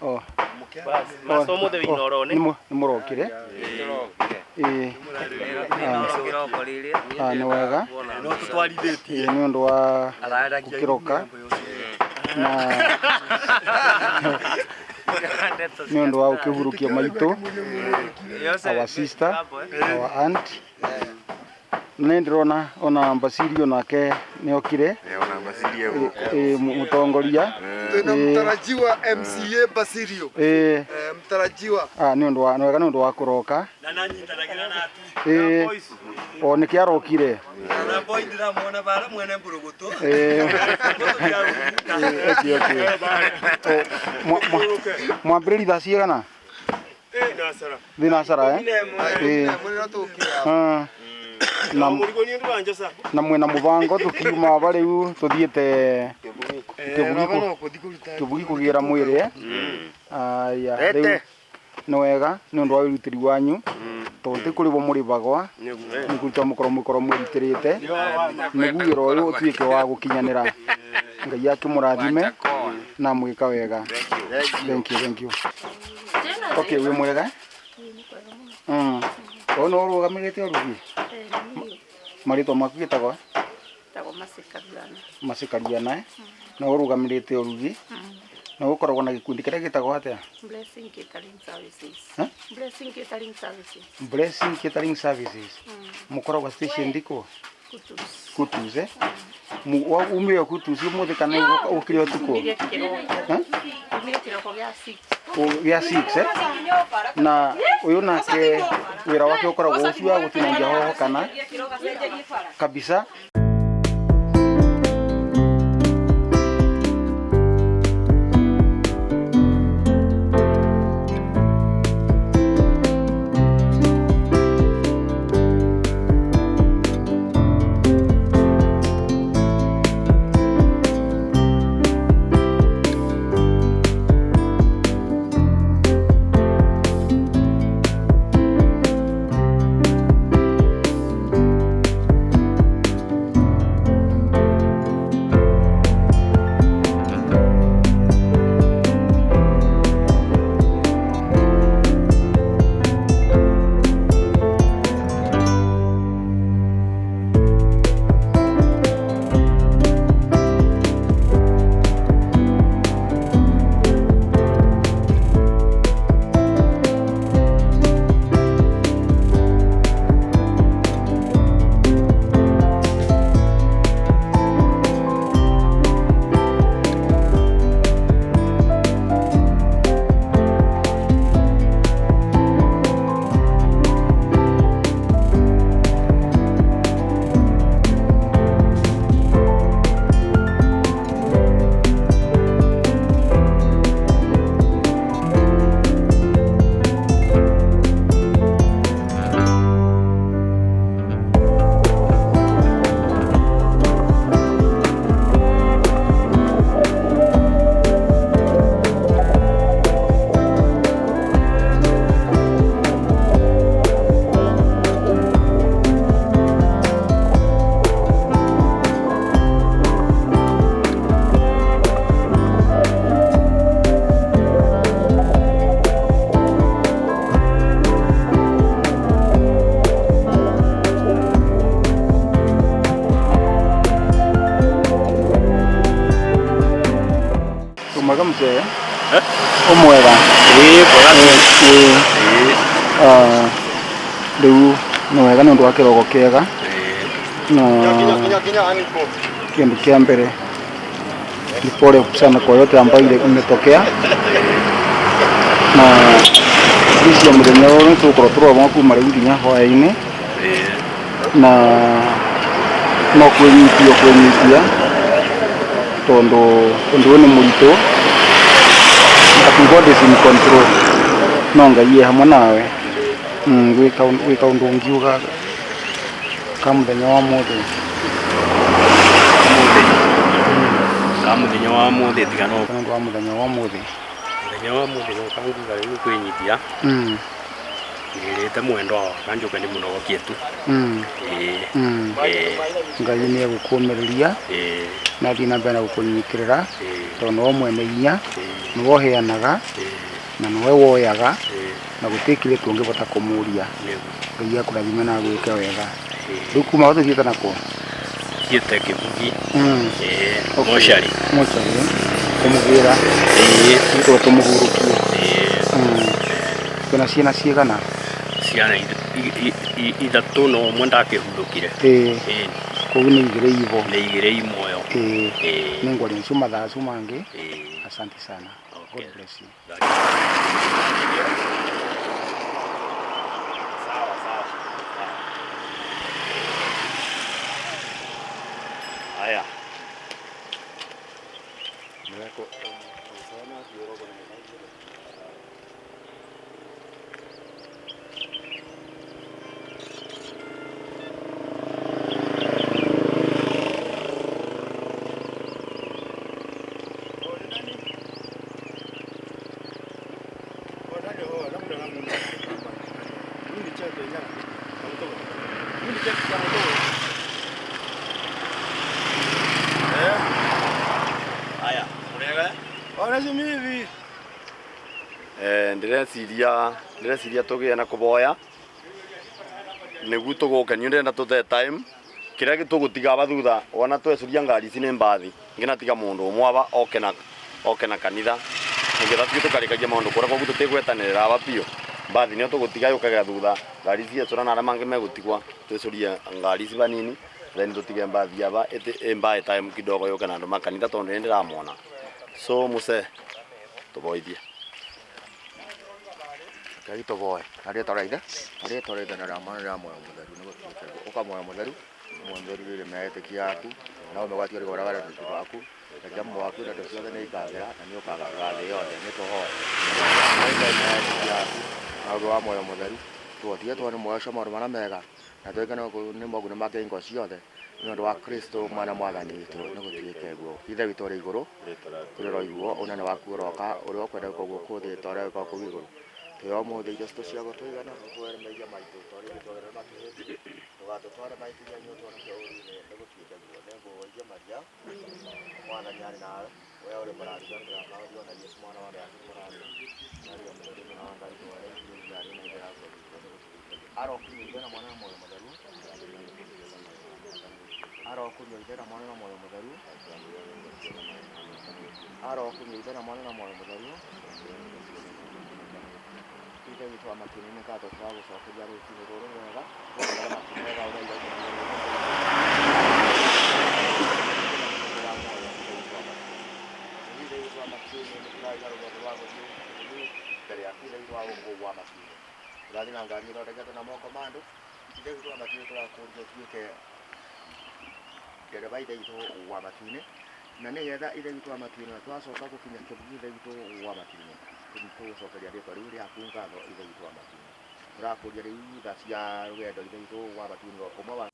Oh. Maso mũthĩ wĩ Inooro-inĩ. Nĩ mũrokire. Ĩĩ. Ah, nĩ wega. No tũtwarithĩtie. Ĩĩ, nĩ ũndũ wa gũkĩroka na nĩ ũndũ wa gũkĩhurũkia maitũ, our sister, our aunt. Nĩ ndĩrona ona Basirio nake nĩ okire. Ona Basirio gũkũ. Ĩĩ, mũtongoria. Twina mtarajiwa MCA Basirio. Ĩĩ. Mtarajiwa. Ah, nĩ ũndũ wa nĩ wega nĩ ũndũ wa kũroka. Na nanyitanagĩra na atu. Ĩĩ. O nĩkĩo arokire. Na boy ndĩramuona bara mwene mbũrũgũtũ. Ĩĩ. Okay, okay. Mwambĩrĩria thaa cigana? Thinacara, eh? Ĩĩ. Ah. Na na mwena mũbango tũkiuma aba rĩu tũthiĩte Kĩbugi kũgĩra mwĩrĩ, eh? Aya, rĩu nĩ wega nĩ ũndũ wa wĩrutĩri wanyu tondũ ti kũrĩhwo mũrĩhagwa nĩ kũruta mũkorwo mũkorwo mwĩrutĩrĩte nĩguo wĩra ũyũ ũtuĩke wa gũkinyanĩra. Ngai akĩmũrathime na mwĩka wega. Thank you, thank you. Okay, wĩ mwega? Ũyũ nĩ ũrũgamĩrĩte ũrugi? Marĩtwa maku gĩtagwo? Macikariana, eh? Na ũrũgamĩrĩte ũrugi? Na ũkoragwo na gĩkundi kĩrĩa gĩtagwo atĩa? Blessing Catering Services. Huh? Blessing Catering Services. Blessing Catering Services. Mũkoragwo station ndikũ? Kutus. Kutus, eh? Umire Kutus ũmũthĩ kana ũkire ũtukũ? Umire kĩroko. Eh? Umire kĩroko gĩa 6. Gĩa 6, eh? Na ũyũ nake wĩra wake ũkoragwo ũcio wa gũtinangia hoho kana kabisa. Mwega mzee? Ũmwega? Ĩĩ, mwega. Ĩĩ. Rĩu nĩ wega nĩ ũndũ wa kĩroko kĩega na kĩndũ kĩa mbere ni pole sana kwa yote ambayo ile imetokea na icio mũthenya ũyũ nĩ tũgũkorwo tũrorwo kuma rĩu nginya hwaĩ-inĩ na no kwĩnyitia kwĩnyitia tondũ ũndũ ũyũ nĩ mũritũ, but God is in control, no Ngai e hamwe nawe. Gwĩ kaũndũ ũngiuga ka mũthenya wa mũthĩ? Ka mũthenya wa mũthĩ tiga no nĩ ũndũ wa mũthenya wa mũthĩ. Mũthenya wa mũthĩ no kanguga rĩu nĩ kwĩnyitia. Ngĩrĩte mwendwa wakwa njoke ndĩmũnogokie tu. Ĩĩ. Ĩĩ. Ngai nĩ egũkũmĩrĩria. Ĩĩ. Na thiĩ na mbere na gũkũnyitĩrĩra tondũ nĩwe mwene hinya, nĩwe ũheanaga na nĩwe woyaga na gũtirĩ kĩrĩa tũngĩbota kũmũria. Ngai akũrathime na agwĩke wega. Rĩu kuma hau tũthiĩte nakũ? Thiĩte Kĩbugi. Mocarĩ. Mocarĩ kũmũgĩra. Tũkorwo tũmũhurũkie. Kwĩna ciana cigana? Ciana ithatũ no ũmwe ndakĩhurũkire. Koguo nĩ igĩrĩ ibo. Nĩ igĩrĩ i muoyo. Nĩ ngwaria nacio mathaa acio mangĩ. Asante sana. God bless you. Sawa sawa. Haya. Ndireciria tugie na kuboya niguo tugukenio ndirenda tuthe time kiria gitugutiga aba thutha wona twecuria ngari ici ni mbathi nginatiga mundu umwe aba oke na kanitha nigetha tuge tukarikagia maundu kuria koguo tutigwetanirira aba biu mbathi nio tugutiga yukaga thutha ngari ici ecura na aria mangi megutigwa twecurie ngari ici banini then tutige mbathi aba imbae time kidogo yuke na andu ma kanitha tondu ni ndiramona so muse tuboithie. Ngai tũboe na rĩtwa rĩa Ithe na rĩtwa rĩa Ithe na rĩa Mwana na rĩa Muoyo Mũtheru nĩ gũtuĩke guo. Ũka Muoyo Mũtheru, Muoyo Mũtheru rĩrĩ metĩkia aku na ũmegwatie rũgora rwa wendo waku reke muoyo waku na indo ciothe nĩ ikagĩra na nĩ ũkagarũra thĩ yothe. Nĩ tũhoe metĩkia aku na ũndũ wa Muoyo Mũtheru tũhotie tuone muoyo ũcio maũndũ marĩa mega na twĩke nĩ moguni ma hingo ciothe nĩ ũndũ wa Kristo mwana mwathani witũ nĩ gũtuĩke guo. Ithe witũ ũrĩ igũrũ tũrĩroiguo ũnene waku ũroka ũrĩa ũkwenda gwĩkwo gũkũ thĩ ta ũrĩa wĩkagwo kũu igũrũ. Tũhe ũmũthĩ irio citũ cia gũtũigana ũtũhere mehia maitũ ta ũrĩa ithuĩ twagĩrĩirwo matũhĩtie ndũgatũtware mahĩtia-inĩ ũtũhonokie ũũru-inĩ nĩ gũtuĩke guo. Nĩ ngũgũithia Maria mwathani arĩ nawe we ũrĩ mũrathime ndũramaũrio na Jesũ mwana wa nda yaku nĩ mũrathime. Maria mũtheru nyina wa Ngai tũhoere ithuĩ ehia arĩ na ithe ya gũkua gwitũ nĩ gũtuĩke guo. Arokumio Ithe na Mwana na Muoyo Mũtheru. Arokumio Ithe na Mwana na Muoyo Mũtheru. Arokumio Ithe na Mwana na Muoyo Mũtheru. Ithe witũ wa matu-inĩ nĩ ngatho tũragũcokeria rũcinĩ rũrũ rwega tũrogera matu mega ũrĩa ithe witũ wa matu-inĩ nĩ tũraiga rũgendo rwa gũthiĩ mbere yaku Ithe witũ wa gũkũ wa matu-inĩ tũrathiĩ na ngari ĩthondeketwo na moko ma andũ. Ithe witũ wa matu-inĩ tũrakũria ũtuĩke ndereba Ithe witũ wa matu-inĩ na nĩgetha Ithe witũ wa matu-inĩ na twacoka gũkinya Kĩbugi Ithe witũ wa matu-inĩ tũgũcokeria rĩtwa rĩu rĩaku ngatho Ithe witũ wa matu-inĩ. Tũrakũria rĩu tha cia rũgendo Ithe witũ wa matu-inĩ ũmwe wa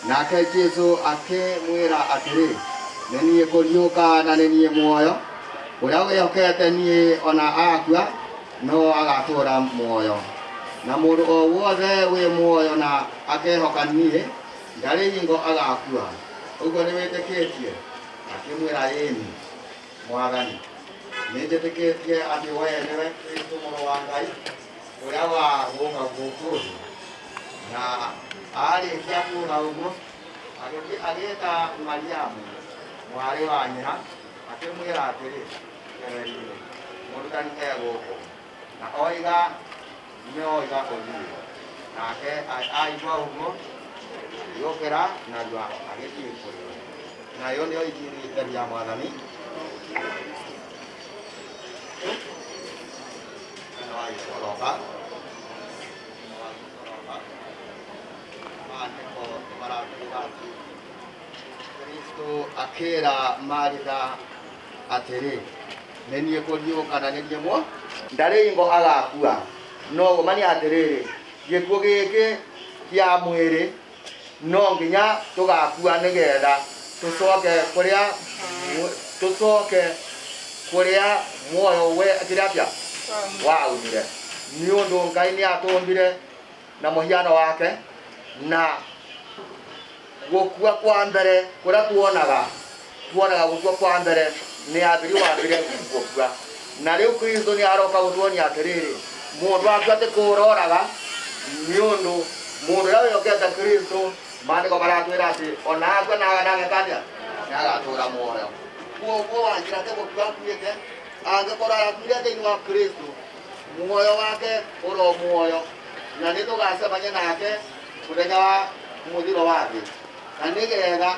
Nake Jesu akĩmwĩra atĩrĩ, nĩ niĩ kũriũka na nĩ niĩ muoyo, ũrĩa wĩhokete niĩ ona akua no agatũũra muoyo, na mũndũ o wothe wĩ muoyo na akehoka niĩ ndarĩ hingo agakua. Ũguo nĩ wĩtĩkĩtie? Akĩmwĩra, ĩni Mwathani, nĩ njĩtĩkĩtie atĩ we nĩwe Kristo mũrũ wa Ngai ũrĩa wa gũka gũkũ thĩ. Na arĩkia kuuga ũguo agĩthiĩ agĩĩta Mariamu mwarĩ wa nyina akĩmwĩra atĩrĩ, "Ererie, mũrutani e gũkũ." Na oiga nĩoiga ũthiĩ. Nake aigua ũguo agĩũkĩra narua agĩthiĩ kũrĩ we. Na Nayo nĩyo injiri theru ya Mwathani. Maandĩko nĩmaratwĩra atĩ Kristo akĩra Maritha atĩrĩ, nĩ niĩ kũriũka na nĩ niĩ muoyo. Ndarĩ hingo agakua. No ma nĩ atĩrĩrĩ, gĩkuũ gĩkĩ kĩa mwĩrĩ no nginya tũgakua nĩgetha tũcoke kũrĩa muoyo we kĩrĩa atĩa waumire. Nĩ ũndũ Ngai nĩ atũmbire na mũhiano wake, na gũkua kwa mbere kũrĩa tuonaga gũkua kwa mbere nĩ ambiri wambire gũkua. Na rĩu Kristo nĩ aroka gũtuonia atĩrĩrĩ, mũndũ akua ti kũroraga, nĩ ũndũ mũndũ ũrĩa wĩhokete Kristo maandĩko maratwĩra atĩ ona akua na ageka atĩa, nĩ agatũra muoyo. Koguo wanjĩra atĩ gũkua akuĩte, angĩkorwo arakuire thĩinĩ wa Kristo, muoyo wake ũro muoyo, na nĩ tũgacemania nake mũthenya wa mũthiro wa thĩ, na nĩgetha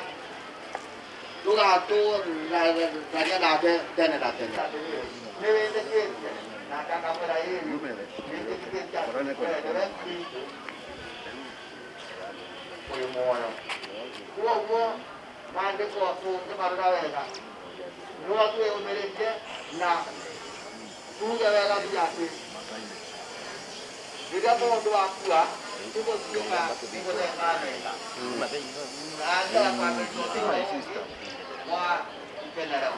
tũgatũrania nake tene na tene. Nĩ wĩtĩkĩtie? Nake akamwĩra, ĩĩ, nĩnjĩtĩkĩtie atĩ we nĩwe Kristo wĩ muoyo. Koguo maandĩko tũngĩmarora wega no twĩyũmĩrĩrie na tuge wega biũ atĩ rĩrĩa mũndũ akua tũgũtuĩka nĩgũthenga thenga na athiaga kwambĩrĩria ũtũũro ũngĩ wa ikenerero.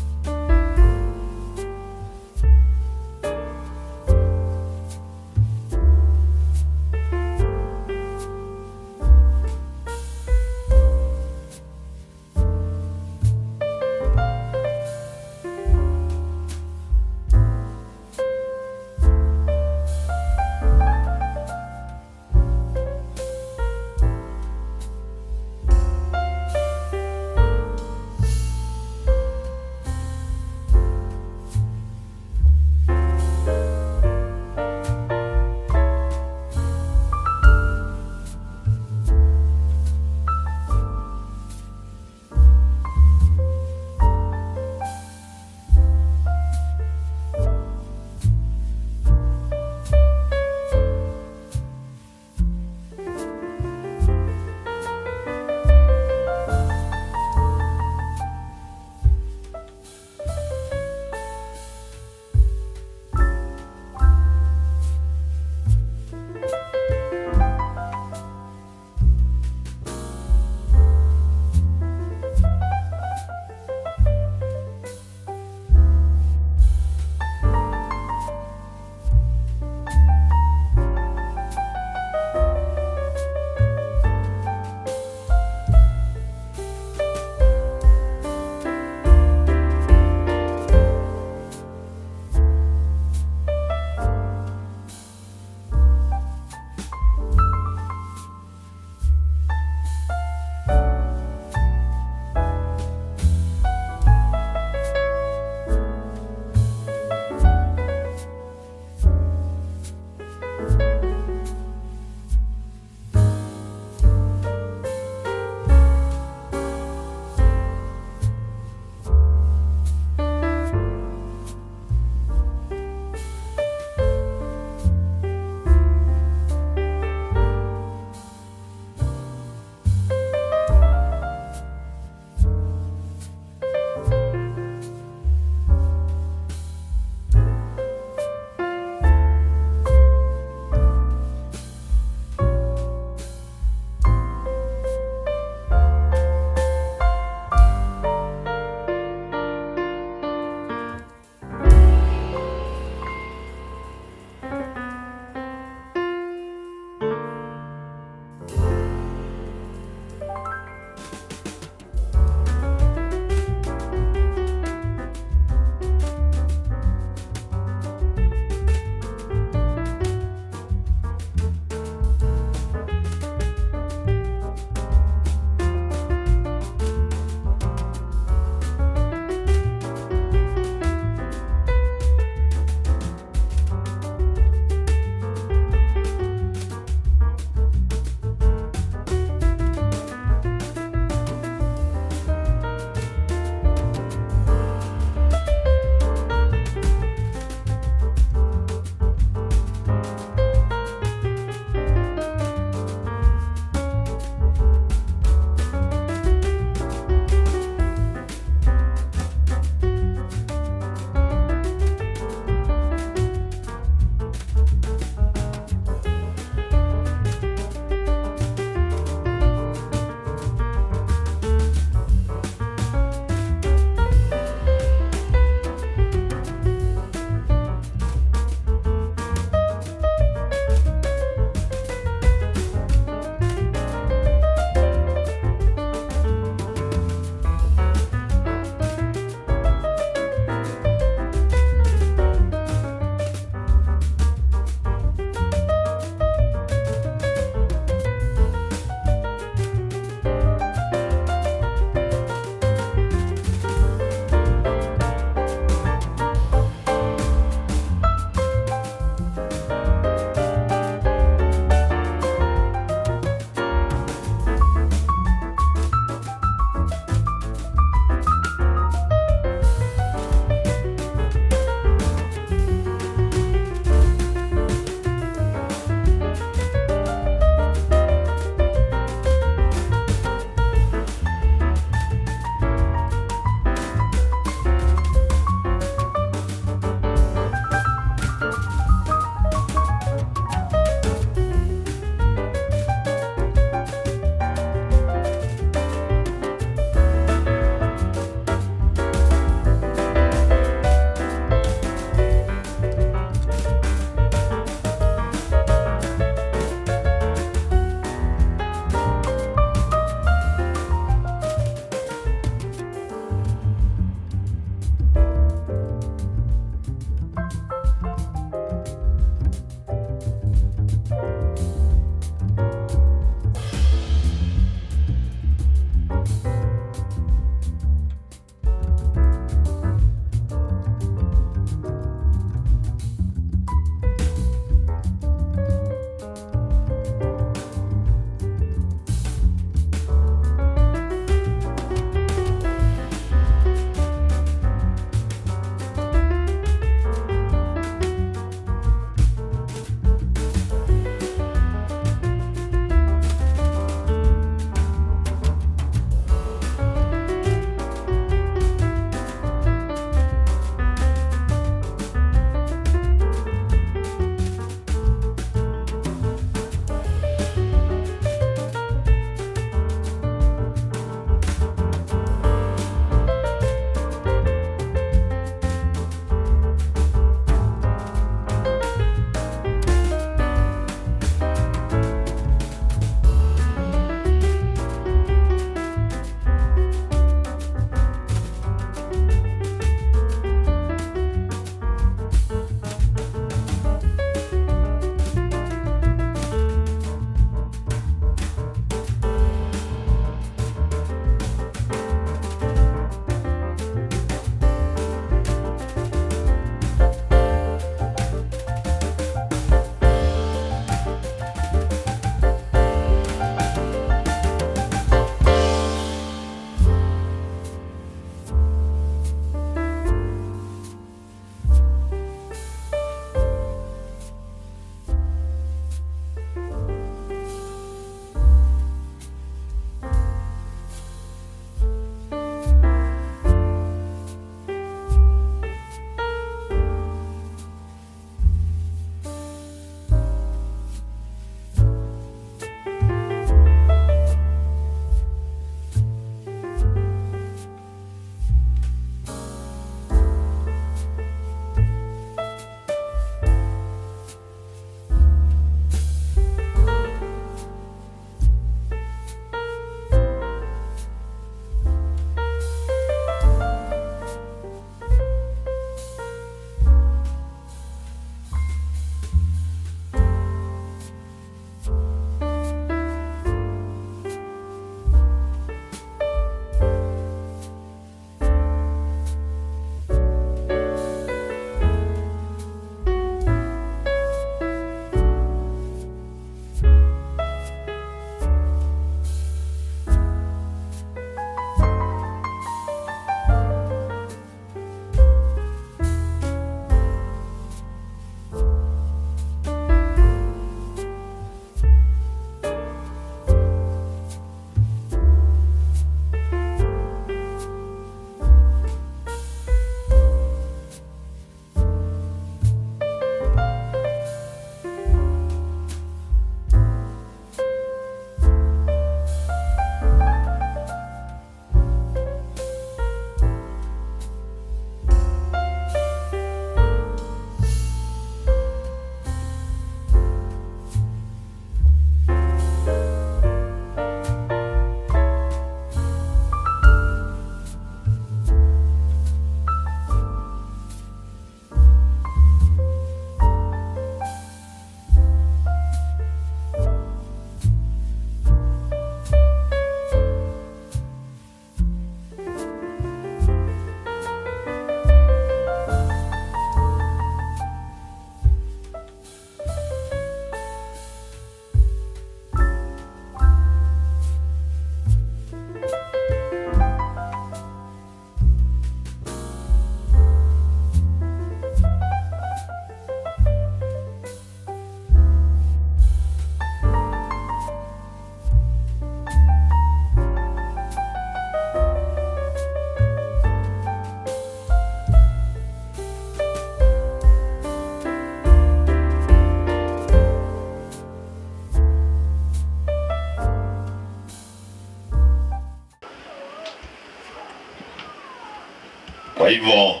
Kwa hivyo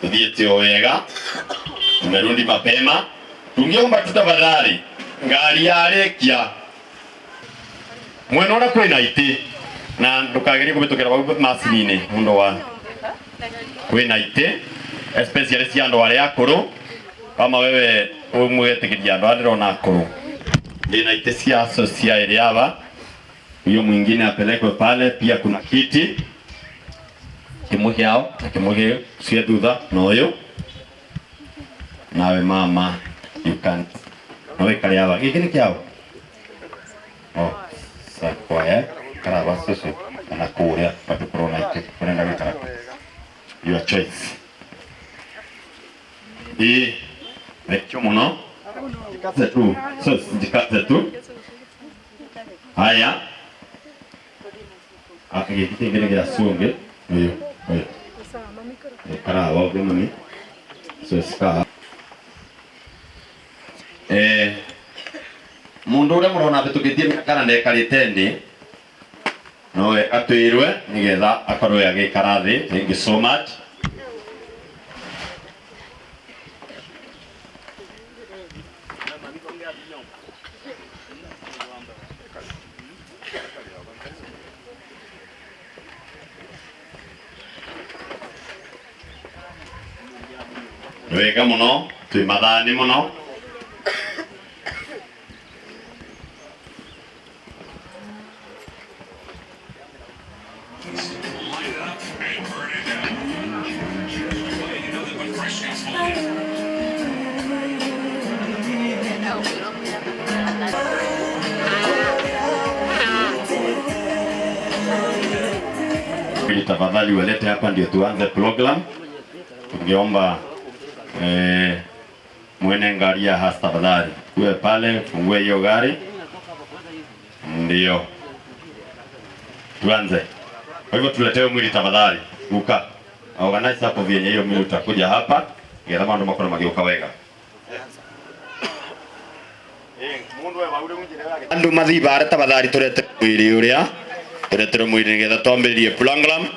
tuthiĩte o wega, tumerudi mapema. Tungiomba tu tafadhali ngari yarĩkia mwena ũrĩa kwĩna itĩ na ndũkagerie kũhĩtũkĩra vau macini-inĩ mũndũ wa kwĩna itĩ especially cia andũ arĩa akũrũ kama wewe ũmwetĩkĩria andũ arĩa ndĩrona akũrũ ndĩna itĩ cia cia ĩrĩa ava huyo mwingine apelekwe pale. Pia kuna kiti kimwe kiao na kimwe cia thutha na ũyũ nawe mama you can no wikare ava gĩkĩ nĩ kĩao oh sakwaya karaba susu kana kũrĩa bado kũrona itĩ ũrenda gũikara your choice. Ĩ thank you mũno jikaze tu sus jikaze tu haya gĩkĩ kĩngĩ nĩ gĩa cungĩ ũyũ ũyũ karaba ũguo mami sus ka mundu uria murona abitukitie miaka na ndekarite thi nowe atwirwe nigetha akorwe agikara thi. Thank you so much. Wega muno twi mathani muno. Tafadhali walete hapa ndio tuanze program. Tungeomba mwene ngari ya hasa tafadhali uwe pale, fungue hiyo gari ndio tuanze. Kwa hivyo tuletewe mwili tafadhali, uka organize hapo vyenye hiyo mwili utakuja hapa ngetha maundu makorwo magiuka wega. Andu mathi bare tafadhali turete mwili uria turetere mwili nigetha twambiririe program.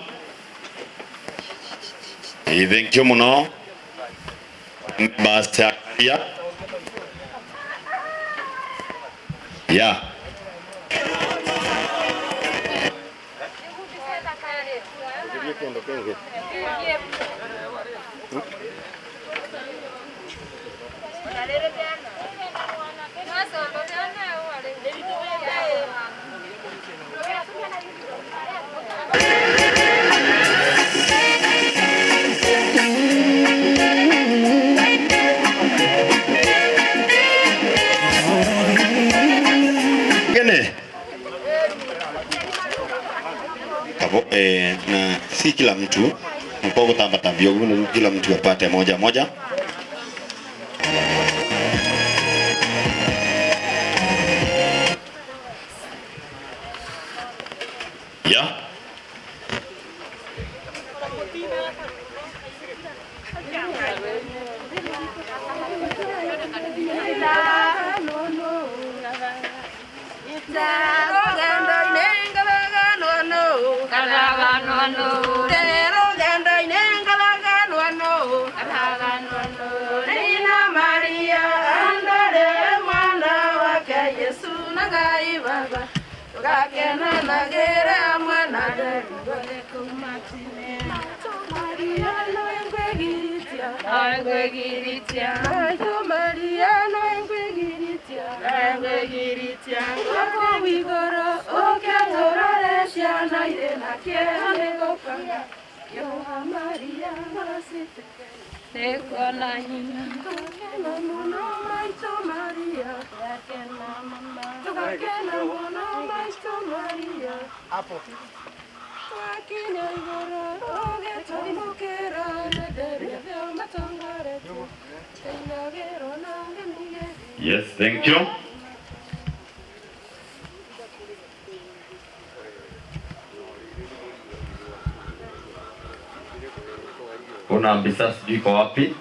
Thank you muno. Basi ya. Ya. Na si kila mtu mpogo tamba tambio kila mtu apate moja moja. Ya. Yes, thank you. Kuna mbisa sijui kwa wapi?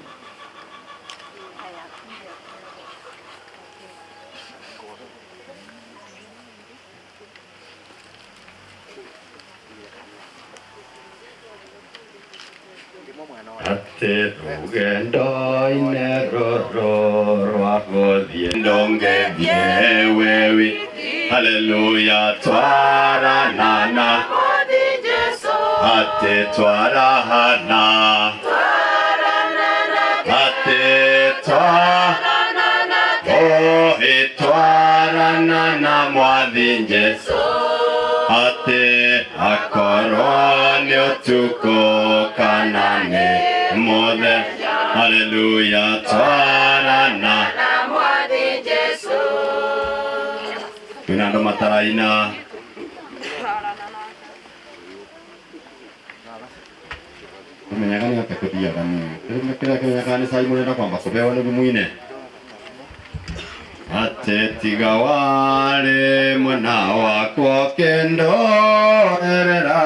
Atĩ rũgendo-inĩ rũrũ rwa gũthiĩ ndũngĩthiĩ wĩ wiki. Haleluya twaranana atĩ twarahana atĩ twa oh twarana na mwathi Jesũ atĩ akorwo nĩ ũtukũ kana nĩ mũthenya. Haleluya twarana kwĩna andũ mataraina. Menyaga nĩ atĩa kũthiaga niĩ kĩrĩa kĩmenyaga nĩ cai mũrenda kwamba kũbeo nĩguo muine atĩ tiga warĩ mwena wakwa ũkĩndoerera.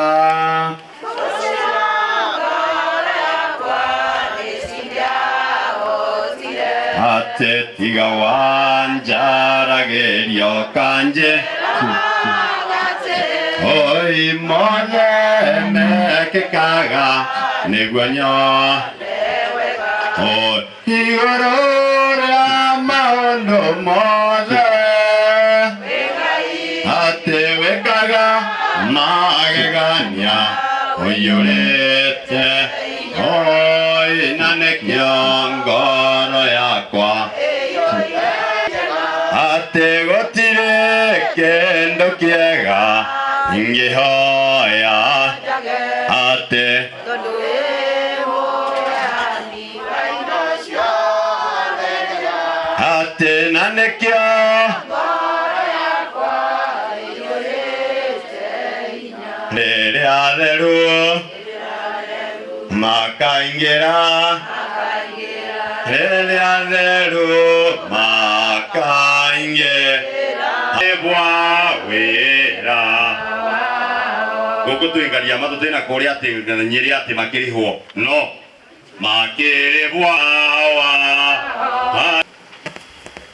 Atĩ tiga wanjaragĩria ũkanjĩ oi mothe mekĩkaga nĩguo nyo oi igũrũ rĩa maũndũ mothe atĩ wĩkaga magegania ũiyũrĩte oi na nĩkĩo ngoro yakwa atĩ gũtirĩ kĩndũ kĩega ingĩhoya atĩ atĩ na nĩkĩo rĩrĩa theru makaingĩra rĩrĩa theru makaingĩra bwa wĩra gũkũ twĩkaria matũ twĩna kũrĩa atĩ nyĩrĩ atĩ makĩrĩhwo no makĩrĩhwo wa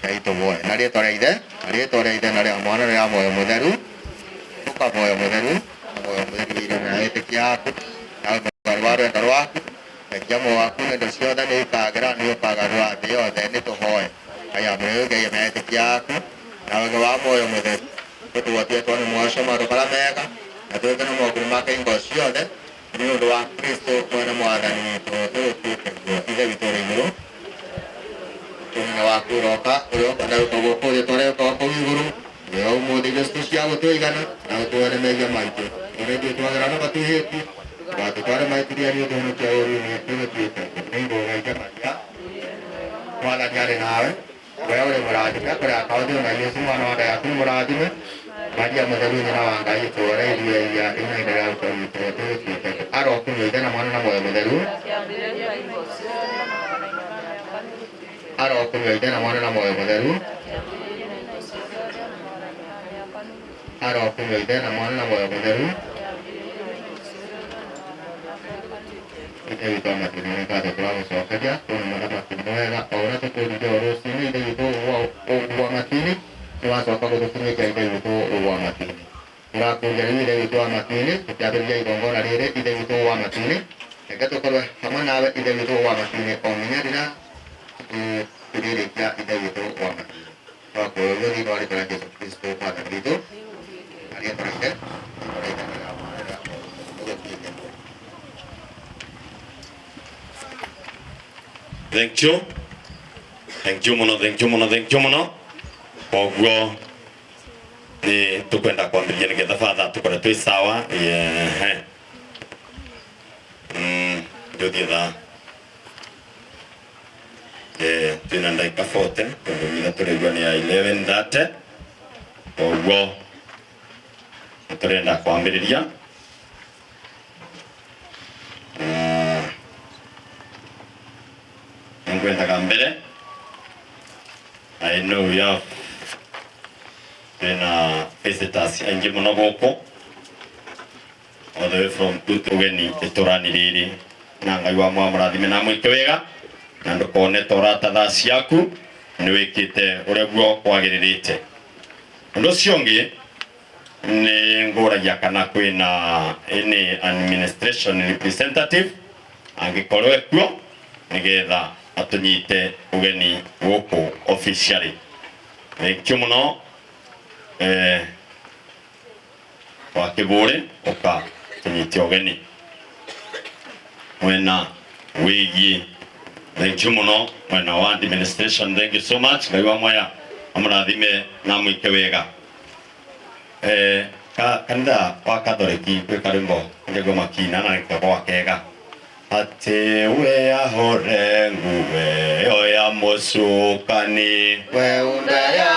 Ngai tũvoe na rĩtwa rĩa Ithe na rĩtwa rĩa Ithe na rĩa Mwana na rĩa Muoyo Mũtheru ũka Muoyo Mũtheru na Muoyo Mũtheru wĩire na etĩkia aku na ũmwe wa rwendo rwaku thengia muoyo waku na indo ciothe nĩ ikagĩra nĩ ũkagarũra thĩ yothe nĩ tũhoe Ngai amũrĩ Ngai na etĩkia aku na wega wa Muoyo Mũtheru ũtũhotie tuone muoyo maũndũ marĩa mega na twĩke na moguni make hingo ciothe nĩ ũndũ wa Kristo mwene mwathani witũ tũgũtuĩke guo Ithe witũ ũrĩ igũrũ ũnene waku ũroka ũrĩa ũkwenda gwĩka gũkũ thĩ ta ũrĩa wĩkaga kũu igũrũ wega ũmũthĩ irio citũ cia gũtũigana na ũtuohere mehia maitũ ũrĩa ithuĩ twagĩra na matwĩhĩtie ndũgatũtware mahĩtithia nĩ ũtũhonokia ũũru-inĩ tũgũtuĩke nĩ ngũgeithia Maria mwathani arĩ nawe we ũrĩ mũrathime kũrĩ akaũthĩ na Yesu mwana wa nda yaku nĩ mũrathime Maria mũtheru nyina wa Ngai tũore iria iria ina indo rĩa gũkua gwitũ tũgũtuĩke arokumio Ithe na Mwana na Muoyo Mũtheru arokumio Ithe na Mwana na Muoyo Mũtheru arokumio Ithe na Mwana na Muoyo Mũtheru Ithe witũ wa matu-inĩ nĩ ngatho tũragũcokeria tũna mũthamaki mwega o ũrĩa tũkũrire o rũcinĩ Ithe witũ wa matu-inĩ nĩ wacoka gũtũkinyĩria Ithe witũ wa matu-inĩ tũrakũria rĩu Ithe witũ wa matu-inĩ tũkĩambĩrĩria igongona rĩrĩ Ithe witũ wa matu-inĩ reke tũkorwe hamwe nawe Ithe witũ wa matu-inĩ o nginya rĩrĩa tũrĩrĩkia Ithe witũ wa matu-inĩ twakũũria ũguo thĩinĩ wa rĩtwa rĩa Jesũ Kristo mwathani witũ na rĩtwa rĩa Ithe rĩtwa rĩa Ithe na rĩa Mwana na rĩa Muoyo Mũtheru ũgũtuĩke guo. Thank you. Thank you muno, thank you muno, thank you muno. Koguo nĩ tũkwenda kwambĩrĩria nĩgetha batha tũkorwo twĩ sawa. Yeah. Ndũthiĩ thaa. Twĩna ndagĩka 40 tondũ mitha tũraigua nĩ ya 11:30. Koguo nĩ tũrenda kwambĩrĩria. Nĩngwendaga mbere I know we have twĩna visitors aingĩ mũno gũkũ all the way from ũgeni itũrani rĩrĩ na Ngai wa mwamũrathime na mwĩke wega na ndũkone ta ũrata thaa ciaku nĩ wĩkĩte ũrĩa guo kwagĩrĩrĩte. Ũndũ ũcio ũngĩ nĩ ngũragia kana kwĩna any administration representative. Angĩkorwo ekuo nĩgetha atũnyite ũgeni gũkũ officially. Thank you mũno wa Kĩbũrĩ ũka tũnyite ũgeni mwena wĩgiĩ. Thank you mũno mwena wa administration, thank you so much. Ngai wa mwaya amũrathime na mwĩke wega. Kanitha wa Katholiki gwĩ karwĩmbo njagua makina na nĩkagwa kega atĩ we ahore nguwe ĩyo ya mũcukani we undaya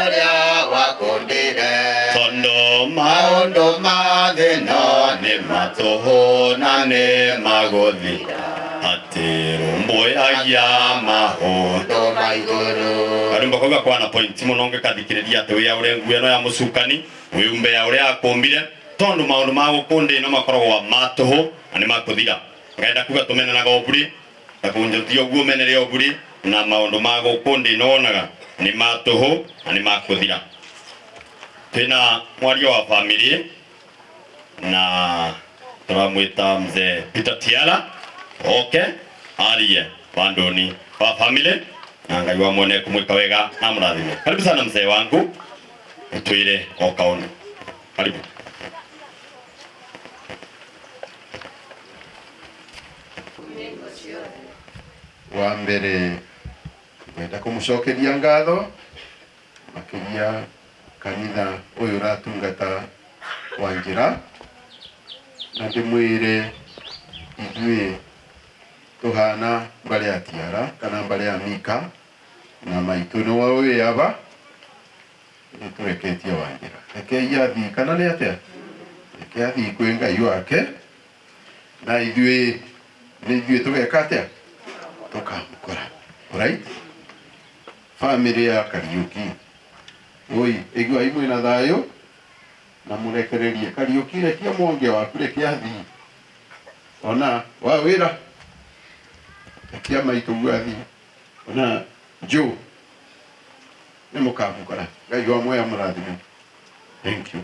ũrĩa wakũndire tondũ maũndũ ma thĩ no nĩ matũhũ na nĩ magũthira atĩ rũmbũyagia maũndũ ma igũrũ. Karwĩmbo kau gakwana point mũno ngĩkathikĩrĩria atĩ wĩ aũre nguo ĩno ya mũcukani wĩumbe ya ũrĩa akũmbire tondũ maũndũ ma gũkũ thĩ ĩno makoragwo ma tũhũ na nĩ makũthira. Ngaenda kuga tũmenenaga ũmburi na kũnjũtia ũguo menere ũmburi na maũndũ ma gũkũ thĩ ĩno wonaga nĩ ma tũhũ na nĩ makũthira. Twĩna mwaria wa family na tũramwĩta mzee Peter Tiara oke arie bandoni wa family na Ngai wa mwene kumwĩka wega na mũrathime. Karibu sana mzee wangu, utwire o kaundu. Karibu. Wa mbere ngwenda kũmũcokeria ngatho makĩria kanitha ũyũ ũratungata wa njĩra na ndĩmwĩre ithuĩ tũhana mbarĩ ya Tiara kana mbarĩ ya Mika na maitũ nĩ wĩ aba nĩ tũreketie Wanjĩra rekei athiĩ kana nĩ atĩa reke athiĩ kwĩ Ngai wake na ithuĩ nĩ ithuĩ tũgeka atĩa tũkamũkora. Alright, family ya Kariuki oi iguai mwĩna thayũ na mũrekererie Kariuki rekia mwonge waku reke athiĩ ona wa wĩra rekia maitũ guo athiĩ ona Joe nĩ mũkamũkora. Ngai wa mwaya mũrathime. Thank you.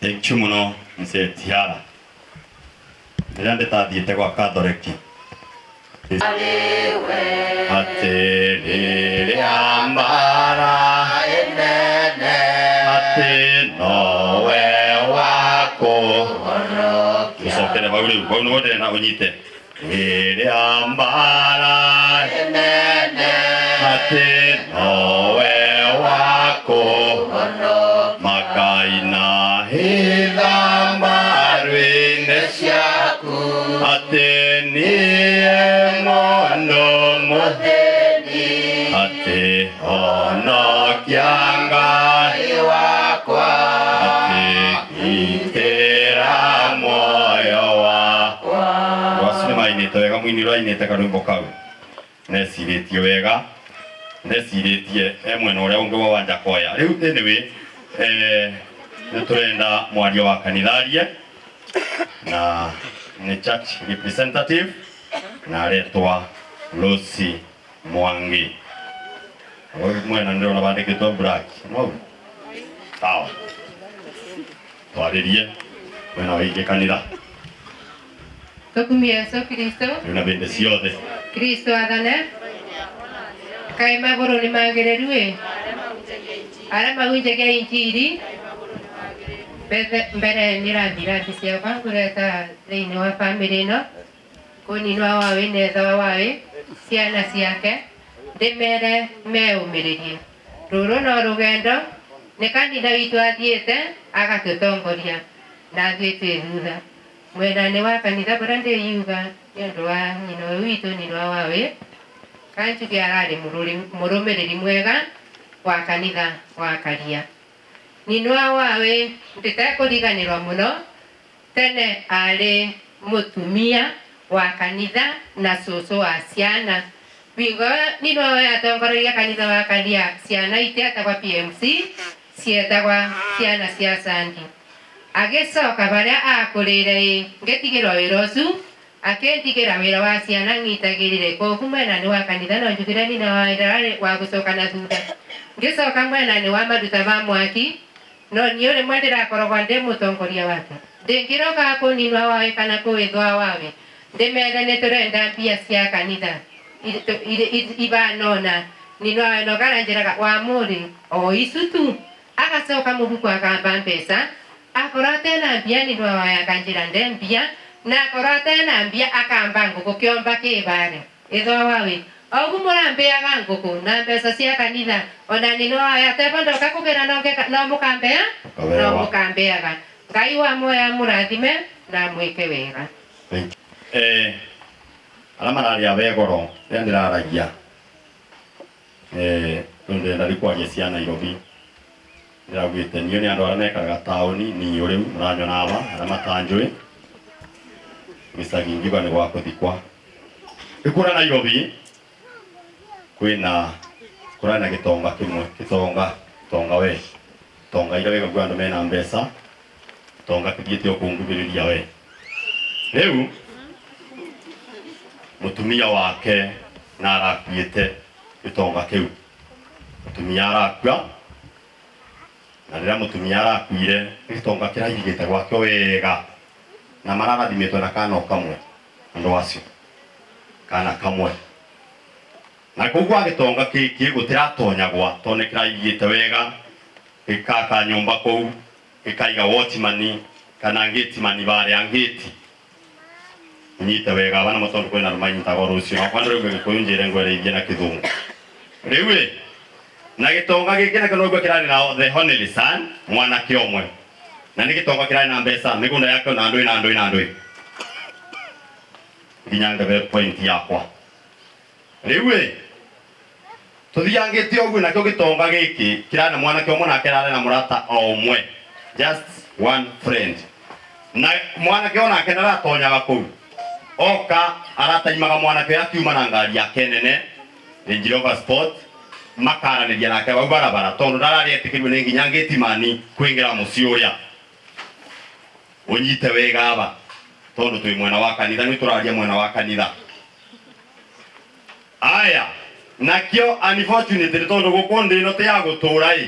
Thank you mũno mzee Tiara. Rĩrĩa ndĩtathiĩte gwa Katholiki atĩ rĩrĩa mbara ĩnene atĩ nowe wakũhonokia. Ũcokere hau rĩu hau nĩho ndĩrenda ũnyite. Rĩrĩa mbara ĩnene atĩ nowe wakũhonokia makaina hitha mbaru-inĩ ciaku atĩ niĩ mũndũ mũthĩni atĩ honokia Ngai wakwa atĩ gitĩra muoyo wakwa. Acio nĩ mainĩte wega mũini ũrĩa ainĩte karwĩmbo kau necirĩtie wega necirĩtie e mwena ũrĩa ũngĩ wa Wanjakoya. Rĩu anyway nĩ tũrenda mwaria wa kanitha arie na nĩ church representative na aretwa Lucy Mwangi. Mwena ndĩrona bandĩkĩtwo black no sawa twarĩrie mwena wa kanitha. Tukumie Yesu Kristo. Rĩu na bĩndĩ ciothe Kristo athane kaĩ magũrũ nĩ magĩrĩru ĩ arĩa mahunjagia injiri mbere nĩ rathi ciakwa ngũreta thĩinĩ wa bamĩrĩ ĩno kũninwa wawe netha wa wawe ciana ciake ndĩmere meũmĩrĩrie rũrũ no rũgendo nĩ kanitha witũ athiĩte agatũtongoria na ithuĩ twĩ thutha mwena-inĩ wa kanitha bũrĩa ndĩyuga nĩ ũndũ wa nyina ũyũ witũ nyina wawe kanjuge ararĩ mũrũmĩrĩri mwega wa kanitha wa Karia. Nyina wawe ndĩtekũriganĩrwo mũno tene arĩ mũtumia wa kanitha na cũcũ wa ciana wingo nyina wawe atongoragia kanitha wa Karia ciana itietagwa PMC cietagwa ciana cia Sandi agĩcoka barĩa akũrĩre ĩ ngĩtigĩrwo wĩra ũcio akĩndigĩra wĩra wa ciana ng'itagĩrĩre kogu mwena-inĩ wa kanitha no njugire nyina wa ndararĩ wa gũcoka na thutha ngĩcoka mwena-inĩ wa maruta ma mwaki No niĩ rĩmwe ndĩrakoragwo ndĩ mũtongoria wake. Ndĩngĩroka kũninwa wawe kana kũwĩthwa wawe. Ndĩmere nĩ tũrenda mbia cia kanitha. Ibanona. Ninwa wawe no karanjĩraga wa mũrĩ o icu tu. Agacoka mũhuko akamba mbeca. Akorwo atena mbia ninwa wawe akanjĩra nde mbia. Na akorwo atena mbia akamba ngũkũ kĩomba kĩbare. Ithwa wawe. Ogu mũrambeaga ngũkũ na mbeca cia kanitha. Ona ninwa wawe atebo ndoka kũgĩra no mũkambea? No mũkambeaga. Ngai wa moya mũrathime na mwĩke wega. Arĩa mararia wegoro rĩrĩa ndĩraragia rĩu ndĩrenda rĩu kwaria cia Nairobi ndĩraugĩte niĩ nĩ andũ arĩa mekaraga taũni niĩ rĩu mũranyona aba arĩa matanjũĩ gĩcagi ngiuga nĩ gwa kũthikwa rĩu kũrĩa Nairobi kwĩna kũrarĩ na gĩtonga kĩmwe gĩtonga tonga we tonga iria wĩgakuo andũ mena mbeca tonga kĩthiĩte o kũngubĩrĩria we rĩu mũtumia wake na arakuĩte gĩtonga kĩu mũtumia arakua na rĩrĩa mũtumia arakuire gĩtonga kĩrairigĩte gwake wega na mararathimĩtwo na kana o kamwe andũ acio kana kamwe na kũu gwa gĩtonga gĩkĩ gũtiratonyagwa tondũ nĩ kĩrairigĩte wega gĩkaka nyũmba kũu gĩkaiga watchman kana gateman barĩa ngĩti nyite wega abana matondu kwĩna andũ manyitaga rũciũ nakwa ndĩraigua gĩkũyũ njĩre ngwereithie na kĩthũngũ rĩu ĩ na gĩtonga gĩkĩ nakĩo noguo kĩrarĩ na the only son mwanake ũmwe na nĩ gĩtonga kĩrarĩ na mbeca mĩgũnda yakĩo na ndũĩ na ndũĩ na ndũĩ nginya ngebe point yakwa rĩu ĩ tũthiangĩte ũguo nakĩo gĩtonga gĩkĩ kĩrarĩ na mwanake ũmwe nake ararĩ na mũrata o ũmwe just one friend na mwanake onake ndaratonyaga kũu oka arataimaga mwanake ũyũ akiuma na ngari yake nene Range Rover Sport makaranĩria nake bau barabara tondũ ndararĩ etĩkĩrwo nĩ nginya ngĩtimani kwĩngĩra mũciĩ ũrĩa ũnyite wega aba tondũ twĩ mwena wa kanitha nĩ tũraria mwena wa kanitha aya nakĩo unfortunately tondũ gũkũ ndĩ ĩno ti ya gũtũra ĩ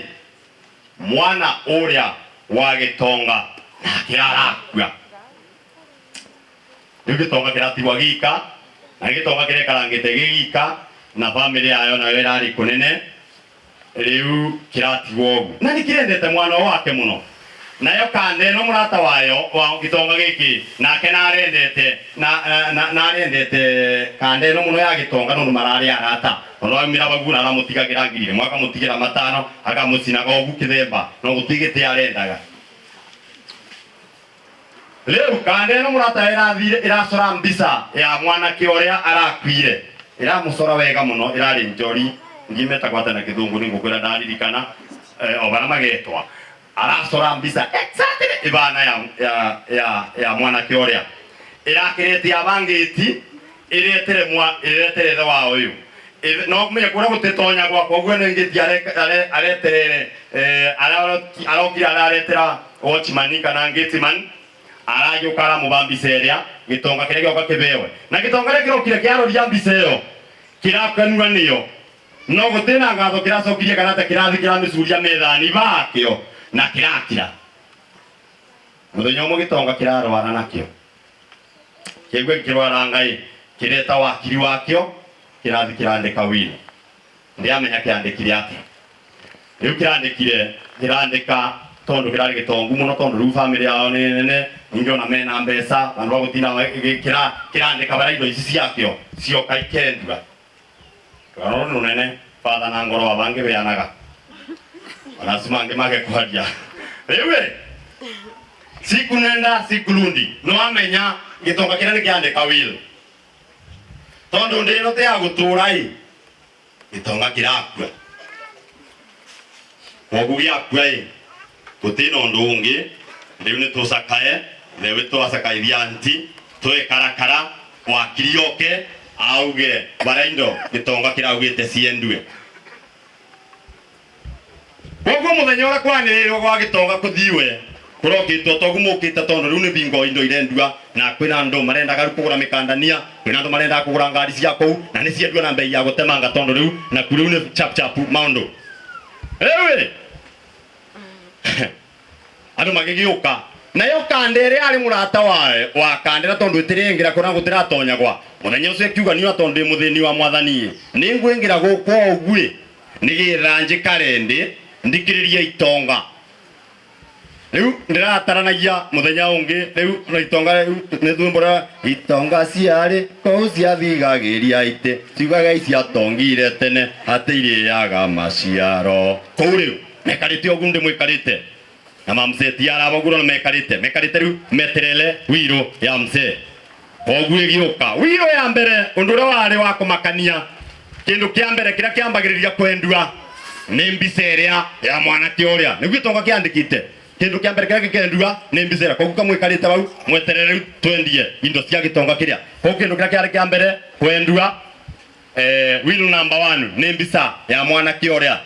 mwana ũrĩa wa gĩtonga nake arakua rĩu gĩtonga kĩratigwa gika na gĩtonga kĩrekarangĩte gĩ gika na bamĩrĩ yayo nayo ĩrarĩ kũnene rĩu kĩratigwo ũguo na nĩ kĩrendete mwana wake mũno nayo kande ĩno mũrata wayo wa gĩtonga gĩkĩ nake narendete na arendete kande ĩno mũno ya gĩtonga nondũ mararĩ arata tondũ aumĩra bagu na aramũtigagĩra ngiri ĩmwe akamũtigĩra matano akamũcinaga ũguo kĩthemba no gũtirĩ gĩtĩ arendaga rĩu kande ĩno mũrata ĩrathire ĩracora mbica ya mwanake ũrĩa arakuire ĩramũcora wega mũno ĩrarĩ njori ngimetagwo atĩa na kĩthũngũ nĩ ngũkwĩra ndaririkana o barĩa magetwa aracora mbica exactly ibana ya mwanake ũrĩa ĩrakĩrĩtie abangĩti ĩretere mwa ĩretere ithe wa ũyũ no menya kũrĩa gũtĩtonya gwakwa ũguo nĩ ngĩti areterere arokire araretera watchman kana gateman aragĩũka aramũba mbica ĩrĩa gĩtonga kĩrĩa gĩoka kĩbewe na gĩtonga kĩrĩa kĩrokire kĩaroria mbica ĩyo kĩrakanua nĩyo no gũtirĩ na ngatho kĩracokirie kana ta kĩrathi kĩramĩcuria methani bakĩo na kĩrakira mũthenya ũmwe gĩtonga kĩrarwara nakĩo kĩigua kĩrwara ngai kĩreta wakiri wakĩo kĩrathi kĩrandĩka will ndiamenya kĩandĩkire atĩa rĩu kĩrandĩkire kĩrandĩka tondũ kĩrarĩ gĩtongu mũno tondũ rĩu bamĩrĩ yao nĩ nene ningĩ ona mena mbeca vandũ va gũtinda kĩrandĩka barĩa indo ici ciakĩo cioka ikendua rũgano rũrũ rũnene batha na ngoro wa bangĩ beanaga onacio mangĩ mage kwaria rĩu ĩ siku nenda siku rundi no amenya gĩtonga kĩrĩa nĩ kĩandĩka will tondũ ndĩ ĩno ti ya gũtũra ĩ gĩtonga kĩrakua koguo gĩakua ĩ gũtirĩ na ũndũ ũngĩ rĩu nĩ tũcakae rĩu twacakaithia anti twĩkarakara wakiri oke auge barĩa indo gĩtonga kĩraugĩte ciendue koguo mũthenya ũrĩa kwanĩrĩrwo gwa gĩtonga kũthiwe kũrokĩtwo toguo mũkĩte tondũ rĩu nĩ bingo indo irendua na kwĩna andũ marendaga rĩu kũgũra mĩkandania kwĩna andũ marendaga kũgũra ngari cia kũu na nĩ ciendua na mbei ya gũtemanga tondũ rĩu naku rĩu nĩ chap chap maũndũ rĩu ĩ Andu magigiuka nayo kande ĩrĩa arĩ mũrata wa kandĩra tondũ ĩtĩrĩngĩra kũna gũtĩratonyagwa mũthenya ũcio ĩkiuga niĩ tondũ ndĩ mũthĩni wa mwathani nĩ ngwĩngĩra gũkũ ũguĩ nĩgetha njikare ndĩ ndikĩrĩrie itonga. Rĩu ndĩrataranagia mũthenya ũngĩ rĩu na itonga rĩu nĩ twĩmbũra itonga ciarĩ kũu ciathigagĩria itĩ ciugaga ciatongire tene atĩ irĩaga maciaro kũu rĩu mekarĩte ũguo ndĩmwĩkarĩte na mamzee ti arabagura na mekarĩte mekarĩte rĩu meterere wiro ya mzee. Koguo ĩgĩũka wiro ya mbere ũndũ ũrĩa warĩ wa kũmakania kĩndũ kĩa mbere kĩrĩa kĩambagĩrĩria kwendua nĩ mbica ĩrĩa ya mwanake ũrĩa nĩguo gĩtonga kĩandĩkĩte kĩndũ kĩa mbere kĩrĩa gĩkendua nĩ mbica ĩrĩa. Koguo kamwĩkarĩte hau mweterere rĩu twendie indo cia gĩtonga kĩrĩa. Koguo kĩndũ kĩrĩa kĩarĩ kĩa mbere kwendua wiro number 1 nĩ mbica ya mwanake ũrĩa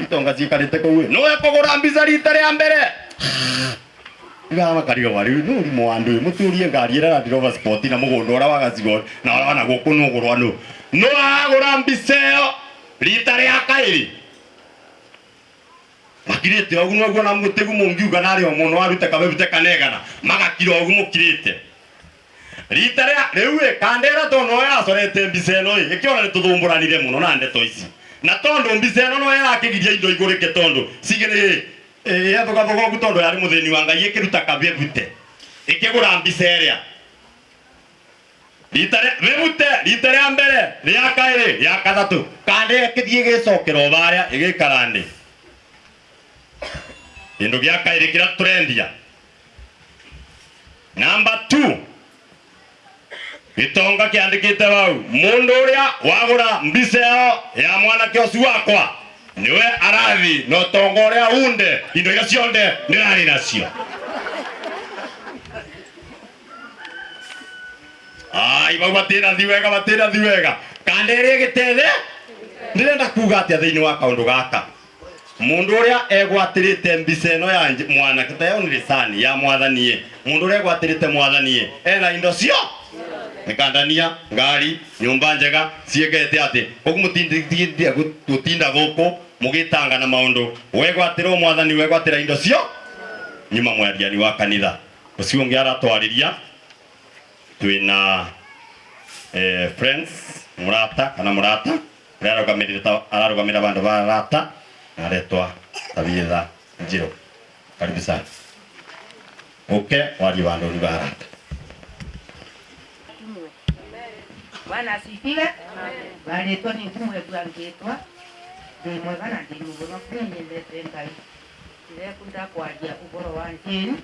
itonga ciikarĩte kũu no ekũgũra mbica rita rĩa mbere igamakariga wari no ri mwandu muturie ngari ĩrĩa Land Rover Sport na mũgũnda ũrĩa wa gacigo na ũrĩa wana gũkũ nũgũrwa nũ no agũra mbica ĩyo rita rĩa kaĩrĩ makirĩte ũguo noguo na mũtegu mũngiuga narĩ o mũno arute kabebute kanegana magakira ũguo mũkirĩte rita rĩa rĩu ĩ kandera tondũ no yacorete mbica ĩno ĩ ĩkĩona nĩ tũthũmbũranire mũno na ndeto ici na tondũ mbica ĩno no yarakĩgiria indo igũrĩke tondũ cigĩrĩ yathugathuga ũguo tondũ yarĩ mũthĩni wa Ngai ĩkĩruta kabebute ĩkĩgũra mbica ĩrĩa rita rĩa bebute rita rĩa mbere rĩa kaĩrĩ rĩa kathatũ kande ĩkĩthiĩ ĩgĩcokera o barĩa ĩgĩikara ndĩ kĩndũ gĩa kaĩrĩ kĩrĩa tũrendia. Number 2 gĩtonga kĩandĩkĩte hau mũndũ ũrĩa wagũra mbica ĩyo ya mwanake ũcio wakwa niwe arathi na ũtonga ũrĩa unde indo iria cionde ndĩrarĩ nacio. Ai bau batĩrathi wega batĩrathi wega kande ĩrĩa ĩgĩtethe ndĩrenda kuga atĩa thĩinĩ wa kaũndũ gaka mũndũ ũrĩa egwatĩrĩte mbica ĩno ya mwanake ta ĩyo nĩ rĩcani ya mwathani mũndũ ũrĩa egwatĩrĩte mwathani ena indo cio mikandania ngari nyumba njega ciĩkete atĩ koguo mũtindĩtie gũtinda gũkũ mũgĩtanga na maũndũ wegwatĩrwo mwathani wegwatĩra indo cio nyuma mwariani wa kanitha ũcio ũngĩ aratwarĩria twĩna friends mũrata kana mũrata ũrĩa ararũgamĩrĩra bandũ ba arata na aretwa Tabitha Njirũ. Karibu sana uke warie bandũ ba arata. Bwana asifiwe. Barĩtwo nĩ kumwegua ngĩtwa ndĩ mwega na ndĩ mũhonoku nĩ nyendete Ngai. Ndĩrekunda kwaria ũhoro wa Jane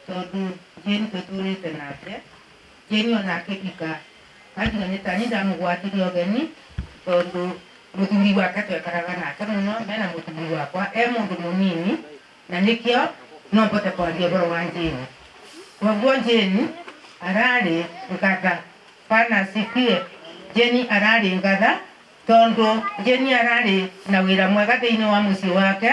tondũ Jane tũtũrĩte nake. Jane onake ika anjiga nĩ tani ndamũgwatirie ũgeni tondũ mũthuri wake twekaraga nake mũno mena mũthuri wakwa e mũndũ mũnini na nĩkĩo no mbote kwaria ũhoro wa Jane. Koguo Jane ararĩ ngatha. Bwana asifiwe. Jane ararĩ ngatha tondu Jane ararĩ na wĩra mwega thĩinĩ wa mũciĩ wake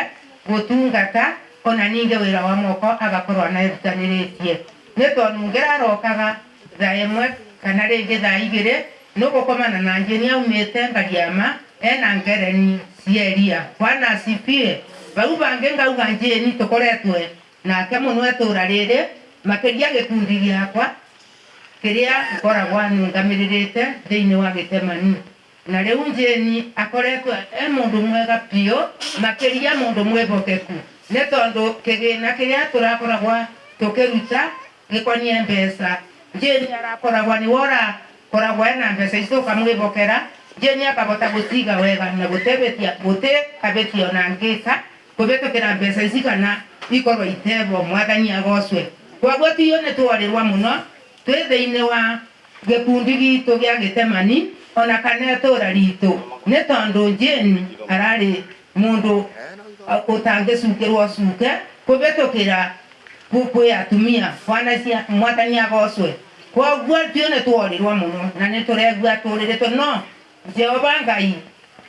gũtungata ona ningĩ wĩra wa moko agakorwo anerutanĩrĩtie nĩ tondũ ngĩrarokaga thaa ĩmwe kana rĩngĩ thaa igĩrĩ nũgũkomana na Jane aumĩte Ngariama ena ngereni cieria. Bwana asifiwe. Bau bangĩ ngauga Jane tũkoretwe nake mũno itũra rĩrĩ makĩria gĩkundi gĩakwa kĩrĩa ngoragwo nũngamĩrĩrĩte thĩinĩ wa gĩtemani na rĩu Jane akoretwo e mũndũ mwega biũ makĩria mũndũ mwĩhokeku nĩ tondũ kĩgĩna kĩrĩa tũrakoragwo tũkĩruta gĩkonie mbeca Jane arakoragwo nĩwe ũrakoragwo ena mbeca icio ũkamwĩhokera Jane akahota gũciga wega na gũtebĩtia gũtĩkabĩtia ona ngĩka kũbĩtũkĩra mbeca ici kana ikorwo itebo mwathani agocwe. Koguo tiyo nĩ tworirwa mũno twĩ thĩinĩ wa gĩkundi gitũ gĩa gĩtemani ona kana itũra ritũ nĩ tondũ Jane ararĩ mũndũ ũtangĩcukĩrwo cuke kũbĩtũkĩra kwĩ atumia mwathani agocwe. Koguo tiyo nĩ tworirwa mũno na nĩ tũregua tũrĩrĩtwo no Jehova Ngai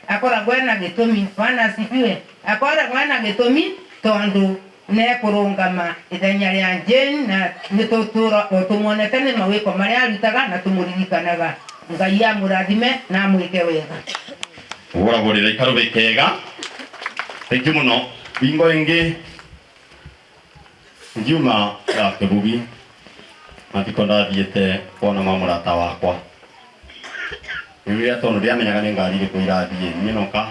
akoragwo ena gĩtũmi. Bwana asifiwe. Akoragwo ena gĩtũmi tondũ nekũrũngama ithenya rĩa Jane na nĩ tũtũra o tũmuonete nĩ mawĩko marĩa arutaga na tũmũririkanaga. Ngai amũrathime na amwĩke wega. Ũgũragũrĩra ikarũbĩ kega. Thank you mũno. Bingo ĩngĩ Ngiuma ya Kibugi mathiko ndathiĩte kuona ma mũrata wakwa. Rĩrĩa tondũ ndiamenyaga nĩ ngari ĩrĩkũ irathiĩ nyinũka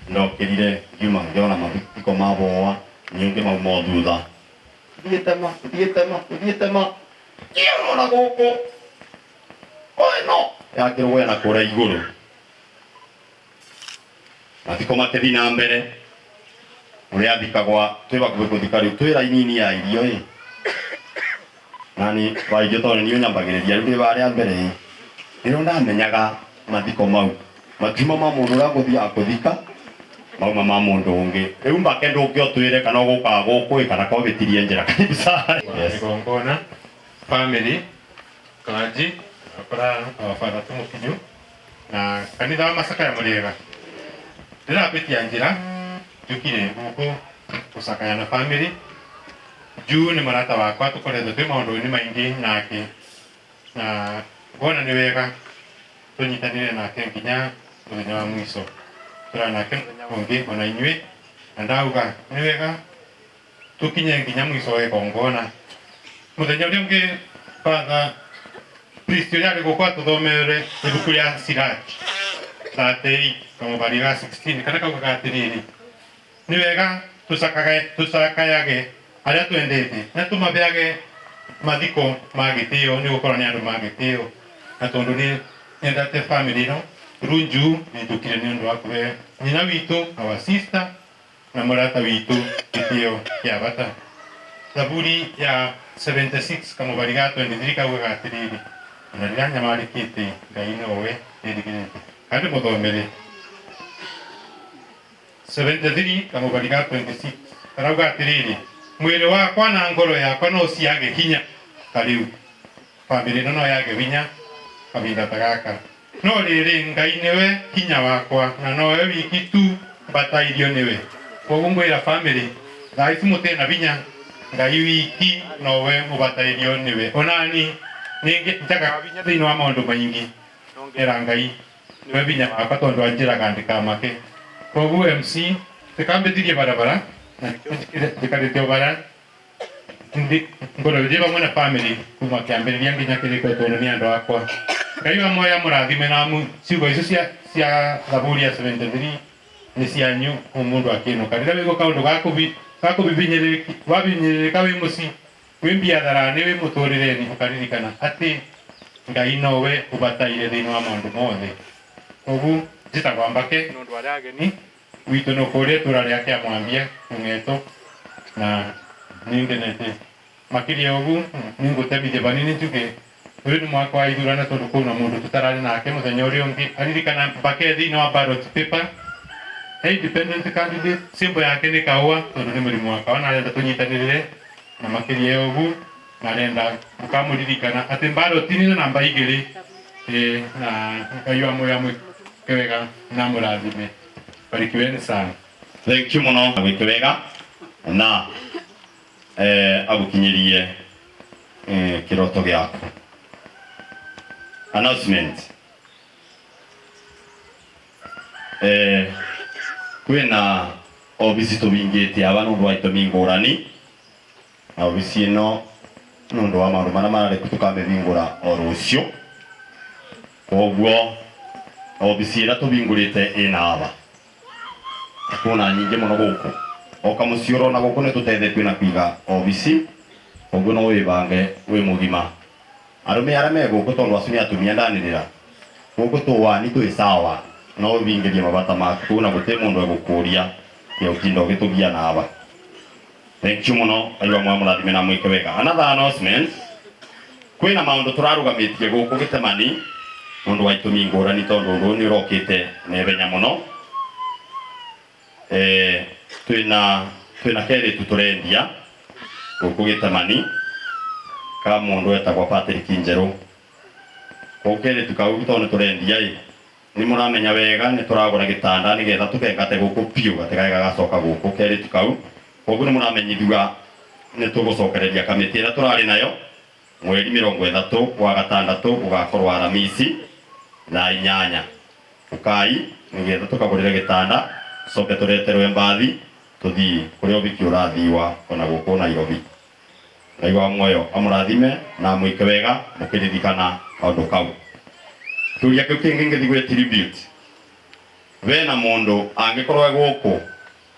ndokĩrire ngiuma ngĩona mathiko maboa nyingĩ mauma o thutha thiĩte ma thiĩte ma thiĩte ma ngĩona gũkũ o ĩno yakĩrũgũya na kũrĩa igũrũ. Mathiko makĩthiĩ na mbere ũrĩa athikagwa twĩ hakuhĩ gũthika rĩu twĩ raini-inĩ ya irio ĩ nani wa irio tondũ niĩ nyambagĩrĩria rĩu ndĩ harĩa mbere ĩ nĩrĩo ndamenyaga mathiko mau matiuma ma mũndũ ũrĩa ngũthiaga kũthika mauma ma mũndũ ũngĩ rĩu mbake ndũke ũtwĩre kana ũgũkaga gũkũ ĩ kana kobĩtirie njĩra. Karibu sana. Yes. Igongona family clergy akora our father tumukinyu na kanitha wa Masaka ya Muriega ndĩrambĩtia njĩra njũkire gũkũ gũcakaya na family juu nĩ mũrata wakwa tũkoretwo twĩ maũndũ-inĩ maingĩ nake na ngona nĩ wega tũnyitanĩre nake nginya mũthenya wa mwico tũra nake mũthenya ũngĩ ona inyuĩ na ndauga nĩ wega tũkinye nginya mwico wa igongona mũthenya ũrĩa ũngĩ father priest ũrĩa arĩ gũkũ atũthomere ibuku rĩa Sirach 38 kamũbari ga 16 kana kaugaga atĩrĩrĩ nĩ wega tũcakayage arĩa twendete na tũmabeage mathiko ma gĩtĩo nĩ gũkorwo nĩ andũ ma gĩtĩo na tondũ nĩ nyendete family ĩno runju nĩ njũkire nĩ ũndũ wa kũhe nyina witũ our sister na mũrata witũ gĩtĩo kĩa bata. Thaburi ya 76 kamũbari ga 23 kaugaga atĩrĩrĩ ona rĩrĩa nyamarĩkĩte Ngai nowe nĩrigĩrĩte kandi mũthomere 73 kamũbari ga 26 karauga atĩrĩrĩ mwĩrĩ wakwa na ngoro yakwa no ciage hinya ta rĩu bamĩrĩ ĩno no yage hinya kahinda ta gaka no rĩrĩ Ngai nĩwe hinya wakwa na nowe wiki tu mbatairio nĩwe. Koguo ngwĩra family thaa ici mũtena hinya Ngai wiki nowe mũbatairio nĩwe. Onani nĩ njagaga hinya thĩinĩ wa maũndũ maingĩ era Ngai nĩwe hinya wakwa tondũ anjĩraga ndikamake. Koguo MC tikambĩtirie barabara na njikarĩte o bara ngorwo ndĩ vamwe na family kuma kĩambĩrĩria nginya kĩrĩko tondũ nĩ andũ akwa. Ngai wa moya mũrathime na ciugo icio cia Thaburi ya 73 nĩ cianyu mũndũ akĩinũka rĩrĩa wĩgũ kaũndũ wabinyĩrĩrĩka wĩ mũciĩ wĩ mbiatharani wĩ mũtũrĩre-inĩ ũkaririkana atĩ Ngai nowe ũbataire thĩinĩ wa maũndũ mothe. Koguo njĩtagwo Mbake nĩ ũndũ arĩa ageni witũ no kũrĩa itũra rĩa Kĩamwambia Kũng'eto na nĩngenete makĩria ũguo nĩngũtemithia vanini njuge ũyũ nĩ mwaka wa ithurano tondũ kwĩna mũndũ tũtararĩ nake mũthenya ũrĩa ũngĩ aririkana Mbake thĩinĩ wa ballot paper he independent candidate symbol yake nĩ kaũa tondũ nĩ mũrimũ wa kaũa na arenda tũnyitanĩrĩre na makĩria ũguo na arenda mũkamũririkana atĩ ballot-inĩ na namba 2 na Ngai wa moyo amwĩke wega na mũrathime. Barikiweni sana. Thank you mũno gwĩke wega na agũkinyĩrie kĩroto gĩaku. Announcement. Kwĩna obici tũhingĩtie aba nĩ ũndũ wa itũmi ngũrani na obici ĩno nĩ ũndũ wa maũndũ marĩa mararĩ tũkamĩhingũra o rũciũ. Koguo obici ĩrĩa tũhingũrĩte ĩna aba kwĩna nyingĩ mũno gũkũ o kamũciĩ ũrona gũkũ nĩ tũteithetio na kũiga obici koguo no wĩbange wĩ mũgima. Arũme arĩa me gũkũ tondũ acio nĩ atumia ndanĩrĩra gũkũ tũwani twĩ sawa no ũthingĩrie mabata maku kũu na gũtirĩ mũndũ egũkũria ya ũtinda ũgĩtũgia na aba. Thank you mũno Ngai wa moyo mũrathime na mwĩke wega. Another announcement kwĩna maũndũ tũrarũgamĩtie gũkũ gĩtemani nĩ ũndũ wa itũmi ngũrani tondũ ũndũ ũyũ nĩ ũrokĩte na ihenya mũno. Twĩna kerĩtu tũrendia gũkũ gĩtemani ka mũndũ etagwo Patrick Njerũ. Koguo kerĩtu kau tondũ nĩ tũrendia ĩ nĩ mũramenya wega nĩ tũragũra gĩtanda nĩgetha tũkengate gũkũ biũ gatigae gagacoka gũkũ kerĩtu kau. Koguo nĩ mũramenyithua nĩ tũgũcokereria kamĩtĩ ĩrĩa tũrarĩ nayo mweri 30 wa gatandatũ ũgakorwo Aramisi thaa 8. Ũkai nĩgetha tũkagũrĩre gĩtanda tũcoke tũreterwe mbathi tũthiĩ kũrĩa ũhiki ũrathiwa ona gũkũ Nairobi. Ngai wa muoyo amũrathime na amwĩke wega mũkĩririkana kaũndũ kau. Kĩũria kĩu kĩngĩ ngĩthiĩ gwĩ tribute, bena mũndũ angĩkorwo e gũkũ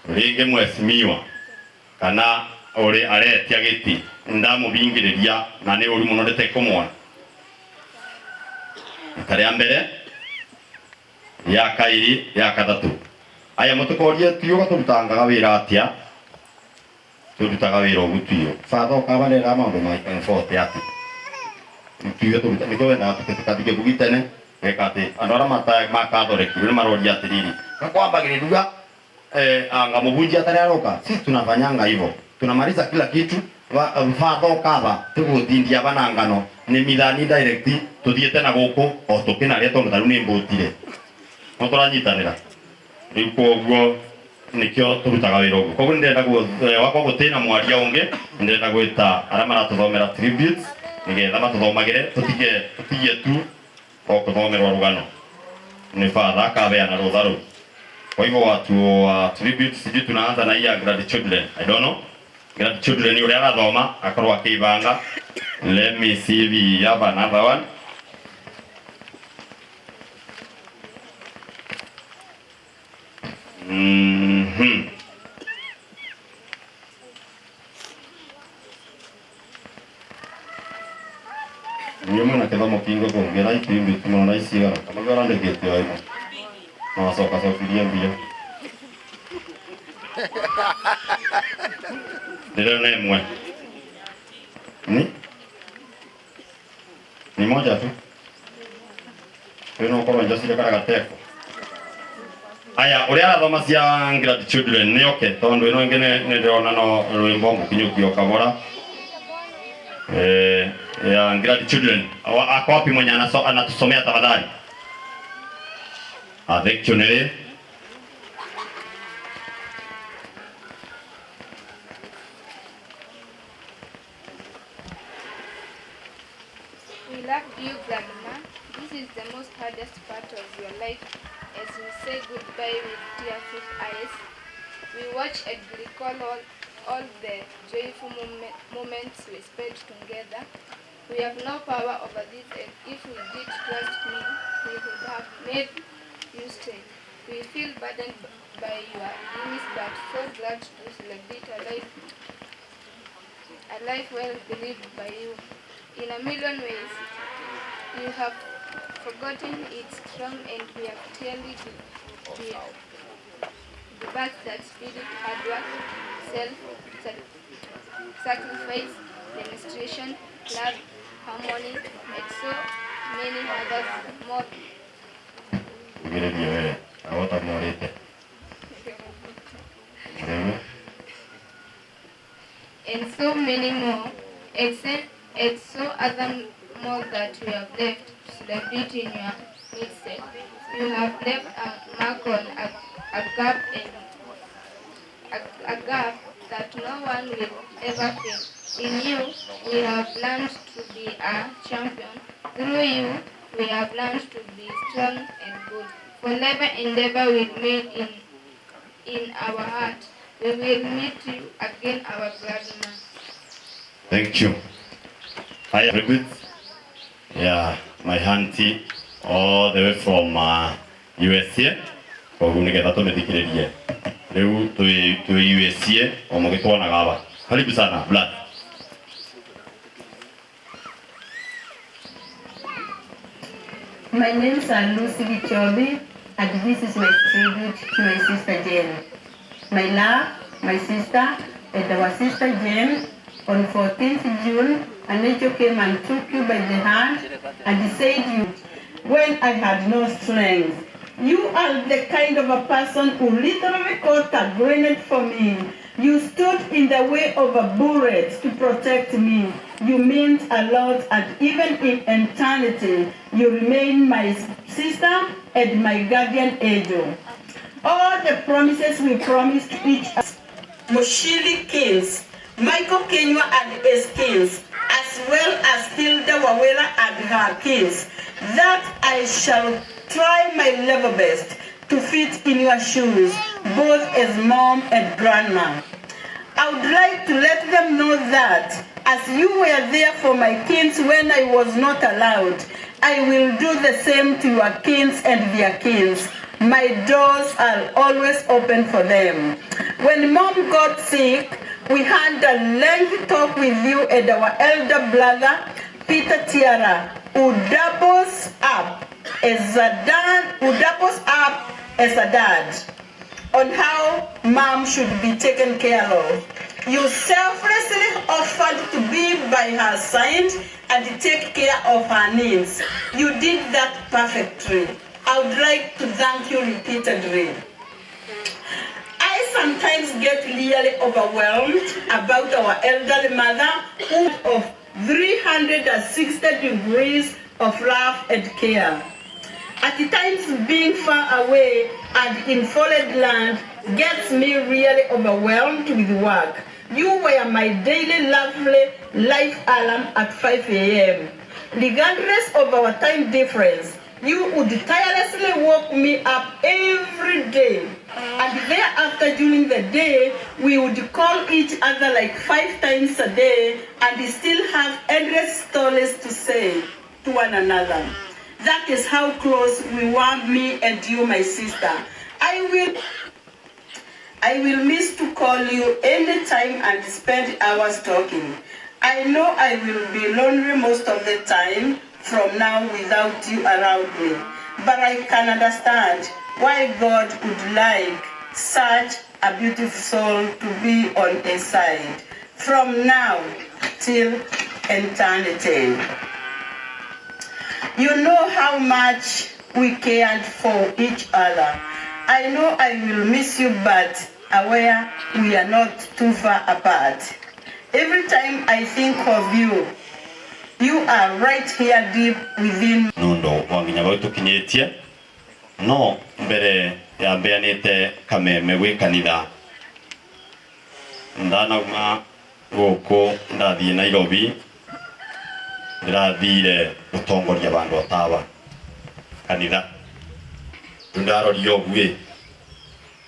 rĩngĩ mheshimiwa kana ũrĩ aretia gĩti ndamũbingĩrĩria na nĩ ũru mũno ndĩtekũmwona rita rĩa mbere, rĩa kairi, rĩa kathatũ. Aya mũtũkorie tuyo tũrutangaga wĩra atĩa, tũrutaga wĩra ũguo tuyo batha ũkabarera maũndũ ma 40 atĩ tuyo tũruta nĩkĩo wendaga tũkathike bugi tene geka atĩ andũ arĩa makathondekirwo nĩ maroria atĩrĩrĩ kakwambagĩrĩria anga mũhunjia atarĩ aroka. Sisi tunafanyanga hivyo, tunamaliza kila kitu fatha ũkaba tũgũtindia bana ngano nĩ mithani direct tuthiĩte na gũkũ o tũkĩnaria tondũ tarĩu nĩ mbũtire no tũranyitanĩra rĩu koguo nikio turutaga wĩra ũguo. Koguo nĩndĩrenda wakwa gũtĩ na mwaria ũngĩ, nĩndĩrenda gwĩta arĩa maratũthomera tributes nĩgetha matũthomagĩre tũtige tũtige tu o kũthomerwo rũgano nĩ father akabeana rũtha rũu. Kwa hivyo watu wa tributes, sijui tunaanza na hii ya grandchildren, I don't know, grandchildren yule arathoma akorwo akĩibanga. Let me see if we have another one. Niĩ mwena kĩthomo kĩingĩ kũngĩra itimbi mũno na icigana kana ũrandĩkĩte o ĩmwe na wacoka cokirie mbia ndĩrona ĩmwe ni moja tu rĩu no ũkorwo njocire karagateko. Aya ũrĩa arathoma cia grandchildren nĩ oke tondũ ĩno ĩngĩ nĩ ndĩrona no rwĩmbo ngũkinyũkio kabora ya grandchildren. Ako wapi mwenye anatusomea tafadhali? Ah, thank you Nelly. We loved you, Grandma. This is the most hardest part of your life as we say goodbye with tearful eyes. We watch and recall all the joyful moments we spent together. We have no power over this, and if we did, trust me, we would have made you stay. We feel burdened by your illness, but so glad to celebrate a life well lived by you. In a million ways, you have forgotten its strong, and we have clearly the back that spirit, hard work, self-sacrifice, demonstration, love, harmony, and so many others more. Ugiririe we ahota morĩte rĩu. And so many more, and so other more that you have left to celebrate in your midst. You have left a mark on a gap and a gap that no one will ever fill. In you, we have learned to be a champion. Through you, we have learned to be strong and good. Forever and ever will remain in our heart. We will meet you again, our grandma. Thank you. Hi, everybody. Yeah, my auntie all the way from USA. Koguo nĩgetha tũmĩthikĩrĩrie rĩu twĩ USA o mũgĩtwonaga aba. Karibu sana Vlad. My name is Lucy Gichobi, and this is my tribute to my sister Jane. My love, my sister, and our sister Jane, on 14th June, an angel came and took you by the hand and said you, when I had no strength. You are the kind of a person who literally caught a grenade for me. You stood in the way of a bullet to protect me. You meant a lot, and even in eternity, you remain my sister and my guardian angel. All the promises we promised each other. Mushili Kings, Michael Kenywa and his kings, as well as Hilda Wawela and her kings, that I shall try my level best to fit in your shoes, both as mom and grandma. I would like to let them know that As you were there for my kids when I was not allowed, I will do the same to your kids and their kids. My doors are always open for them. When mom got sick, we had a lengthy talk with you and our elder brother, Peter Tiara, who doubles up as a dad, who doubles up as a dad, on how mom should be taken care of. You selflessly offered to be by her side and take care of her needs. You did that perfectly. I would like to thank you repeatedly. I sometimes get really overwhelmed about our elderly mother who of 360 degrees of love and care. At times being far away and in foreign land gets me really overwhelmed with work. You were my daily lovely life alarm at 5 a.m. Regardless of our time difference, you would tirelessly woke me up every day. And thereafter during the day, we would call each other like 5 times a day and still have endless stories to say to one another. That is how close we were, me and you, my sister. I will miss to call you anytime and spend hours talking. I know I will be lonely most of the time from now without you around me, but I can understand why God would like such a beautiful soul to be on his side from now till eternity. You know how much we cared for each other. I know I will miss you, but aware we are not too far apart. Every time I think of you, you are right here deep within. Nundu wa nginya bau tukinyitie no mbere ya mbeanite kameme gwi kanitha ndanauma guku ndathie Nairobi ndirathire gutongoria bandu otaba kanitha ndaroria ũguo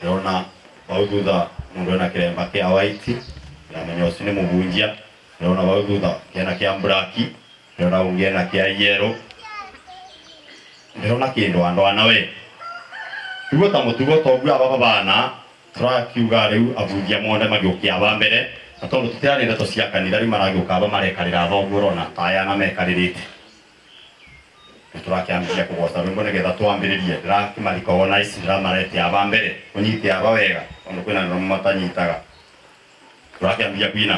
ndĩrona bau thutha mundu ena kiremba kia white ndamenya ũcio nĩ mũhunjia ndĩrona bau thutha kena kia black ndĩrona ũngĩ ena kia yellow ndĩrona kĩndũ andũ ana we rĩu ta mũtugo toguo aba bana tũrakiuga rĩu abunjia monde magĩũkia aba mbere na tondũ tũtirarĩ ndeto cia kanitha rĩu maragĩũka aba marekarĩra thoguo ũrona ta aya na mekarĩrĩte tũrakĩambĩrĩria kũgoca rwĩmbo nĩgetha twambĩrĩrie ndĩrakĩmaricognize ndĩramarete aba mbere ũnyite aba wega tondũ kwĩna andũ matanyitaga tũrakĩambia kuina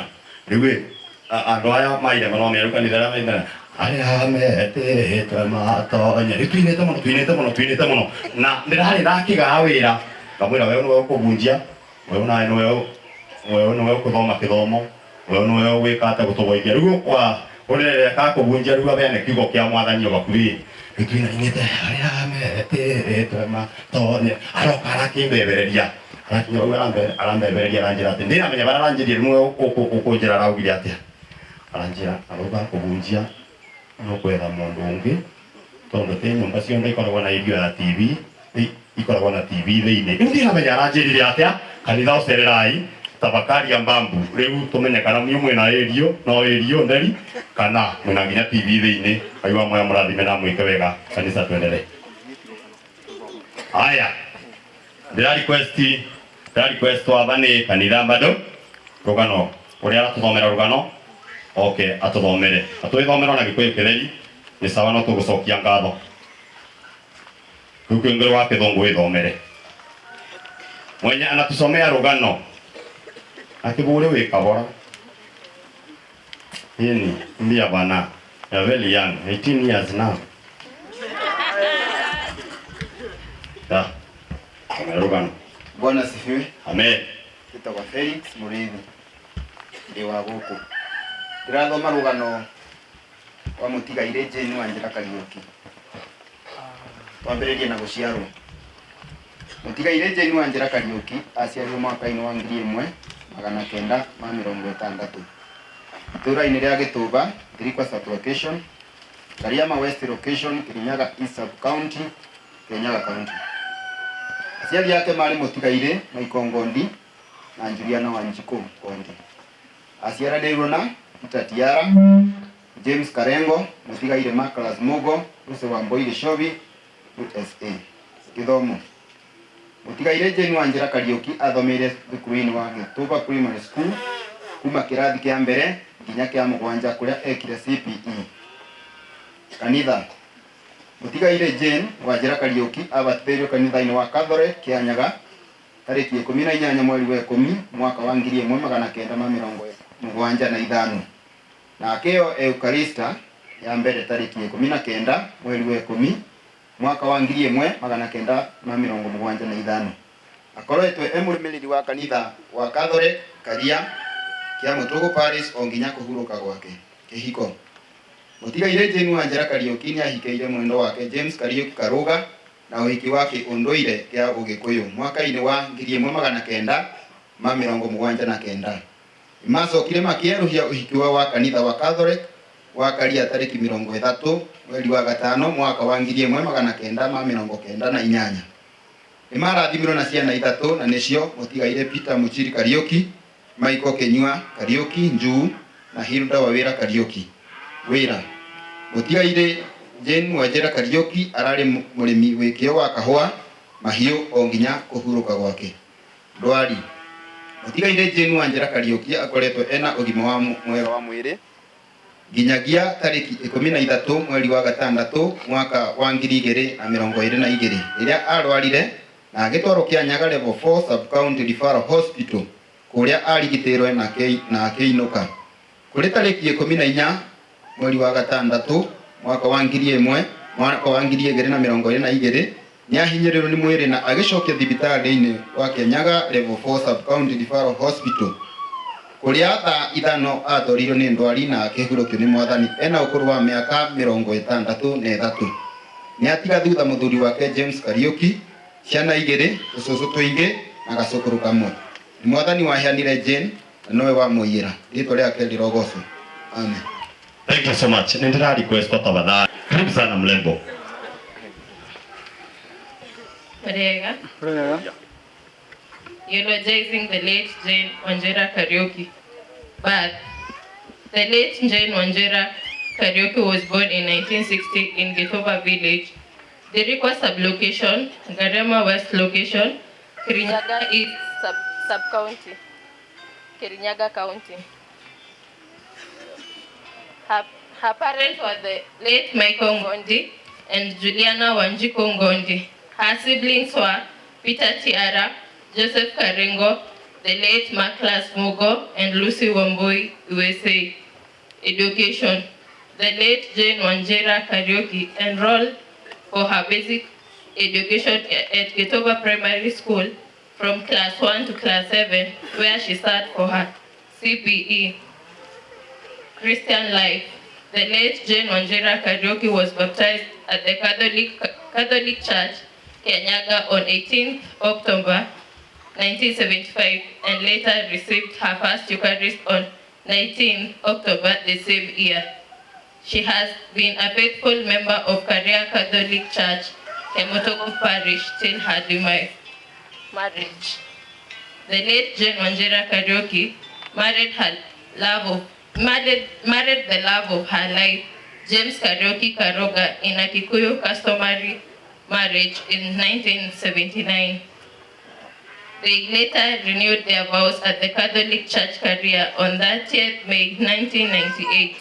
rĩu andũ aya maire manomia rĩu kanitha arĩa maine arĩa metĩtwe matonye rĩu tuinĩte mũno tuinĩte mũno tuinĩte mũno na ndĩrarĩ ndakĩgaa wĩra ngamwĩra wewe nĩwe ũkũhunjia wewe nawe nĩwe wewe nĩwe ũkũthoma kĩthomo wewe nĩwe ũgwĩka atĩa gũtũgoithia rĩu kwa ũrĩa kakũhunjia rĩu abeane kiugo kĩa mwathani o bakuhĩ rĩu tuinainĩte arĩa metĩtwe matonye aroka arakĩmbebereria arakinya ũguo arambebereria aranjĩra atĩ ndĩramenya barĩa aranjĩria rĩmwe ũkũnjĩra araugire atĩa aranjĩra arauga kũhunjia no kwetha mũndũ ũngĩ tondũ ti nyũmba ciothe ikoragwo na irio ya TV ikoragwo na TV thĩinĩ rĩu ndiramenya aranjĩrire atĩa kanitha ũcererai tafakari ya mbambu rĩu tũmenye kana niĩ mwĩna ĩrio no ĩrio nderi kana mwĩna nginya TV thĩinĩ Ngai wa moya mũrathime na mwĩke wega kanitha tuendelee. Haya, ndĩra request waba nĩ kanitha bado rũgano ũrĩa aratũthomera rũgano oke atũthomere atwĩthomera na gĩkũyũ kĩtheri nĩ sawa no tũgũcokia ngatho rĩu kĩngĩrĩ wa kĩthũngũ wĩthomere mwenye anatusomea rũgano akibure wĩ kabora yini mbia bana you are very young 18 years now da somera rũgano. Bwana asifiwe. Amen. Njĩtagwo Felix Mũrĩithi ndĩ wa gũkũ ndĩrathoma rũgano wa mũtigairĩ Jane Wanjĩra Kariũki. Twambĩrĩrie na gũciarwo. Mũtigairĩ Jane Wanjĩra Kariũki aciarirwo mwaka-inĩ wa 1960 itũũra-inĩ rĩa Gĩtũba, Thirikwa sub location, Kariama West location, Kirinyaga East sub county, Kirinyaga county. Aciari ake marĩ mũtigairĩ Michael Ngondi na Juliana Wanjikũ Ngondi. Aciaranĩirwo na Peter Tiara, James Karengo, mũtigaire Maclas Mugo, Lucy Wambui Gĩcobi, USA. Gĩthomo. Mũtigaire Jane Wanjĩra Kariũki athomeire thukuru-inĩ wa Gĩtũba Primary School kuma kĩrathi kĩa mbere nginya kĩa mũgwanja kũrĩa ekire CPE. Kanitha. Mũtigaire Jane Wanjĩra Kariũki abatithĩirio kanitha-inĩ wa Catholic Kĩanyaga tarĩki 18 mweri wa 10 mwaka wa 1975 na akĩheo Eucharista ya mbere tarĩki 19 mweri wa 10 mwaka wa 1975. Akoretwo e mũrũmĩrĩri wa kanitha wa Catholic Karia kĩa Mũtũgũ Parish o nginya kũhurũka gwake. Kĩhiko. Mũtigaire Jane Wanjĩra Kariũki nĩahikĩire mwendwa wake James Kariũki Karũga na ũhiki wa kĩũndũire kĩa Ũgĩkũyũ mwaka-inĩ wa 1979. Nĩmacokire makĩerũhia ũhiki wao wa kanitha wa Catholic wa Karia tarĩki 30 mweri wa 5 mwaka wa 1998. Nĩmarathimirwo na ciana ithatũ na nĩcio mũtigaire Peter Muchiri Kariũki, Michael Kinyua Kariũki Njuu na Hilda Wawira Kariũki. Wĩra. Mũtigaire Jane Wanjĩra Kariũki ararĩ mũrĩmi wĩ kĩo wa kahũa mahiũ o nginya kũhurũka gwake. Ndwari. Mũtigaire Jane Wanjĩra Kariũki akoretwo ena ũgima wa mwega wa mwĩrĩ nginyagia tarĩki 13 mweri wa 6 mwaka wa 2022 rĩrĩa arwarire na agĩtwarwo Kĩanyaga Level 4 Sub-County Referral Hospital kũrĩa arigitĩrwo na akĩinũka. Kũrĩ tarĩki 14 mweri wa 6 mwaka wa 2022 nĩahinyĩrĩirio nĩ mwĩrĩ na agĩcokio thibitarĩ-inĩ wa Kĩanyaga Level 4 Sub-County Referral Hospital kũrĩa thaa 5 atwarirwo nĩ ndwari na akĩhurũkio nĩ mwathani ena ũkũrũ wa mĩaka 63. Nĩatiga thutha mũthuri wake James Kariũki, ciana igĩrĩ, tũcũcũ tũingĩ na gacũkũrũ kamwe. Nĩ mwathani waheanire Jane na nowe wamũiyĩra. Rĩtwa rĩake rĩrogocwo. Amen. Thank you so much. Nindira request kwa tafadhali. Karibu sana mlembo. Mrega. Mrega. Eulogizing the late Jane Wanjira Kariuki. Birth. The late Jane Wanjira Kariuki was born in 1960 in Gitoba village, Dirikwa sublocation, Garema West location, Kirinyaga East sub-county, Kirinyaga County. Her parents were the late Michael Ngondi and Juliana Wanjiku Ngondi. Her siblings were Peter Tiara, Joseph Karengo, the late Maclas Mugo, and Lucy Wambui, USA. Education. The late Jane Wanjira Kariuki enrolled for her basic education at Gitoba Primary School from class 1 to class 7, where she sat for her CPE. Christian life. The late Jane Wanjira Kariuki was baptized at the Catholic Church, Kianyaga, on 18th October 1975, and later received her first Eucharist on 19th October the same year. She has been a faithful member of Karia Catholic Church, Kemotogo Parish, till her demise. Marriage. The late Jane Wanjira Kariuki married the love of her life, James Kariuki Karoga, in a Kikuyu customary marriage in 1979. They later renewed their vows at the Catholic Church Karia on 30th May 1998.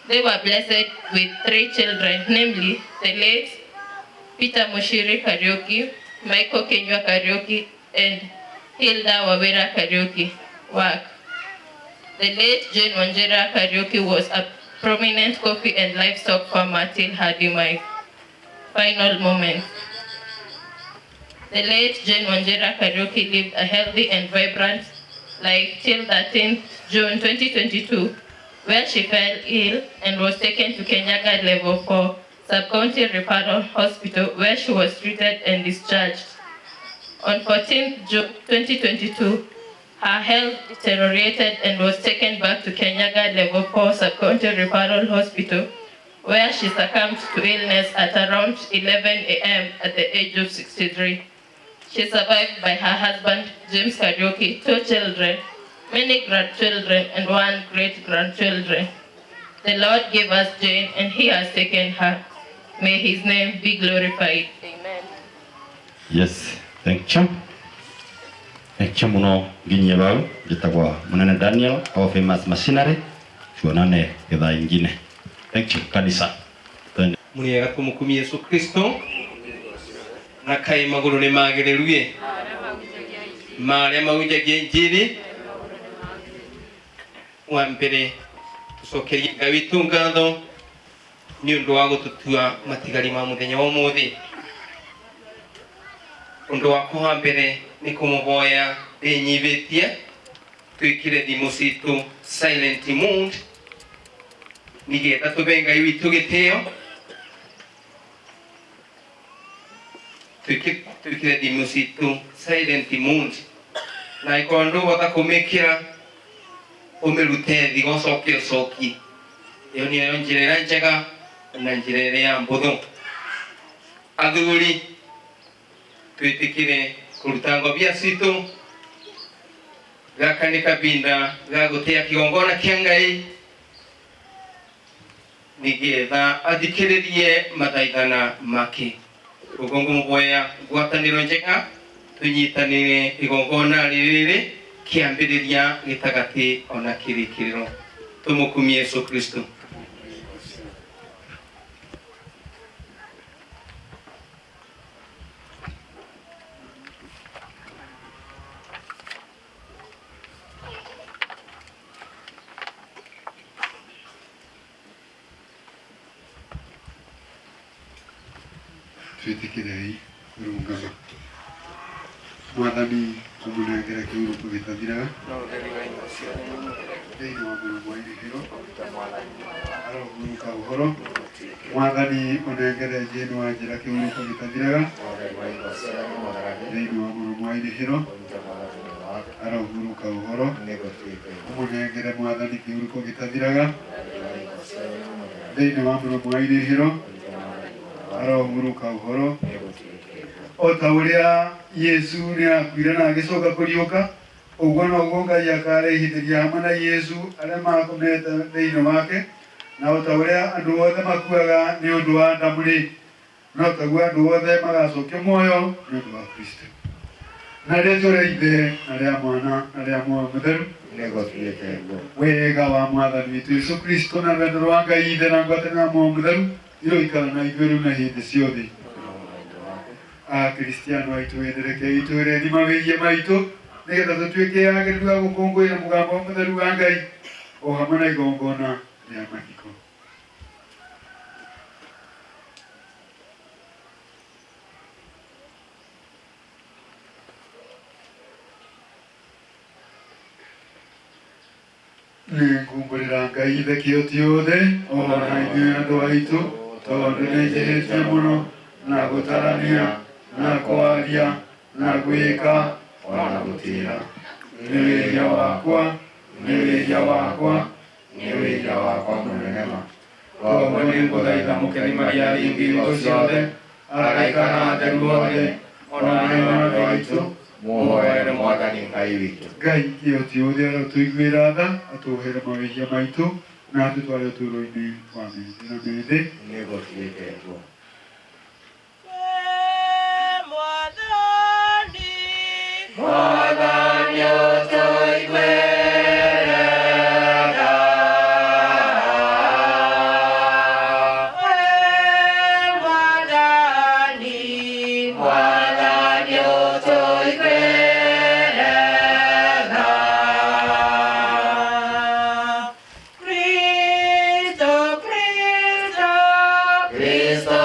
They were blessed with 3 children, namely the late Peter Mushiri Kariuki, Michael Kenywa Kariuki, and Hilda Wawira Kariuki. Work. The late Jane Wanjira Kariuki was a prominent coffee and livestock farmer till her demise. Final moment. The late Jane Wanjira Kariuki lived a healthy and vibrant life till 13th June 2022, where she fell ill and was taken to Kenyaga Level 4 Sub-County Referral Hospital, where she was treated and discharged. On 14th June 2022, her health deteriorated and was taken back to Kenyaga Level 4 Sub-County Referral Hospital, where she succumbed to illness at around 11 a.m. at the age of 63. She survived by her husband, James Kariuki, 2 children, many grandchildren, and one great grandchildren. The Lord gave us Jane, and He has taken her. May His name be glorified. Amen. Yes, thank you. Thank you muno nginyie bau njitagwa Munene Daniel our famous machinery, tuonane githaa ingine. Thank you kanisa. Twende. Muriega tumukumie Yesu Kristo na kai maguru ni magiriruye maria mahunjagia injiri. Wa mbere tucokerie Ngai witũ ngatho nĩ ũndũ wa gũtũtua matigari ma mũthenya wa ũmũthĩ. Ũndũ wakwa wa mbere nĩ kũmũhoya ndĩnyivĩtie twĩkĩre thimũ citũ silent mode nĩgetha tũbe Ngai witũ gĩtĩo. Twĩkĩre thimũ citũ silent mode na ĩkorwo ndũgũhota kũmĩkĩra ũmĩrute thiga ũcoke ũcokie. Ĩyo nĩyo njĩra ĩrĩa njega na njĩra ĩrĩa mbũthũ. Athuri twĩtĩkĩre kũruta ngobia citũ. Gaka nĩ kabinda ga gũtĩa kĩgongona kĩa Ngai nĩgetha athikĩrĩrie mathaithana make. Ũguo ngũmũhoya ngwatanĩro njega tũnyitanĩre igongona rĩrĩ kĩambĩrĩria gĩtagatĩ ona kĩrĩkĩrĩro. Tũmũkumie Yesu Kristo. Twĩtĩkĩrei kũrũngama. Mwathani kũmũnengera kĩhurũko gĩtathiraga thĩinĩ wa mũromo wa irĩhĩro arohurũka ũhoro. Mwathani ũnengere Jane wa njĩra kĩhurũko gĩtathiraga thĩinĩ wa mũromo wa irĩhĩro arohurũka ũhoro. Ũmũnengere Mwathani kĩhurũko gĩtathiraga thĩinĩ wa mũromo wa irĩhĩro arohurũka ũhoro. O ta ũrĩa Yesu nĩakuire na agĩcoka kũriũka, ũguo noguo Ngai akarehithĩria hamwe na Yesu arĩa makomete thĩinĩ wake. Na o ta ũrĩa andũ othe makuaga nĩ ũndũ wa Adamu rĩ, no taguo andũ othe magacokio muoyo nĩ ũndũ wa Kristo. Na rĩĩtwa rĩa Ithe na rĩa Mwana na rĩa Muoyo Mũtheru wega wa Mwathani witũ Yesu Kristo na rwendo rwa Ngai Ithe na ngwatanĩro ya Muoyo Mũtheru iroikara na ithuĩ rĩu na hĩndĩ ciothe. Akristiano aitũ wenderekei twĩre mawĩhia maitũ nĩgetha tũtuĩke agĩrĩru a gũkũngũĩra mũgambo mũtheru wa Ngai o hamwe na igongona rĩa mathiko. Nĩngumbũrĩra Ngai Ithe kĩhoti yothe o na ithuĩ andũ aitũ tondũ nĩnjĩhĩtie mũno na gũtarania na kwaria na gwĩka ona gũtĩra. Nĩ wĩhia wakwa, nĩ wĩhia wakwa, nĩ wĩhia wakwa mũnene ma. Koguo nĩngũthaitha mũkeni Maria thingi hingo ciothe, araika na atheru othe, ona andũ aitũ mũhoere Mwathani Ngai witũ. Ngai kĩhoti yothe arotũiguĩra tha, atũohere mawĩhia maitũ na atũtware ũtũũro-inĩ wa mĩthĩ na mĩthĩ. Nĩgũtuĩke ũguo. Mwathani ũtũiguĩre tha. We Mwathani, Mwathani ũtũiguĩre tha. Kristo, Kristo, Kristo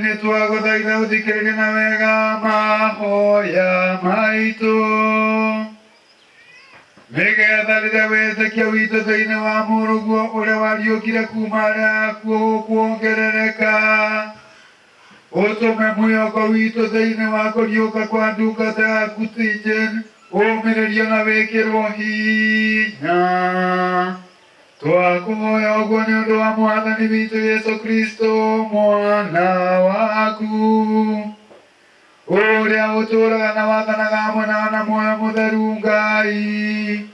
Nĩ twagũthaitha ũthikĩrĩrie na wega mahoya maitũ, nĩgetha rĩrĩa wĩtĩkio witũ thĩinĩ wa Mũrũguo ũrĩa wariũkire kuma arĩa akuũ ũkuongerereka, ũtũme mwĩhoko witũ thĩinĩ wa kũriũka kwa ndungata yaku Jane ũmĩrĩrio na wĩkĩrwo hinya. Twakũhoya ũguo nĩ ũndũ wa Mwathani witũ Yesu Kristo, mwana waku, ũrĩa ũtũũraga na wathanaga hamwe nawe na Muoyo Mũtheru Ngai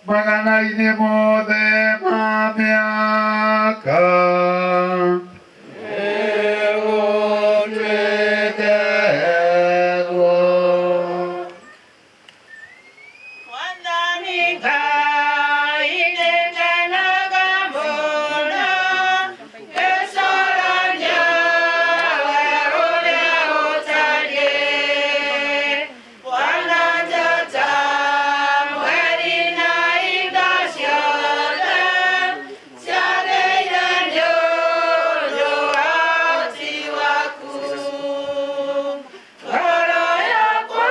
magana-inĩ mothe ma mĩaka. Mwathani Ngai nĩngenaga mũno ngĩcorania werũ ũrĩa ũtariĩ. Bwana njata, mweri na indo ciothe ciagĩire nĩ ũndũ wa ũhoti waku. Ngoro yakwa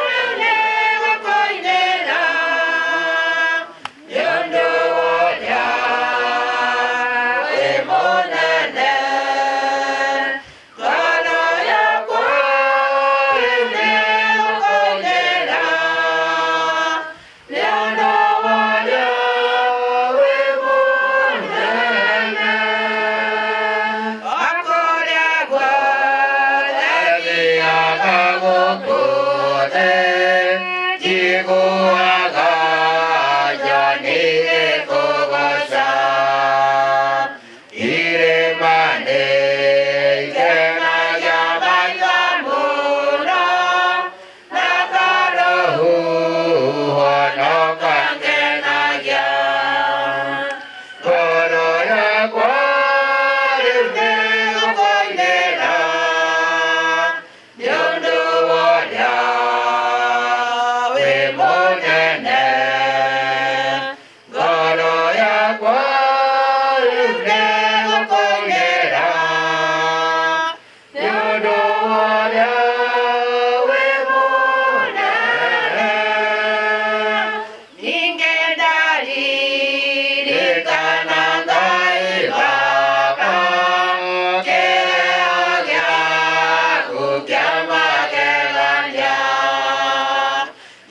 rĩu nĩgũkũinĩra nĩ ũndũ wa ũrĩa wĩ mũnene. Ngoro yakwa rĩu nĩgũkũinĩra nĩ ũndũ wa ũrĩa wĩ mũnene. O kũrĩa guothe thiaga gũkũ thĩ, njiguaga nyoni igĩkũgooca. Irĩma-inĩ ikenagia maitho mũno, na karũhuho no kangenagia. Ngoro yakwa rĩu nĩgũkũinĩra nĩ ũndũ wa ũrĩa wĩ mũnene. Ngoro yakwa rĩu nĩgũkũinĩra nĩ ũndũ wa ũrĩa wĩ mũnene. Ningĩ ndaririkana Ngai Baba, kĩheo gĩaku kĩa magegania.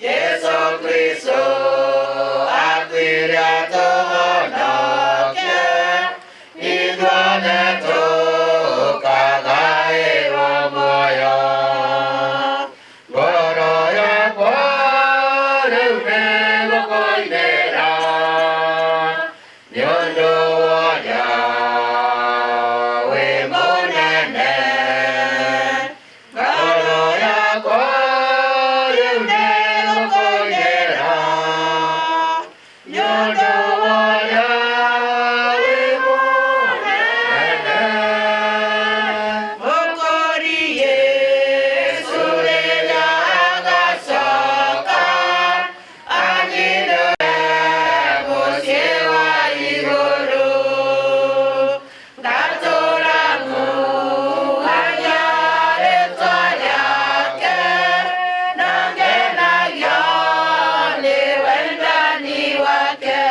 Jesũ Kristũ akuire atũhonokie, ithuothe tũkagaĩrwo muoyo. Ngoro yakwa rĩu nĩgũkũinĩra nĩ ũndũ wa ũrĩa wĩ mũnene. Ngoro yakwa rĩu nĩgũkũinĩra nĩ ũndũ wa ũrĩa wĩ mũnene. Mũkũri Jesũ rĩrĩa agacoka anyinũre mũciĩ wa igũrũ. Ngatũũra ngumagia rĩĩtwa rĩake, na ngenagio nĩ wendani wake.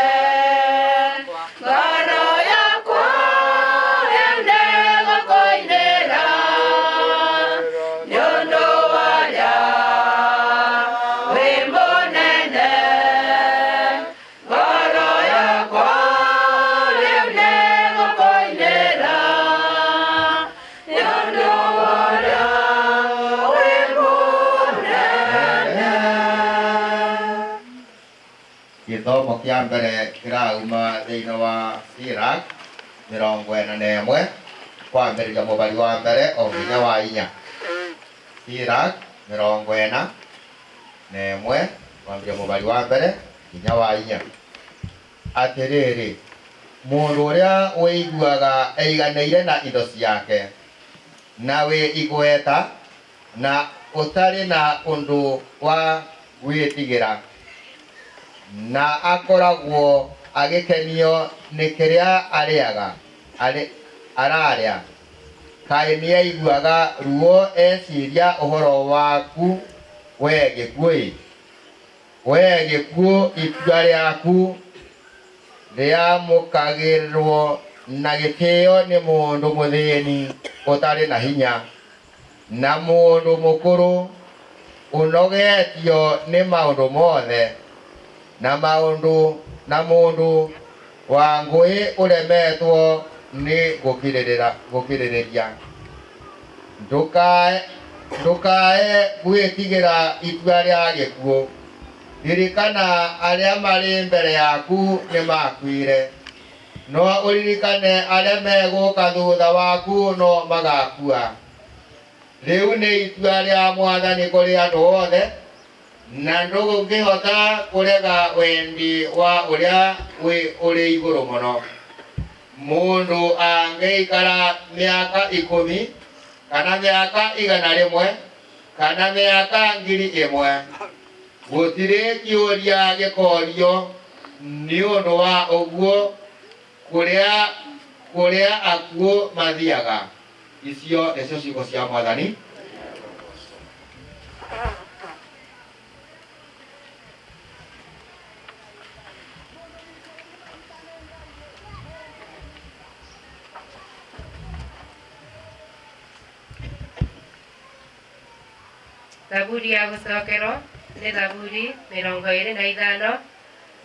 Ngoro yakwa rĩu nĩgũkũinĩra nĩ ũndũ wa ũrĩa wĩ mũnene. Ngoro yakwa rĩu nĩgũkũinĩra nĩ ũndũ wa ũrĩa wĩ mũnene. Gĩthomo kĩa mbere kĩrauma thĩinĩ wa Sirach 41, kwambĩrĩria mũbari wa mbere o nginya wa inya. Sirach 41, kwambĩrĩria mũbari wa mbere nginya wa inya. Atĩrĩrĩ, mũndũ ũrĩa ũiguaga eiganĩire na indo ciake, na wĩ igweta, na ũtarĩ na ũndũ wa gwĩtigĩra, na akoragwo agĩkenio nĩ kĩrĩa arĩaga ararĩa. Kaĩ nĩaiguaga ruo eciria ũhoro waku wee gĩkuũ-ĩ? Wee gĩkuũ, itua rĩaku rĩamũkagĩrwo na gĩtĩo nĩ mũndũ mũthĩni ũtarĩ na hinya, na mũndũ mũkũrũ ũnogetio nĩ maũndũ mothe, na maũndũ na mũndũ wa ngũĩ ũremetwo nĩ gũkirĩrĩria. Ndũkae gwĩtigĩra itua rĩa gĩkuũ. Ririkana arĩa marĩ mbere yaku nĩmakuire, no ũririkane arĩa megũka thutha waku no magakua. Rĩu nĩ itua rĩa Mwathani kũrĩ andũ othe, na ndũngĩhota kũrega wendi wa ũrĩa ũrĩ igũrũ mũno. Mũndũ angĩikara mĩaka 10 kana mĩaka 100 kana mĩaka 1000, gũtirĩ kĩũria gĩkorio nĩ ũndũ wa ũguo kũrĩa akuũ mathiaga. Icio nĩcio ciugo cia Mwathani. Thaburi ya gũcokerwo nĩ Thaburi 25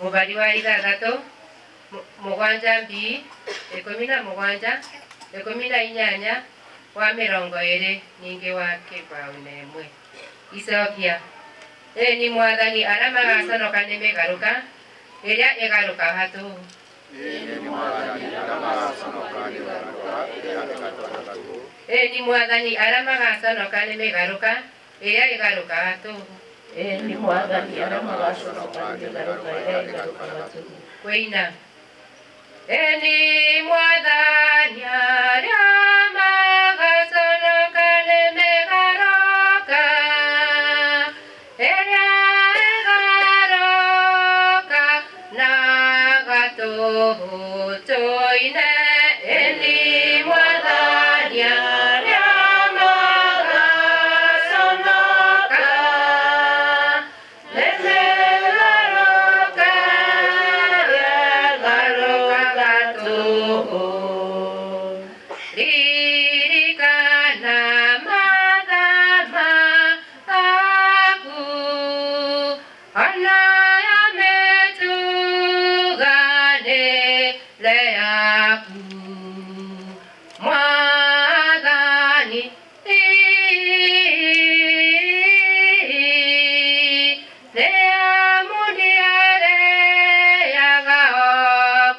mũbari wa 6 7 B 17 18 wa 20 ningĩ wa 21. Icokia. Ĩĩ ni Mwathani arĩa magaconoka nĩ mĩgarũka ĩrĩa ĩgarũkaga tũhũ. Ĩĩ ni Mwathani arĩa magaconoka nĩ mĩgarũka ĩrĩa ĩgarũkaga tũhũ. Ĩĩ ni Mwathani arĩa magaconoka nĩ mĩgarũka ĩrĩa ĩgarũkaga tũhũ. Kũina. Ĩĩ ni Mwathani arĩa magaconoka nĩ mĩgarũka ĩrĩa ĩgarũka na gatũhũ tũine. Ĩĩ ni Mwathani arĩa magaconoka nĩ mĩgarũka ĩgarũkaga tũhũ. Ririkana mathaa maku, ona ya mĩtuganĩre yaku. Mwathani nĩamũndiarĩaga o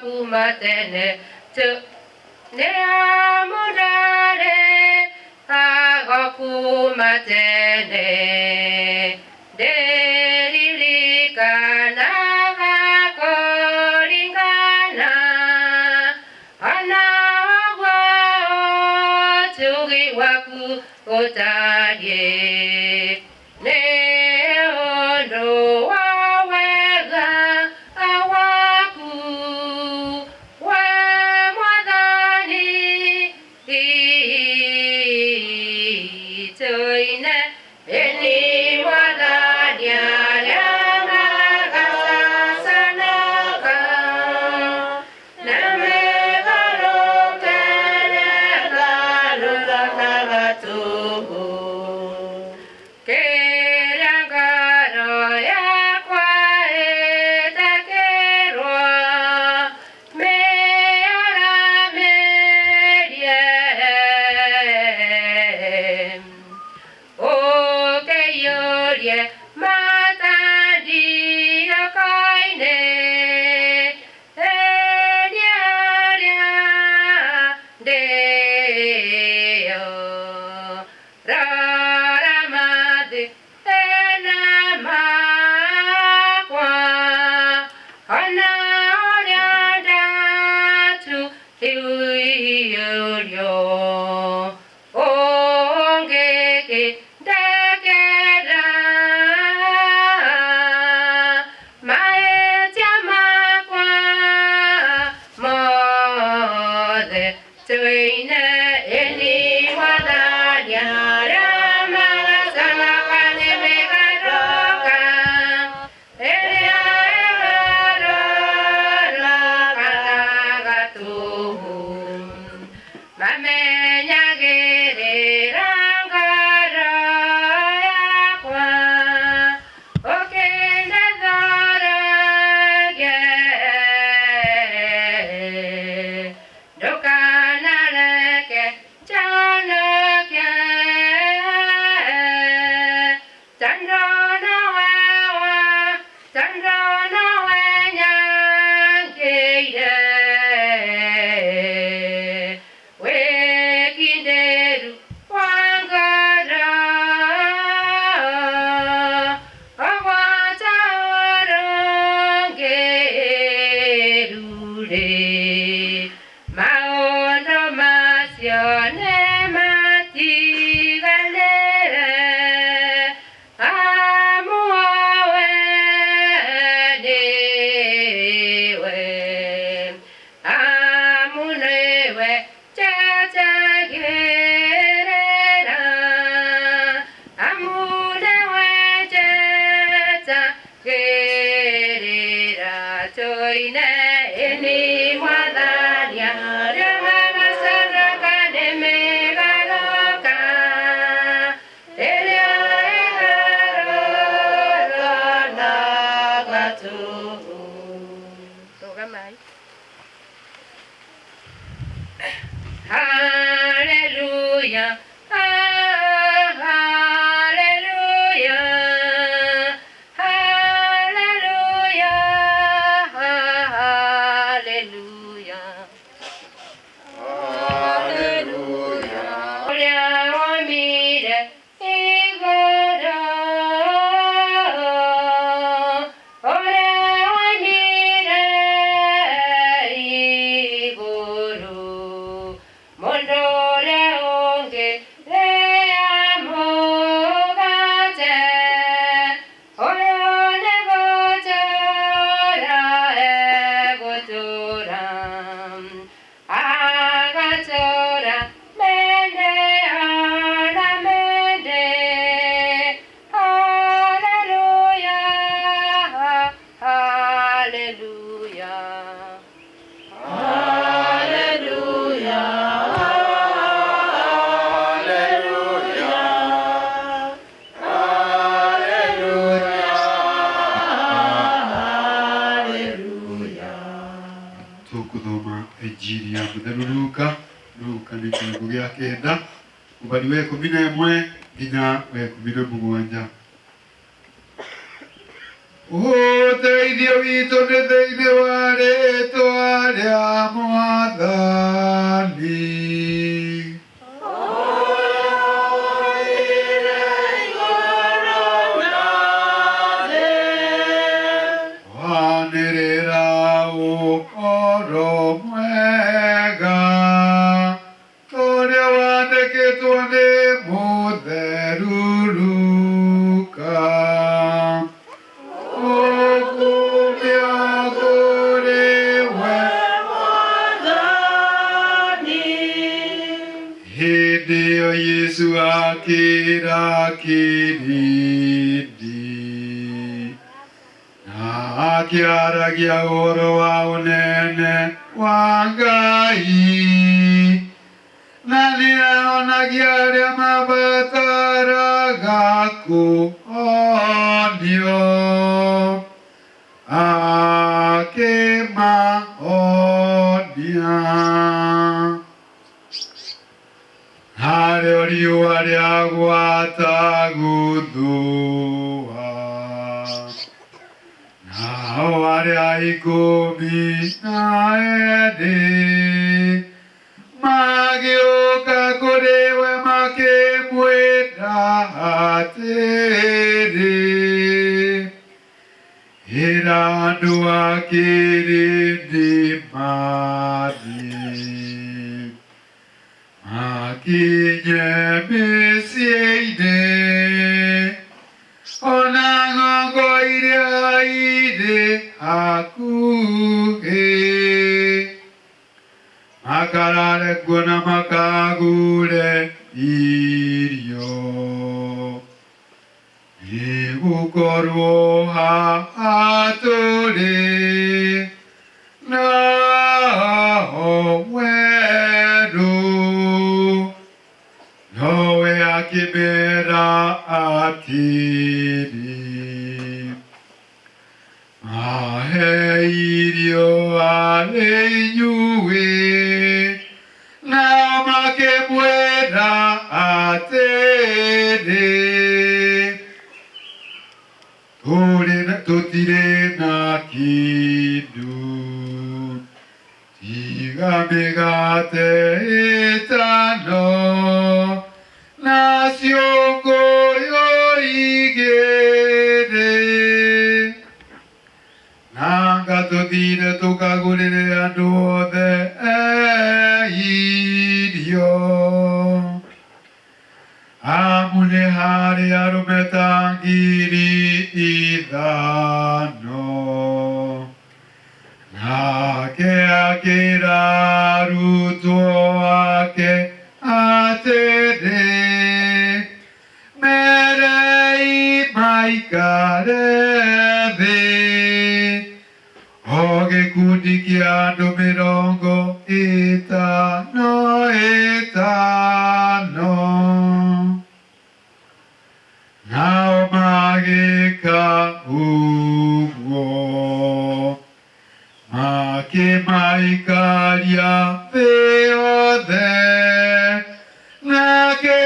kuma tene nĩamũndarĩaga o kuma tene. Ndĩririkanaga kũringana ona ũguo ũtugi waku ũtariĩ. Nĩ ũndũ wa wega waku, we Mwathani, tũine. Ĩĩ ni Mwathani arĩa magaconoka na mĩgarũka ĩgarũkaga tũhũ. Kĩrĩa ngoro yakwa ĩtakĩrwo mĩaramĩrie, ũkĩiyũrie matandĩko-inĩ ĩrĩa ndĩyo. Rora mathĩna makwa, ona ũrĩa ndatuĩrio, ũngĩkĩndekera mahĩtia makwa mothe tũine. Ĩĩ ni Maũndũ macio nĩ matiganĩre, amu we nĩwe, amu nĩwe njetagĩrĩra, amu nĩwe njetagĩrĩra, tũine ĩni Mwathani arĩa magaconoka nĩ mĩgarũka, ĩrĩa ĩgarũrwo na gatũ. Rũgamai. Hallelujah, hallelujah, hallelujah, hallelujah. Ũrĩa woimire igũrũ, ũrĩa woimire igũrũ, mũndũ ũrĩa ũngĩ rĩa mũgate, ũyũ nĩ gũtũũra egũtũũra, agatũũra mende ona mende. Hallelujah, hallelujah. Tũkũthoma injiri ya mũtheru Luka. Luka nĩ kĩongo gĩa kenda mũbari wa 11 nginya wa 17. Ũteithio witũ nĩ thĩinĩ wa rĩtwa rĩa Mwathani. Wanĩrĩra ũhoro mwega ũrĩa wandĩkĩtwo nĩ mũtheru Luka. Ũkumio kũrĩ we Hĩndĩ ĩyo Yesu akĩra kĩrĩndĩ na akĩaragia ũhoro wa ũnene wa Ngai, na nĩahonagia arĩa mabataraga kũhonio, akĩmahonia. Narĩo riũa rĩagwata gũthũa, nao arĩa 12 magĩũka kũrĩ we makĩmwĩra atĩrĩ, ĩra andũ a kĩrĩndĩ mathiĩ makinye mĩciĩ-inĩ ona ng'ongo iria irĩ hakuhĩ, makarare kuo na makagũre irio, nĩgũkorwo haha tũrĩ naho werũ. Nowe akĩmera atĩrĩ, mahe irio arĩ inyuĩ. Nao makĩmwĩra atĩrĩ, tũtirĩ na kĩndũ tiga mĩgate ĩtano na ciũngũyũ 2. Nanga tũthire tũkagũrĩre andũ othe irio. Amu nĩ harĩ arũme ta 5,000. Nake akĩra arutwo ake atĩrĩ, merei maikare thĩ, o gĩkundi kĩa andũ 50 50. Nao magĩka ũguo, makĩmaikaria thĩ othe. Nake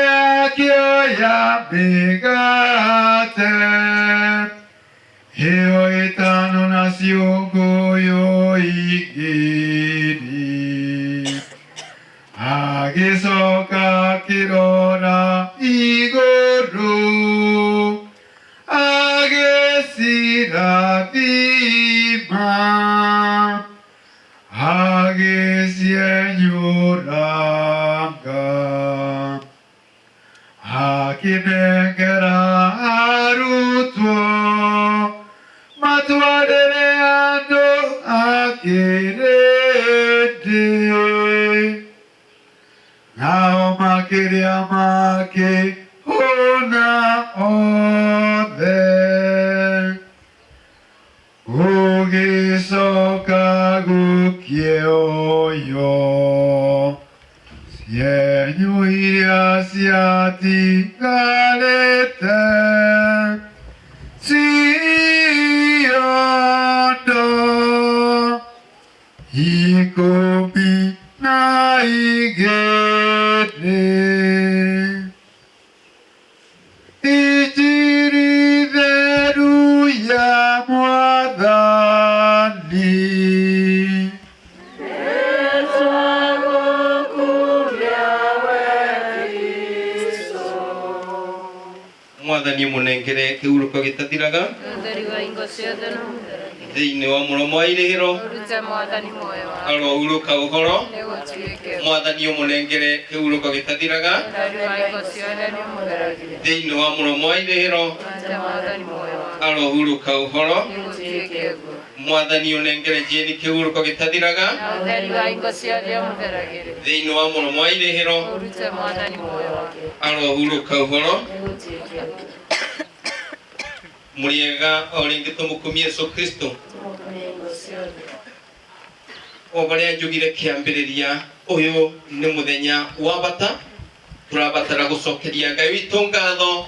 akĩoya mĩgate ĩyo ĩtano na ciũngũyũ igĩrĩ, agĩcoka akĩrora igũrũ, agĩcirathima, agĩcienyũranga, akĩnengera arutwo matwarĩre andũ a kĩrĩndĩ. Nao makĩrĩa makĩhũna othe. Gũgĩcoka gũkĩoywo cienyũ iria ciatigarĩte, ciondo 12. Injiri theru ya Mwathani. Yesu agũkumia we Kristo. Mwathani mũnengere kĩhurũko gĩtathiraga Ũtheri wa hingo ciothe na mũtheragĩre. Thĩinĩ wa mũromo wa irĩhĩro. Ũrute Mwathani muoyo waku. Arohurũka ũhoro. Nĩgũtuĩke. Mwathani ũmũnengere kĩhurũko gĩtathiraga. Ũtheri wa hingo ciothe na mũtheragĩre. Thĩinĩ wa mũromo wa irĩhĩro. Ũrute Mwathani muoyo waku. Arohurũka ũhoro. Nĩgũtuĩke ũguo. Mwathani ũnengere Jane kĩhurũko gĩtathiraga. Na ũtheri wa hingo ciothe ũmũtheragĩre. Thĩinĩ wa mũromo wa irĩhĩro. Ũrute Mwathani muoyo wake. Arohurũka ũhoro. Nĩgũtuĩke ũguo. Mũrĩega o rĩngĩ, tũmũkumie Yesu Kristo. Tũmũkumie hingo ciothe. O barĩa njugire kĩambĩrĩria, ũyũ nĩ mũthenya wa bata tũrabatara gũcokeria Ngai witũ ngatho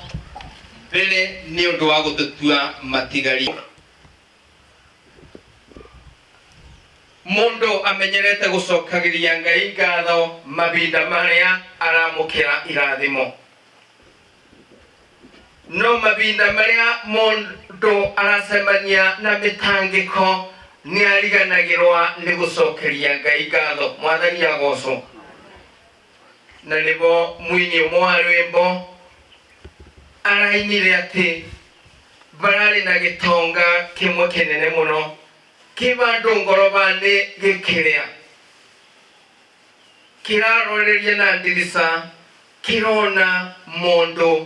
mbere nĩ ũndũ wa gũtũtua matigari. Mũndũ amenyerete gũcokagĩria Ngai ngatho mahinda marĩa aramũkĩra irathimo, no mahinda marĩa mũndũ aracemania na mĩtangĩko nĩ ariganagĩrwa nĩ gũcokeria Ngai ngatho. Mwathani agocwo. Na nĩbo mũini ũmwe wa rwĩmbo arainire atĩ bararĩ na gĩtonga kĩmwe kĩnene mũno kĩ vandũ ngoroba-inĩ, gĩkĩrĩa kĩraroreria na ndirica, kĩrona mũndũ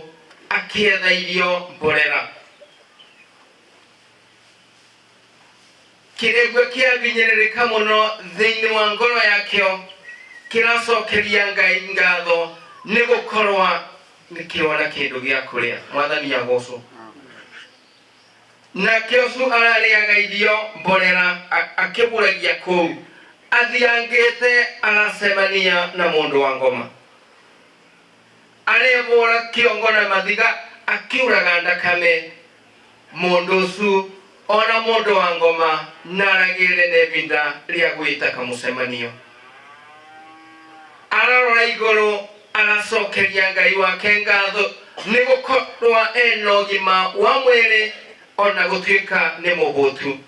akĩetha irio mborera. Kĩrĩgua kĩabinyĩrĩrĩka mũno thĩinĩ wa ngoro yakĩo, kĩracokeria Ngai ngatho nĩ gũkorwa nĩ kĩona kĩndũ gĩa kũrĩa. Mwathani agocwo. Nake ũcio ararĩaga irio mborera akĩburagia kũu athiangĩte, aracemania na mũndũ wa ngoma arebũra kĩongo na mathiga akiuraga ndakame. Mũndũ ũcio ona mũndũ wa ngoma naragĩre na ibinda rĩa gwĩta kamũcemanio, ararora igũrũ, aracokeria Ngai wake ngatho nĩ gũkorwo ena ũgima wa mwĩrĩ ona gũtuĩka nĩ mũhũtu.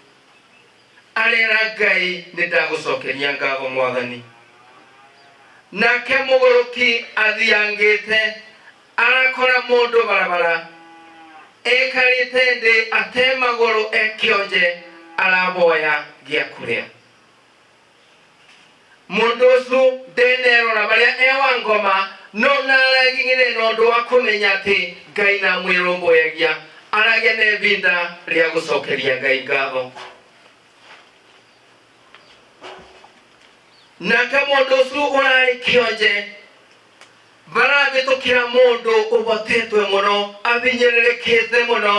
Arera Ngai, nĩ ndagũcokeria ngatho, Mwathani. Nake mũgũrũki athiangĩte arakora mũndũ barabara ekarĩte thĩ ate magũrũ, ekĩonje, araboya gĩa kũrĩa. Mundu ucu ndenerora baria ewa ngoma no naraging'ire na undu wa kumenya ati Ngai na mwirumbuyagia aragia na ibinda ria gucokeria Ngai ngatho. Nake mundu ucu urari kionje barabĩtũkĩra mũndũ ũbotetwe mũno abinyĩrĩrĩkĩte mũno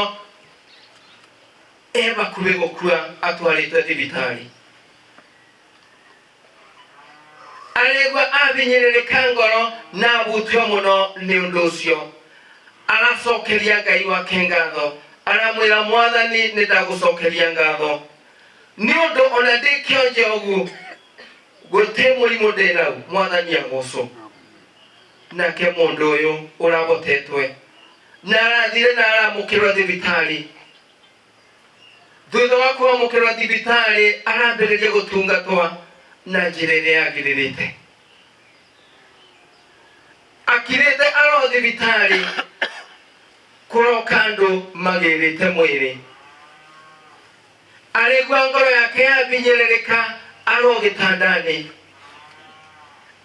e bakuhĩ gũkua atwarĩtwe thibitarĩ aregua abinyĩrĩrĩka ngoro na abutio mũno nĩ ũndũ ũcio aracokeria Ngai wake ngatho aramwĩra Mwathani nĩ ndagũcokeria ngatho nĩ ũndũ ona ndĩ kĩonje ũguo gũtĩ mũrimũ ndĩ nau Mwathani agocwo. Nake mundu uyu urabotetwe na arathire na aramukirwo thibitari thutha wa kwamukirwo thibitari arambiriria gutungatwa na njira iria yagiririte akirite aro thibitari kuroka andu magirite mwiri arigua ngoro yake yabinyĩrĩrĩka aro gĩtanda-inĩ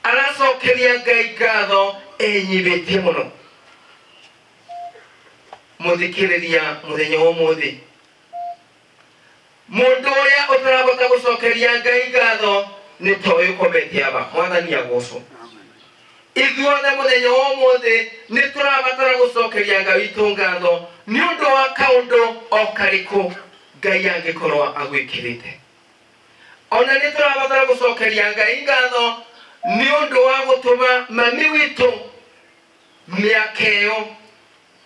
aracokeria Ngai ngatho enyibĩtie mũno. Mũthikĩrĩria mũthenya wa ũmũthĩ mũndũ ũrĩa ũtarabota gũcokeria Ngai ngatho nĩ ta ũyũ ũkomete aba Mwathani agocwo. Ithuothe mũthenya wa ũmũthĩ nĩ tũrabatara gũcokeria Ngai witũ ngatho nĩ ũndũ wa kaũndũ o karĩkũ Ngai angĩkorwo agwĩkĩrĩte. Ona nĩ tũrabatara gũcokeria Ngai ngatho nĩ ũndũ wa gũtũma mami witũ mĩaka ĩyo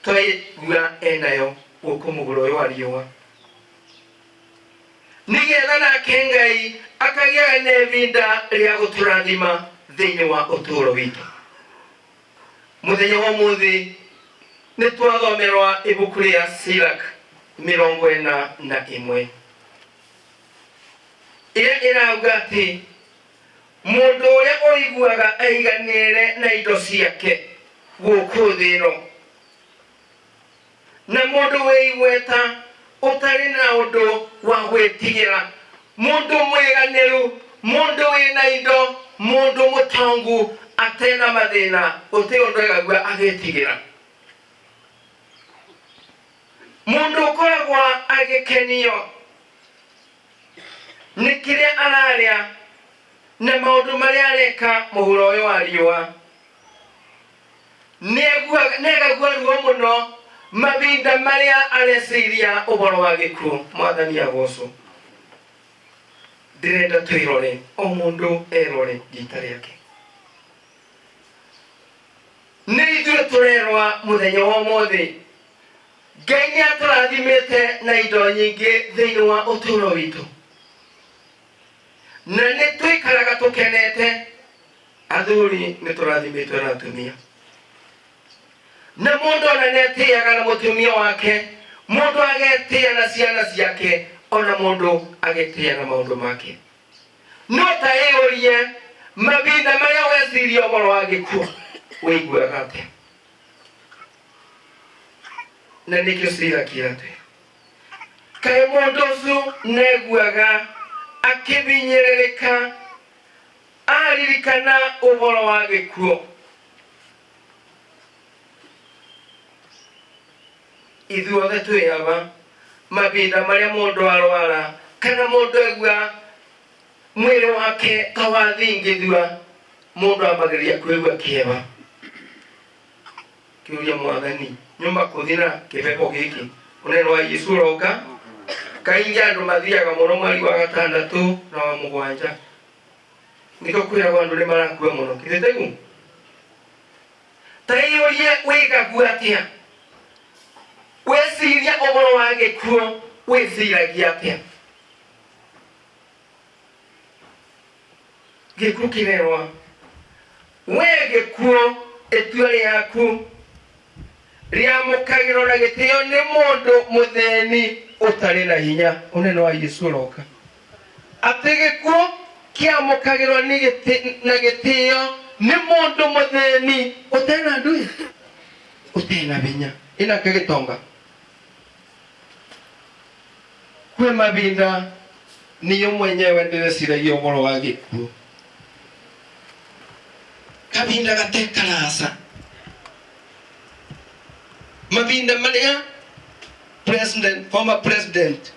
twaigua enayo gũkũ mũgũrũ ũyũ wa riũa nĩgetha nake Ngai akagĩaga na ibinda rĩa gũtũrathima thĩinĩ wa ũtũũro witũ. Mũthenya wa ũmũthĩ nĩ twathomerwa ibuku rĩa Sirach 41 ĩrĩa ĩrauga atĩ mundu uria uiguaga aiganire na indo ciake guku thĩ ĩno na mundu wĩ igweta utari na undu wa gwĩtigĩra mundu mwiganiru mundu wĩna indo mundu mũtongu atena mathĩna gũtirĩ ũndũ egagua agĩtigĩra mundu ũkoragwo agĩkenio nĩ kĩrĩa ararĩa na maũndũ marĩa areka mũhuro ũyũ wa riũa nĩegagua ruo mũno mahinda marĩa areciria ũhoro wa gĩkuũ. Mwathani agocwo. Ndĩrenda twĩrore o mũndũ erore rita rĩake. Nĩ ithuĩ tũrerwa mũthenya wa ũmũthĩ Ngai nĩ atũrathimĩte na indo nyingĩ thĩinĩ wa ũtũũro witũ na nĩ tũikaraga tũkenete. Athuri nĩ tũrathimĩtwo na atumia na mũndũ ona nĩ atĩaga na mũtumia wake mũndũ agetĩa na ciana ciake ona mũndũ agetĩa na maũndũ make. No ta ĩyũrie mahinda marĩa weciria ũhoro wa gĩkuũ wĩiguaga atĩa? Na nĩkĩo cira atĩ kaĩ mũndũ ũcio neguaga akĩbinyĩrĩrĩka aririkana ũhoro wa gĩkuũ. Ithuothe twĩ aba mahinda marĩa mũndũ arwara kana mũndũ egua mwĩrĩ wake ta wathingithua mũndũ ambagĩrĩria kwĩgua kĩeva kĩũria Mwathani nyumba kũthira kĩbebo gĩkĩ ũnene wa Yesu ũroka kaingĩ andũ mathiaga mũno mweri wa gatandatũ na wa mũgwanja nĩkĩo kwĩragwo andũ nĩ marakua mũno githĩ tiguo ta iyũrie wĩkagua atĩa weciria ũhoro wa gĩkuũ wĩciragia atĩa gĩkuũ kĩrerwa we gĩkuũ itua rĩaku rĩamũkagĩrwo na gĩtĩo nĩ mũndũ mũthĩni ũtarĩ na hinya ũnene wa Yesu ũroka atĩ gĩkuũ kĩamũkagĩrwo na gĩtĩo nĩ mũndũ mũthĩni ũtena ndui ũtena hinya inake gĩtonga kwĩ mahinda niĩ mwenyewe ndĩreciragia ũhoro wa gĩkuũ. Kavinda gate karasa mavinda maria president, former president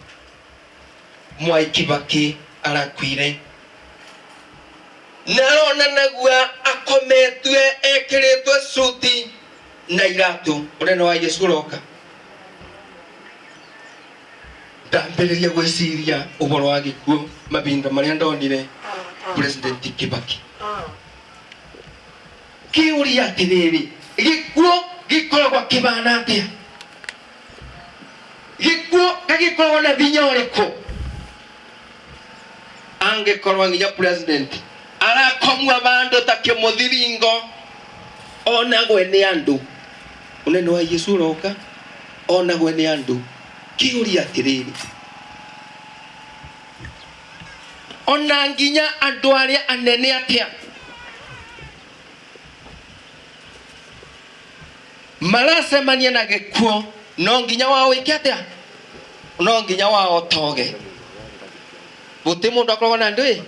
Mwai Kibaki arakuire, naronanagua akometwe ekiritwe suti na iratu unene wa Yesu uroka. Ndambĩrĩria gwĩciria ũhoro wa gĩkuũ mavinda marĩa ndonire President Kibaki. Kĩũria atĩrĩrĩ, gĩkuũ gĩkoragwo kĩbana atĩa? Gĩkuũ gagĩkoragwo na vinya ũrĩkũ angĩkorwo nginya president arakomua bandu ta kĩmũthiringo onagwe nĩ andũ? Unene wa Yesu ũroka onagwe nĩ andũ. Kĩũria atĩrĩrĩ, ona nginya andũ arĩa anene atĩa maracemania na gĩkuũ, no nginya wao wĩke atĩa? No nginya wao toge. Gũtĩ mũndũ akoragwo na ndũĩ,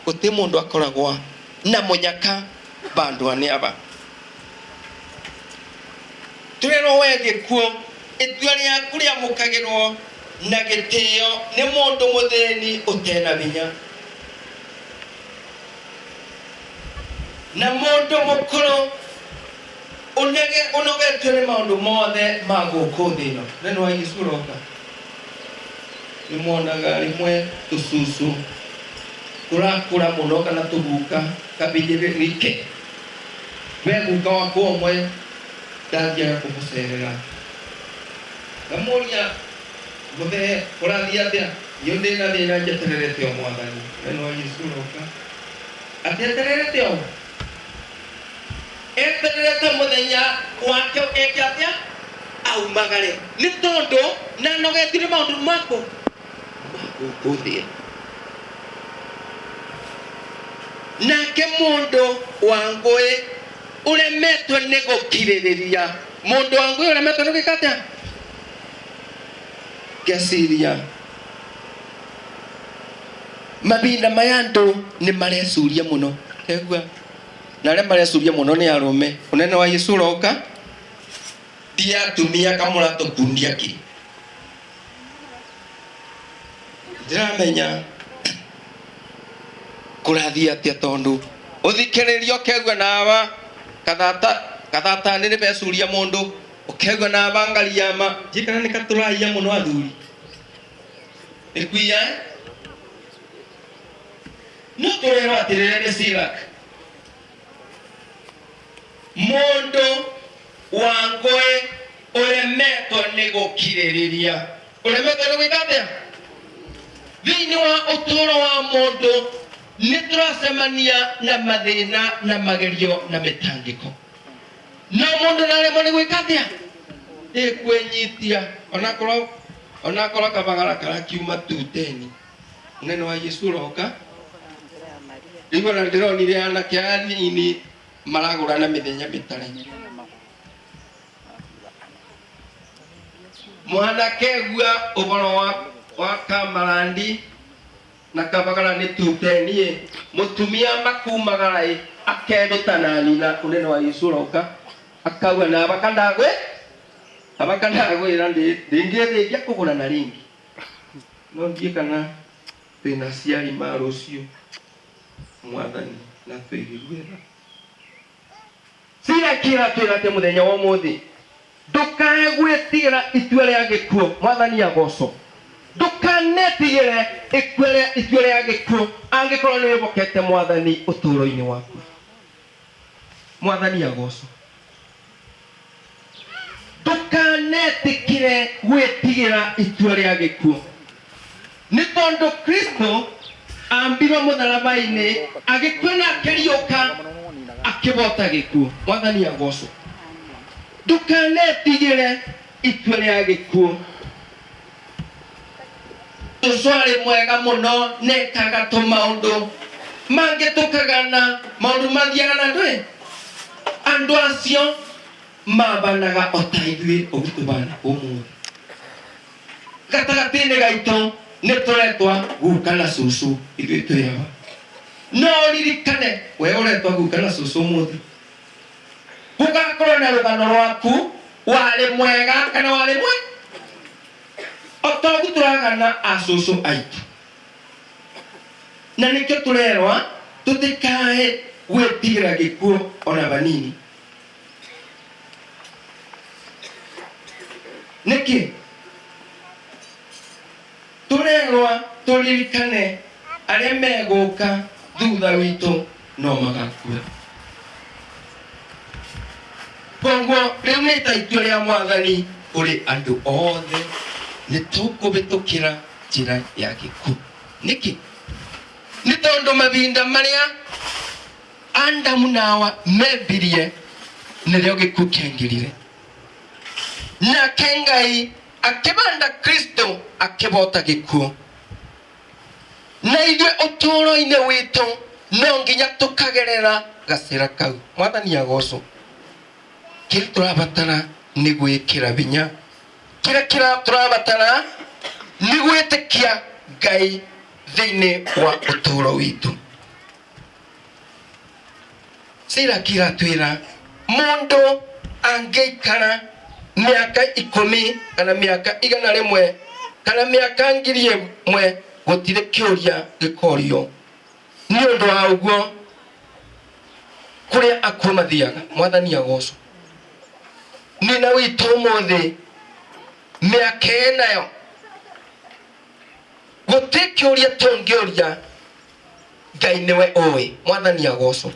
gũtĩ mũndũ akoragwo na mũnyaka bandũ anĩ aba tũrerwo we gĩkuũ itua rĩaku rĩamũkagĩrwo na gĩtĩo nĩ mũndũ mũthĩni ũtena vinya na mũndũ mũkũrũ ũnogetio nĩ maũndũ mothe ma gũkũ thĩ ĩno. Nene wa Yesu ũroka. Nĩ mwonaga rĩmwe tũcucu tũrakũra mũno kana tũguka kabĩnyĩrĩrĩke we guka wakwa ũmwe ndathiaga kũmũcerera ngamũria, mũthee, ũrathiĩ atĩa? Niĩ ndĩna thĩna, njetererete o Mwathani. Nene wa Yesu ũroka. Atĩ etererete o etererete mũthenya wake eke atĩa? Aumagare, nĩ tondũ nanogetio nĩ maũndũ makũ ma gũkũ thĩ. Nake mũndũ wa ngũĩ ũremetwo nĩ gũkirĩrĩria, mũndũ wa ngũĩ ũremetwo nĩ gwĩka atĩa? Ngeciria mavinda maya andũ nĩ marecuria mũno, kegua na arĩa marecuria mũno nĩ arũme. Ũnene wa Yesu ũroka. Ti atumia kamũratũkundia kĩ ndiramenya kũrathiĩ atĩa, tondũ ũthikĩrĩria ũkegua nawa kathata kathata nĩ becuria mũndũ ũkegua nawa ngariama njikana nĩ katũraia mũno athuri nĩ kuia no tũrerwo atĩrĩrĩ nĩ Sirak mũndũ wa ngũĩ ũremetwo nĩ gũkirĩrĩria, ũremetwo nĩ gwĩka atĩa? Thĩinĩ wa ũtũũro wa mũndũ nĩ tũracemania na mathĩna na magerio na mĩtangĩko, no mũndũ naremwo nĩ gwĩka atĩa? Nĩ kwĩnyitia onakorwo onakorwo kabagara karakiuma tuteni. Unene wa Yesu ũroka. Rĩu ona ndĩronire anake anini maragũrana mĩthenya mĩtare. Mwanake gua ũhoro wa kamarandi na kabagara nĩ tuteni, mũtumia makumagara ĩ akeruta na nina. Unene wa Yesu ũroka. Akauga na abakandagwe abakandagwĩra ndingĩthĩngia kũgũrana rĩngĩ, no ndiĩ kana twĩna aciari ma rũciũ. Mwathani na tũigue tha. Cirakĩra twĩra atĩ mũthenya wa ũmũthĩ ndũkae gwĩtigĩra itua rĩa gĩkuũ. Mwathani agocwo. Ndũkanetigĩre itua rĩa gĩkuũ angĩkorwo nĩ wĩhokete Mwathani ũtũũro-inĩ waku. Mwathani agocwo. Ndũkanetĩkĩre gwĩtigĩra itua rĩa gĩkuũ, nĩ tondũ Kristo ambirwo mũtharaba-inĩ, agĩkua na akĩriũka, akĩbota gĩkuũ. Mwathani agocwo. Ndũkanetigĩre itua rĩa gĩkuũ. Cũcũ arĩ mwega mũno, nekaga tũmaũndũ mangĩ tũkagana maũndũ mathiaga na ndũĩ andũ acio mabanaga o ta ithuĩ ũguo tũbana ũmũthĩ. Gatagatĩ-inĩ gaitũ nĩ tũretwa guka na cũcũ, ithuĩ twĩ aba. No ũririkane we ũretwo guka na cũcũ ũmũthĩ, gũgakorwo na rũgano rwaku, warĩ mwega kana warĩ mwe o toguo tũragana acũcũ aitũ. Na nĩkĩo tũrerwa tũtikae gwĩtigĩra gĩkuũ ona vanini. Nĩkĩ tũrerwa tũririkane arĩa megũka thutha witũ no magakua? Koguo rĩu nĩ ta itua rĩa Mwathani kũrĩ andũ othe, nĩ tũkũhĩtũkĩra njĩra ya gĩkuũ. Nĩkĩ? Nĩ tondũ mahinda marĩa Adamu na Hawa membirie nĩrĩo gĩkuũ kĩaingĩrire. Nake Ngai akĩbanda Kristo akĩbota gĩkuũ. Na ithuĩ ũtũũro-inĩ witũ no nginya tũkagerera gacĩra kau. Mwathani agocwo. Kĩrĩa tũrabatara nĩ gwĩkĩra hinya. Kĩrĩa kĩra tũrabatara nĩ gwĩtĩkia Ngai thĩinĩ wa ũtũũro witũ. Siraki iratwĩra mũndũ angĩikara mĩaka 10 kana mĩaka 100 kana mĩaka 1000, gũtirĩ kĩũria gĩkorio nĩ ũndũ wa ũguo kũrĩa akuũ mathiaga. Mwathani agocwo. Nina witũ ũmũthĩ mĩaka ĩnayo gũtirĩ kĩũria tũngĩũria, Ngai nĩwe ũĩ. Mwathani agocwo.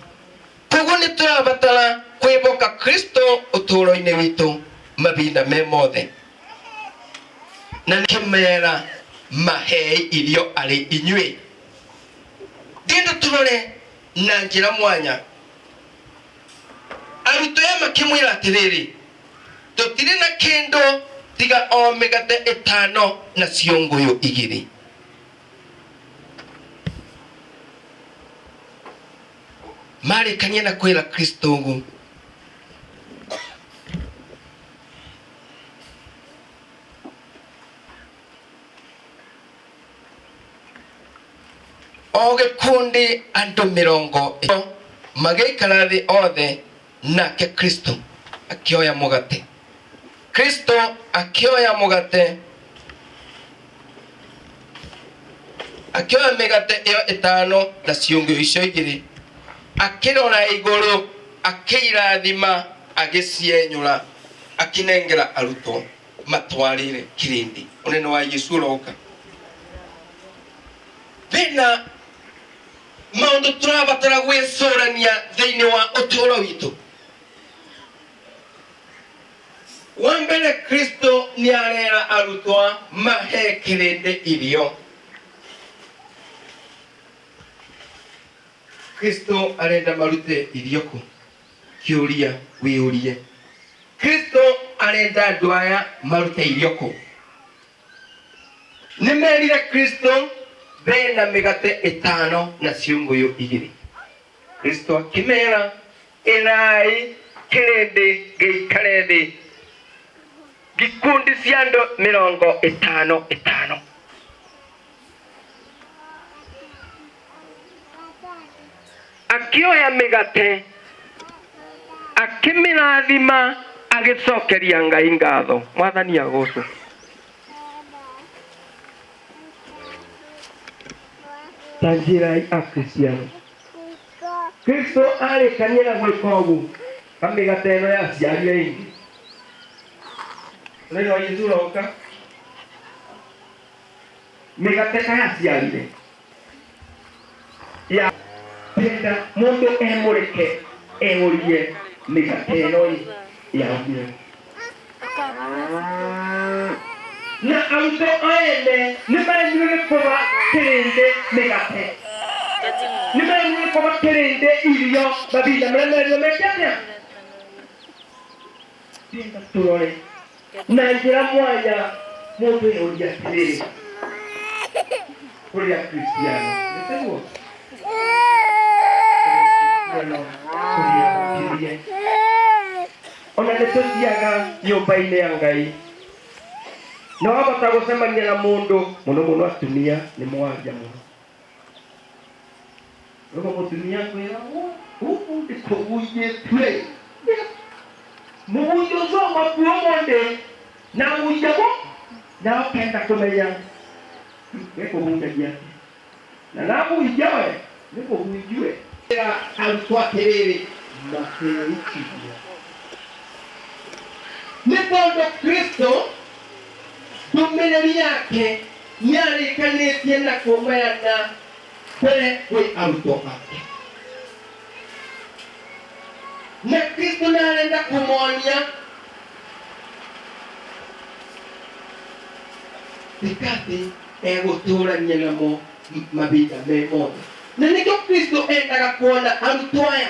Koguo nĩ tũrabatara kwĩhoka Kristo ũtũũro-inĩ witũ mahinda me mothe. Na kĩmera mahei irio arĩ inyuĩ. Ndĩenda tũrore na njĩra mwanya. Arutwo aya makĩmwĩra atĩrĩrĩ, tũtirĩ na kĩndũ tiga o mĩgate 5 na ciũngũyũ 2. Marĩkania na kwĩra Kristo ũguo, o gĩkundi andũ mĩrongo ĩyo magĩikara thĩ othe. Nake Kristo akĩoya mũgate, Kristo akĩoya mũgate, akĩoya mĩgate ĩyo 5 na ciũngũyũ icio 2, akĩrora igũrũ, akĩirathima, agĩcienyũra, akĩnengera arutwo matwarĩre kĩrĩndĩ. Ũnene wa Yesu ũroka. Thĩna maũndũ tũrabatara gwĩcũrania thĩinĩ wa ũtũũro witũ. Wa mbere, Kristo nĩ arera arutwo mahe kĩrĩndĩ irio. Kristo arenda marute irio kũ? Kĩũria wĩũrie, Kristo arenda andũ aya marute irio kũ? Nĩ merire Kristo bena mĩgate 5 na ciũngũyũ 2. Kristo akĩmera, ĩrai kĩrĩndĩ gĩikare thĩ gikundi cia andũ 50 50. Akĩoya mĩgate, akĩmĩrathima, agĩcokeria Ngai ngatho. Mwathani agocwo. Ta njĩrai Akristiano, Kristo arĩkania na gwĩka ũguo kamĩgate ĩno yaciarire ĩngĩ. Ũnene wa Yesu ũroka. Mĩgate kayaciarire ya ndĩrenda mũndũ emũrĩke eũrie mĩgate ĩno ĩ yaumire na arutwo ene nĩ maremirwo nĩ kũba kĩrĩndĩ mĩgate, nĩ maremirwo nĩ kũba kĩrĩndĩ irio mahinda marĩa merirwo meke atĩa. Ndĩrenda tũrore na njĩra mwanya mũndũ eyũria atĩrĩrĩ, kũrĩ Akristiano nĩ tiguo? Kũrĩ Akristiano tũrĩ abatithie, ona nĩ tũthiaga nyũmba-inĩ ya Ngai, na wahota gũcemania na mũndũ, mũno mũno atumia nĩ mwaria mũno. Ũguo mũtumia akwĩra ũmũthĩ tũguithĩtue mũguithio ũcio waku ũmũthĩ na guithagwo na ũkenda kũmenya nĩkũhunjagia na naguithia we nĩkũhunjue arutwo atĩrĩrĩ makĩrutithia nĩ tondũ Kristo ndũmĩrĩri yake nĩarĩkanĩtie na kũmeana mbere kwĩ arutwo ake na Kristo nĩarenda kũmonia rĩkatĩ egũtũrania namo mahinda me mothe na nĩkĩo Kristo endaga kuona arutwo aya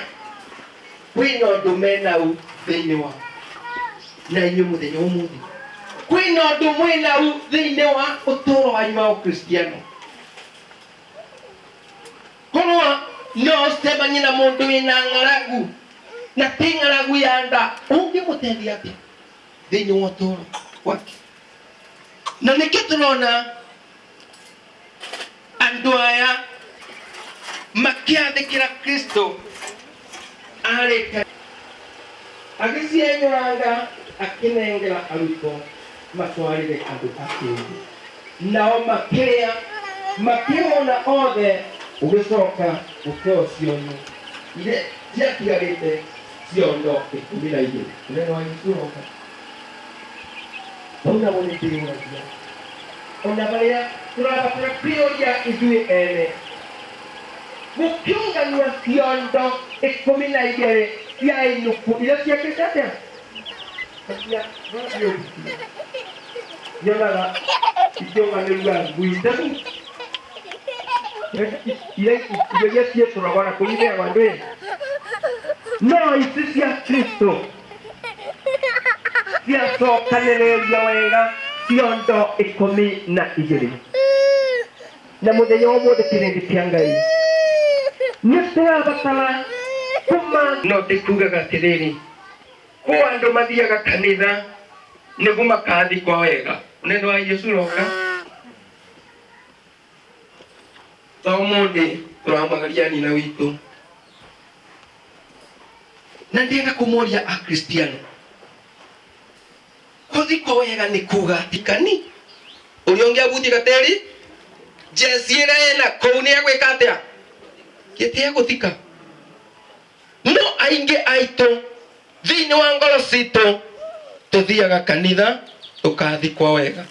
kwĩna ũndũ menau thĩinĩ wao na inyuĩ mũthenya ũmũthĩ kwĩna ũndũ mwĩnau thĩinĩ wa ũtũũro wanyu wa ũkristiano korwo no ũcemanie na mũndũ wĩna ng'aragu na ti ng'aragu ya nda ũngĩmũteithia atĩa thĩinĩ wa ũtũũro wake na nĩkĩo tũrona andũ aya makĩathĩkĩra Kristo arĩka agĩcienyũranga akĩnengera arutwo matwarĩre andũ akĩngĩ nao makĩrĩa makĩhũna othe ũgĩcoka gũkeo ciondo iria ciatigarĩte ciondo 12 ũnene wa Jesũ ũroka hau nabo nĩ ndĩyũragia ona barĩa tũrabatara kwĩyũria ithuĩ ene gũkĩũngania ciondo 12 cia inuku iria ciekĩte atĩa nyonaga ikĩũnganĩria ngui ndefu iria iria ciĩtũragwo na kũu itheagwo andũ ĩ no ici cia Kristo ciacokanĩrĩrio wega ciondo 12 na mũthenya wa ũmũthĩ kĩrĩndĩ kĩa Ngai nĩ tũrabatara kuma no ndĩkugaga atĩrĩrĩ kwĩ andũ mathiaga kanitha nĩguo makathikwo wega ũnene wa Yesu ũroka ta ũmũthĩ tũramagaria nina witũ na ndĩenda kũmoria akristiano kũthikwo wega nĩ kuga tikani ũrĩa ũngĩ abutie gateri jeci ĩrĩa ĩna kũu nĩ egwĩka atĩa gĩtĩ egũthika no aingĩ aitũ thĩinĩ wa ngoro citũ tũthiaga kanitha tũkathikwo wega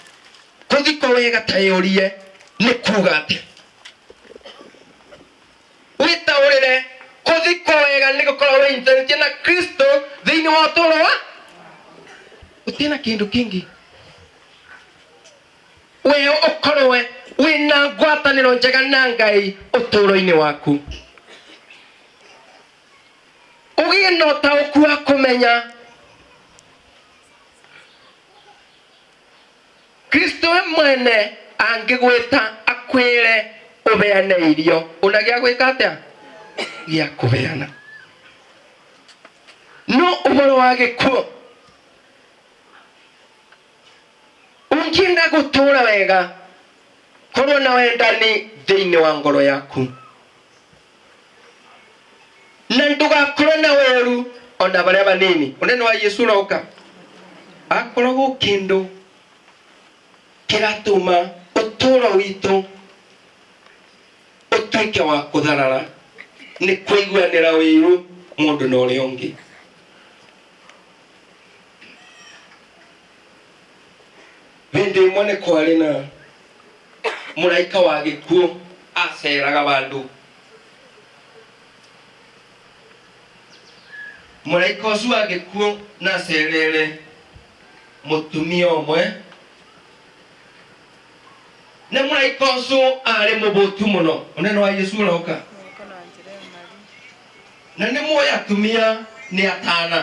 kũthikwo wega ta yũrie nĩ kuga atĩa wĩtaũrĩre kũthikwo wega nĩ gũkorwo wĩnyitanĩtie na Kristo thĩinĩ wa ũtũũro wa gũtirĩ na kĩndũ kĩngĩ we ũkorwe wĩna ngwatanĩro njega na Ngai ũtũũro-inĩ waku ũgĩe na ũtaũku wa kũmenya Kristo we mwene angĩgwĩta akwĩre ũbeane irio una gĩa gwĩka atĩa gĩa kũbeana no ũhoro wa gĩkuũ ũngĩenda gũtũũra wega korwo na wendani thĩinĩ wa ngoro yaku na ndũgakorwo na weru ona barĩa banini ũnene wa Yesu ũroka akoragwo kĩndũ kĩratũma ũtũũro witũ ũtuĩke wa kũtharara nĩ kũiguanĩra ũiru mũndũ na ũrĩa ũngĩ hĩndĩ ĩmwe nĩ kwarĩ na mũraika wa gĩkuũ aceraga bandũ mũraika ũcio wa gĩkuũ na acerere mũtumia ũmwe na mũraika ũcio arĩ mũbũtu mũno ũnene wa Yesu ũroka na nĩ mũĩ atumia nĩ atana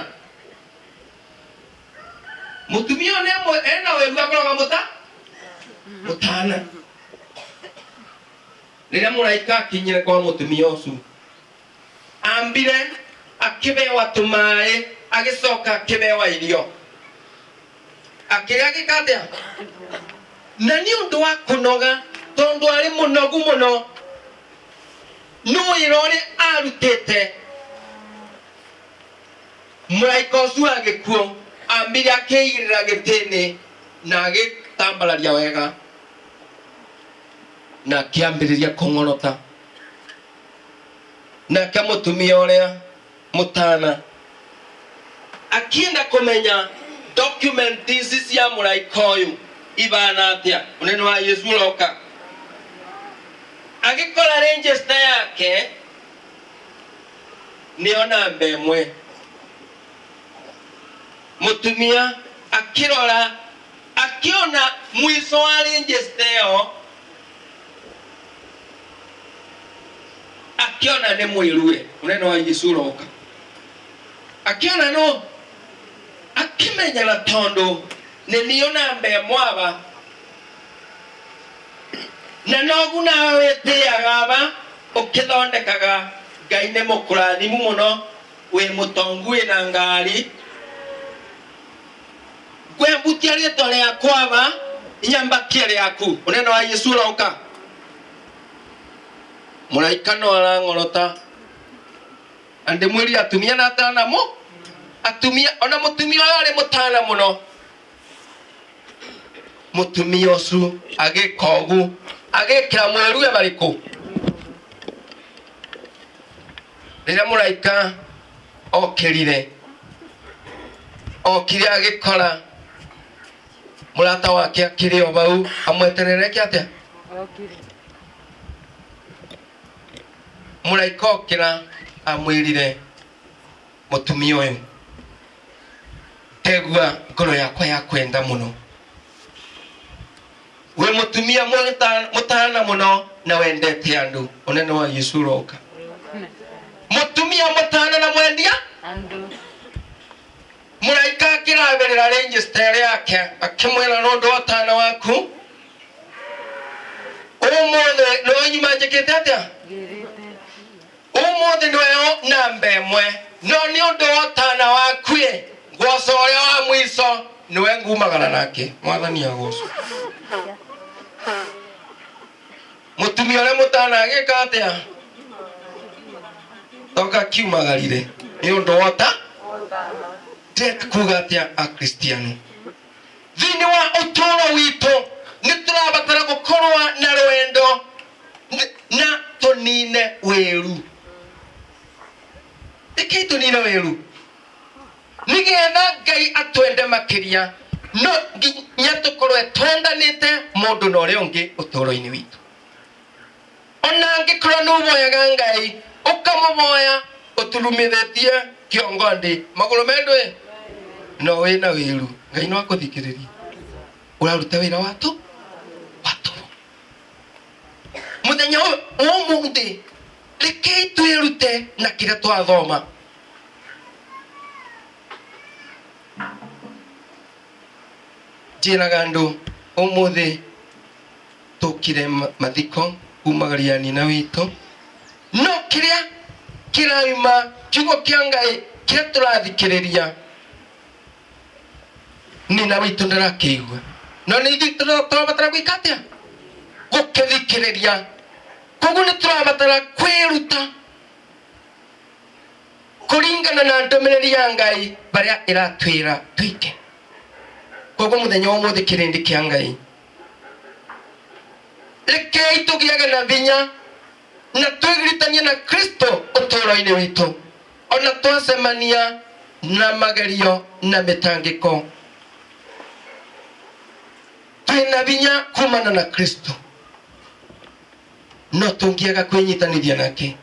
mũtumia ũyũ nĩ ena wĩru akoragwo mũta mũtana rĩrĩa mũraika akinyire kwa mũtumia ũcio ambire akĩbewa tũmaĩ agĩcoka akĩbewa irio akĩrĩa agĩka atĩa na nĩ ũndũ wa kũnoga tondũ arĩ mũnogu mũno Nĩ wĩra ũrĩa arutĩte. Mũraika ũcio wa gĩkuũ ambire akĩigĩrĩra gĩtĩ-inĩ na agĩtambararia wega na akĩambĩrĩria kũng'orota. Nake mũtumia ũrĩa mũtana akĩenda kũmenya document ici cia mũraika ũyũ ibana atĩa, ũnene wa Yesu ũroka. Agĩkora register yake nĩyo namba ĩmwe. Mũtumia akĩrora akĩona mũico wa register ĩyo, akĩona nĩ mwĩrue, ũnene wa Yesu ũroka. Akĩona no akĩmenya na tondũ nĩ niyo namba ĩmwe aba na nogu nawe wĩtĩaga aba ũkĩthondekaga Ngai nĩ mũkũrathimu mũno, wĩ mũtongu wĩna ngari, ngwembutia rĩtwa rĩakwa aba nyambatie rĩaku, ũnene wa Yesu ũroka. Mũraika no arang'orota na ndĩmwĩrire atumia na atana mu atumia ona mũtumia ũyũ arĩ mũtana mũno. Mũtumia ũcio agĩka ũguo agĩkĩra mwerue marĩkũ rĩrĩa mũraika okĩrire, okire agĩkora mũrata wake akĩrĩ o bau amweterere atĩa. Mũraika okĩra amwĩrire, mũtumia ũyũ, ndegua ngoro yakwa ya kwenda mũno, wĩ mũtumia mũtana mũno na wendete andũ, ũnene wa Yesu ũroka. Mũtumia mũtana na mwendia mũraika akĩrabĩrĩra register yake akĩmwĩra, nĩ ũndũ wa ũtana waku ũmũthĩ nĩwe nyuma njĩkĩte atĩa, ũmũthĩ nĩwe namba ĩmwe, no nĩ ũndũ wa ũtana waku ĩ ngwoco ũrĩa wa mũico nĩwe ngumagara nake. Mwathani agocwo. Mũtumia ũrĩa mũtana agĩka atĩa? Toka kiumagarire nĩ ũndũ wa ũta. Ndĩrenda kuga atĩa, akristiano thĩinĩ wa ũtũũro witũ nĩ tũrabatara gũkorwo na rwendo na tũnine wĩru. Rekei tũnine wĩru nĩgetha Ngai atwende makĩria, no nginya tũkorwe twendanĩte mũndũ na ũrĩa ũngĩ ũtũũro-inĩ witũ. Ona angĩkorwo nĩ ũvoyaga Ngai ũkamũvoya ũturumithĩtie kĩongo ndĩ magũrũ mendwe no wĩna wĩru, Ngai no akũthikĩrĩrie. Ũraruta wĩra wa tũ mũthenya ũyũ ũmũthĩ, rekei twĩrute na kĩrĩa twathoma. Njĩraga andũ ũmũthĩ tũkire mathiko kumagaria nina witũ, no kĩrĩa kĩrauma kiugo kĩa Ngai kĩrĩa tũrathikĩrĩria nina witũ ndarakĩigua, no nĩ ithuĩ tũrabatara gwĩka atĩa? Gũkĩthikĩrĩria. Koguo nĩ tũrabatara kwĩruta kũringana na ndũmĩrĩri ya Ngai barĩa ĩratwĩra twĩke. Koguo mũthenya wa ũmũthĩ, kĩrĩndĩ kĩa Ngai, rekei tũgĩage na vinya na twĩgiritanie na Kristo ũtũũro-inĩ witũ, ona twacemania na magerio na mĩtangĩko twĩna vinya kumana na Kristo. No tũngĩaga kwĩnyitanithia nake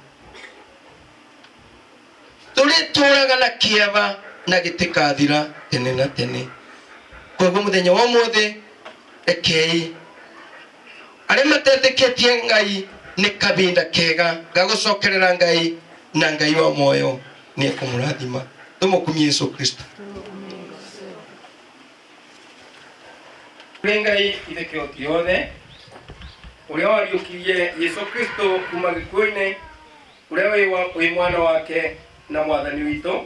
tũrĩtũraga na kĩeva na gĩtĩkathira tene na tene. Koguo mũthenya wa ũmũthĩ, rekei arĩa matetĩkĩtie Ngai nĩ kabinda kega ga gũcokerera Ngai, na Ngai wa muoyo nĩ ekũmũrathima. Tũmũkumie Yesu Kristo. Kũrĩ Ngai Ithe kĩhoti yothe, ũrĩa wariũkirie Yesu Kristo kuma gĩkuũ-inĩ, ũrĩa wĩ mwana wake na mwathani witũ,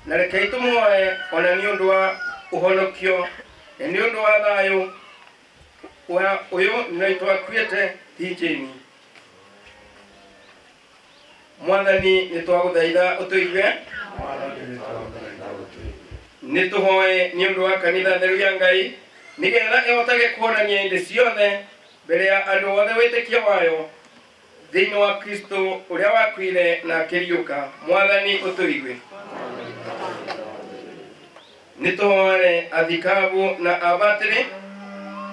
na rekei tũmuoe ona nĩ ũndũ wa ũhonokio na nĩ ũndũ wa thayũ wa ũyũ nĩ twakuĩte ti Jane. Mwathani nĩ twagũthaitha ũtũigue. Nĩ tũhoe nĩ ũndũ wa kanitha theru ya Ngai nĩgetha ĩhotage kuonania hĩndĩ ciothe mbere ya andũ othe wĩtĩkio wayo thĩinĩ wa Kristo ũrĩa wakuire na akĩriũka. Mwathani ũtũigue. Nĩ tũhoere athikabu na abatĩrĩ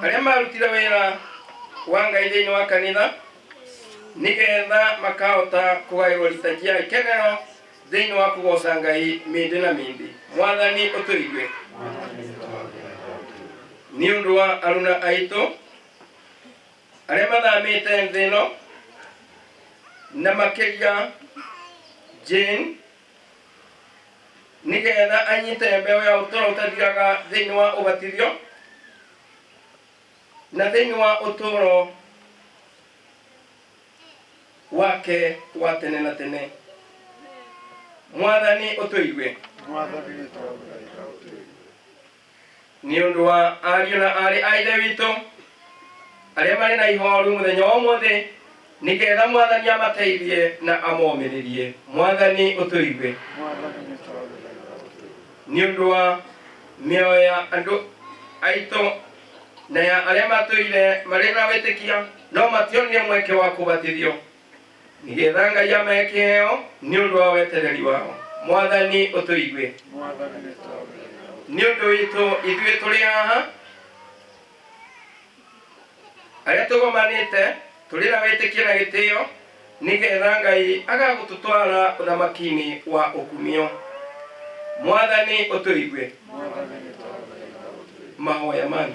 arĩa marutire wĩra wa Ngai thĩinĩ wa kanitha nĩgetha makahota kũgaĩrwo ritajia ikenero thĩinĩ wa kũgoca Ngai mĩndĩ na mĩndĩ. Mwathani ũtũigue. Nĩ ũndũ wa aruna aitũ arĩa mathamĩte thĩ ĩno na makĩria Jane nĩgetha anyite mbeũ ya ũtũũro ũtathiraga thĩinĩ wa ũbatithio na thĩinĩ wa ũtũũro wake wa tene na tene. Mwathani ũtũigue. Nĩ ũndũ wa ariũ na aarĩ a Ithe witũ arĩa marĩ na ihoru mũthenya wa ũmũthĩ nĩgetha Mwathani amateithie na amomĩrĩrie. Mwathani ũtũigue. Nĩ ũndũ wa mĩoyo ya andũ aitũ na ya arĩa matũire marĩ na wĩtĩkia no mationire mweke wa kũbatithio nĩgetha Ngai amahe kĩheo nĩ ũndũ wa wetereri wao. Mwathani ũtũigue. Nĩ ũndũ witũ ithuĩ tũrĩ haha arĩa tũgomanĩte tũrĩ na wĩtĩkio na gĩtĩo nĩgetha Ngai agagũtũtwara ũthamaki-inĩ wa ũkumio. Mwathani ũtũigue. Mahoya mangĩ.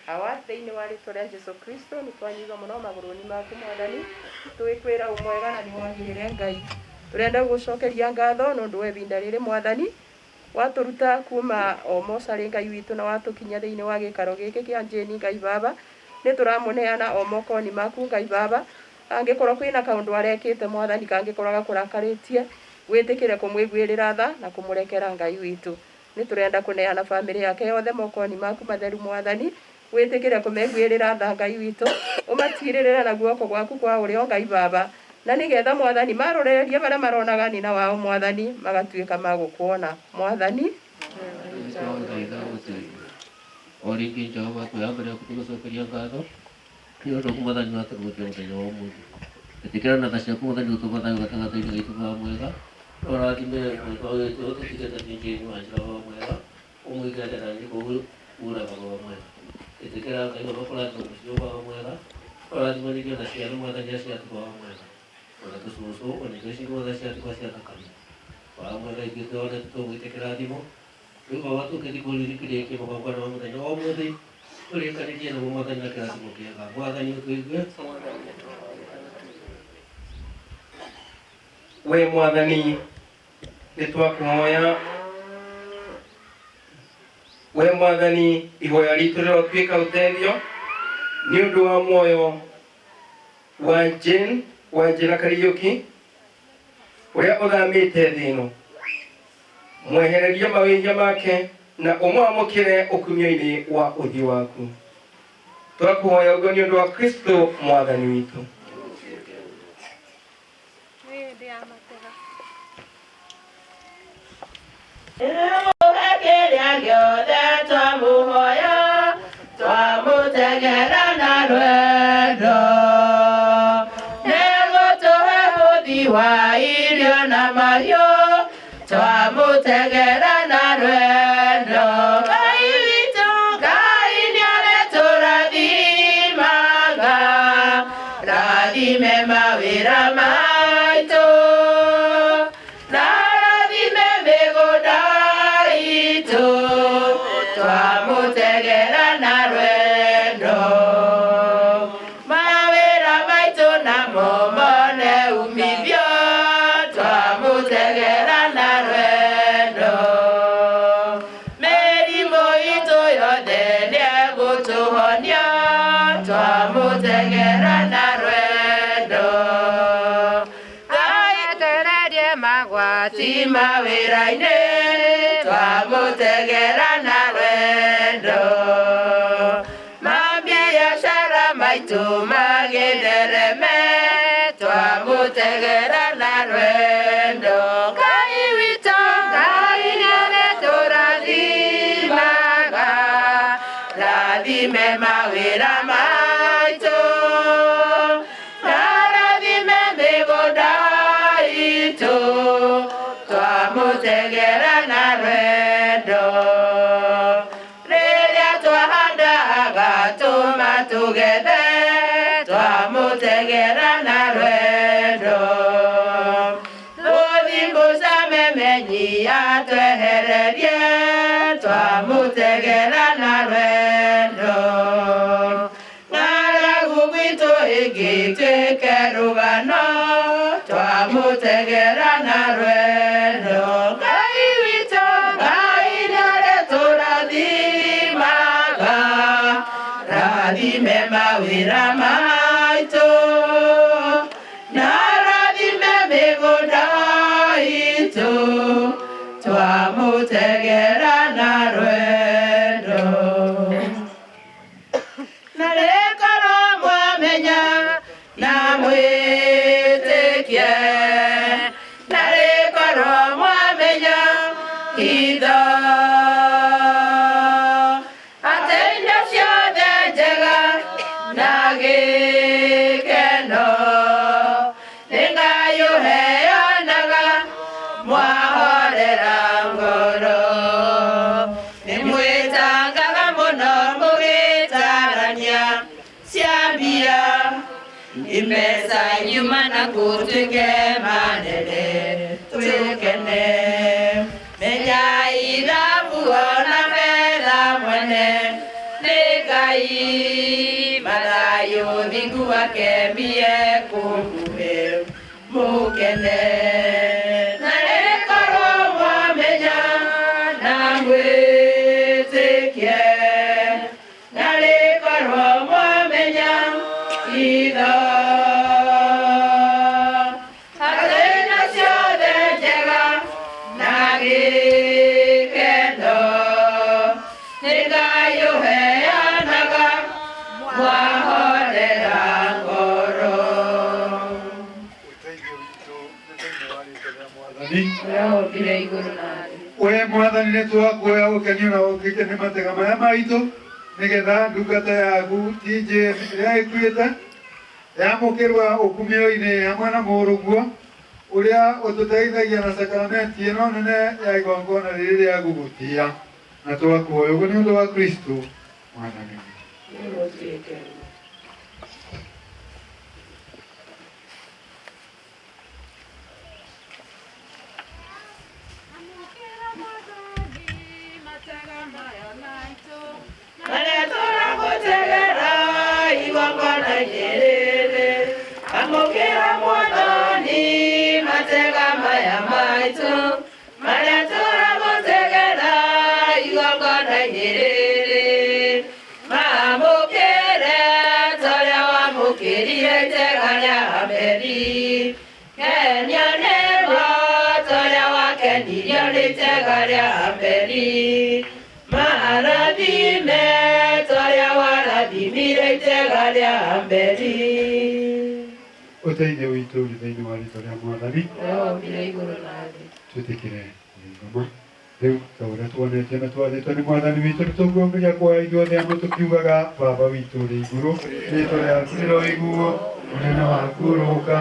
Awa thĩinĩ wa rĩtwa rĩa Jesu Kristo nĩ twanyiga mũno magũrũ-inĩ maku Mwathani tũgĩkwĩra ũmwega na nĩ wagĩrĩre Ngai. Tũrenda gũgũcokeria ngatho nĩ ũndũ wa ihinda rĩrĩ Mwathani watũruta kuma o mocarĩ Ngai witũ na watũkinyia thĩinĩ wa gĩikaro gĩkĩ kĩa Jane Ngai Baba. Nĩ tũramũneana o moko-inĩ maku Ngai Baba. Angĩkorwo kwĩna kaũndũ arekĩte Mwathani kangĩkorwo gakũrakarĩtie wĩtĩkĩre kũmũiguĩrĩra tha na kũmũrekera Ngai witũ. Nĩ tũrenda kũneana bamĩrĩ yake yothe moko-inĩ maku matheru Mwathani wĩtĩkĩre kũmeguĩrĩra tha Ngai witũ ũmatirĩrĩre na guoko gwaku kwa ũrĩo Ngai Baba na nĩgetha Mwathani marorererie barĩa maronaga nina wao Mwathani magatuĩka magũkuona Mwathani. Twagũthaitha ũtũigue. O rĩngĩ Jehova twĩ mbere yaku tũgũcokeria ngatho nĩ ũndũ waku Mwathani watũrũkia mũthenya wa ũmũthĩ. Ĩtĩkĩra na tha ciaku Mwathani gũtũma thayũ gatagatĩ-inĩ gaitũ baba mwega na ũrathime mwendwa witũ tũtigĩte nĩ Jane wa njĩra baba mwega ũmũigĩre na kũu uraga baba mwega. Ĩtĩkĩra Ngai baba kũrathima mũciĩ ũyũ baba mwega ũrathimanĩrio na ciana Mwathani aciatigwo baba mwega ona tũcũcũ ona indo ici mothe ciatigwo cia thakame baba mwega ithuĩ twone tũgwĩte kĩrathimo rĩu baba tũkĩthiĩ kũrĩkĩrĩkia magongona ma mũthenya wa ũmũthĩ tũrĩkanĩrie namo Mwathani na kĩrathimo kĩega. Mwathani ũtũigue. We Mwathani nĩ twakũhoya we Mwathani ihoya ritũ rĩrotuĩka ũteithio nĩ ũndũ wa muoyo wa Jane wa Njĩra Kariũki ũrĩa ũthamĩte thĩ ĩno. Mwehererie mawĩhia make na ũmwamũkĩre ũkumio-inĩ wa ũthiũ waku. Twakũhoya ũguo nĩ ũndũ wa Kristo Mwathani witũ. Kĩrĩa gĩothe twamũhoya twamũtegera na rwendo nĩgũtũhe bũthi wa irio na mahiũ twamũtegera na rwendo Ngai witũ Ngai nĩarĩtũrathimaga rathime mawĩra maitũ na rathime mĩgũnda itũ twamũtegera na rwendo mawĩra maitũ namo mone umithio twamũtegera na rwendo mĩrimũ itũ yothe nĩegũtũhonia twamũtegera na rwendo Ngai magwati mawĩra-inĩ twamũtegera maitũ magĩthereme twamũtegera na rwendo Ngai witũ Ngai nĩarĩtũrathimaga rathime mawĩra maitũ na rathime mĩgũnda itũ twamũtegera na rwendo rĩrĩa twahandaga tũma tũgethe twamũtegera na rwendo tũthimbuca memenyi atwehererie twamũtegera na rwendo ng'aragu gwitũ ĩngĩtuĩke rũgano twamũtegera na rwendo Ngai witũ Ngai nĩarĩtũrathimaga rathime mawĩra maitũ na rathime mĩgũnda itũ twamũtegera na rwendo na rĩkorwo mwamenya na mwĩtĩkie na rĩkorwo mwamenya hitho atĩ indo ciothe njega na gĩkeno nĩ Ngai ũheanaga mwahorera ngoro nĩ mwĩtangaga mũno mũgĩtarania cia mbia imesa nyuma na gũtuĩke manene twĩkene menya ithabu ona betha mwene nĩ Ngai mathayũ thingu wake mbie kũkuhĩ mũkene na rĩkorwo mwamenya na mwĩtĩkie na rĩkorwo mwamenya itho atĩ indo ciothe njega na gĩkeno nĩ Ngai ũheanaga mwahorera ngoro Ũrĩa igũrũ na thĩ. We mwathani nĩ twakuoya ũkenio na ũkĩte nĩ matega maya maitũ nĩgetha ndungata yaku TJ ĩrĩa ĩkuĩte yamũkĩrwa ũkumio-inĩ hamwe na mũrũguo ũrĩa ũtũteithagia na sakramenti ĩno nene ya igongona rĩrĩ rĩa gũgũtĩa na twakuoya ũguo nĩ ũndũ wa Kristo mwathani witũ. Nĩgũtuĩke. Marĩa tũragũtegera igongona-inĩ rĩrĩ amũkĩra mwathani matega maya maitũ marĩa tũragũtegera igongona-inĩ rĩrĩ maamũkĩre ta ũrĩa wamũkĩrire itega rĩa Abeli kenio nĩmo ta ũrĩa wakenirio nĩ itega rĩa Abeli marathime ta ũrĩa warathimire itega rĩa Abeli Ũteithio witũ ũrĩ thĩinĩ wa rĩtwa rĩa mwathani Ũrĩa wombire igũrũ na thĩ. twĩtĩkĩre kũrũgama rĩu ta ũrĩa tuonetio na twathĩtwo nĩ mwathani witũ nĩ tũkuambĩrĩria kuoya ithuothe amwe tũkiugaga baba witũ ũrĩ igũrũ rĩtwa rĩaku rĩroiguo ũnene waku ũroka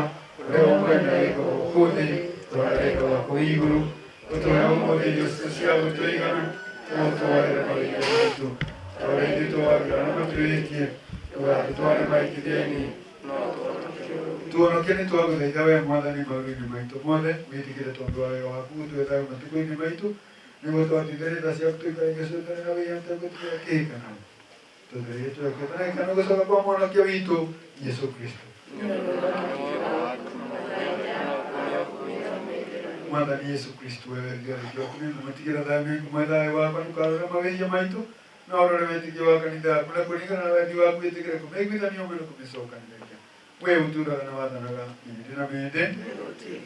ũrĩa ũkwenda wĩkwo gũkũ thĩ ta ũrĩa wĩkagwo kũu igũrũ ũtũhe ũmũthĩ irio citũ cia gũtũigana na ũtũohere mawĩhia maitũ ta ũrĩa ithuĩ tũohagĩra arĩa matwĩhĩtie ndũgatũtware maitithia-inĩ tuonoke nĩ twagũthaitha we mwathani maũndũ-inĩ maitũ mothe wĩtĩkĩre tondũ wa wega waku ũtue thayũ matukũ-inĩ maitũ nĩguo twatithĩre tha ciaku tũikare gĩcũtane na wĩya tũgũtigĩra kĩhikano tũtherie twekete na gĩkeno gũcoka kwa mwanake witũ Jesũ Kristo mwathani Jesũ Kristo wewe ngĩarĩkia nĩngũmũtigĩra thayũ nĩngũmũhe thayũ wakwa ndũkarore mawĩhia maitũ no ũrore wĩtĩkio wa kanitha yaku na kũringana na wendi waku wĩtĩkĩre kũmĩiguithania ũmwe na kũmĩcokanĩrĩria we ũtũũraga na wathanaga mĩndĩ na mĩndĩ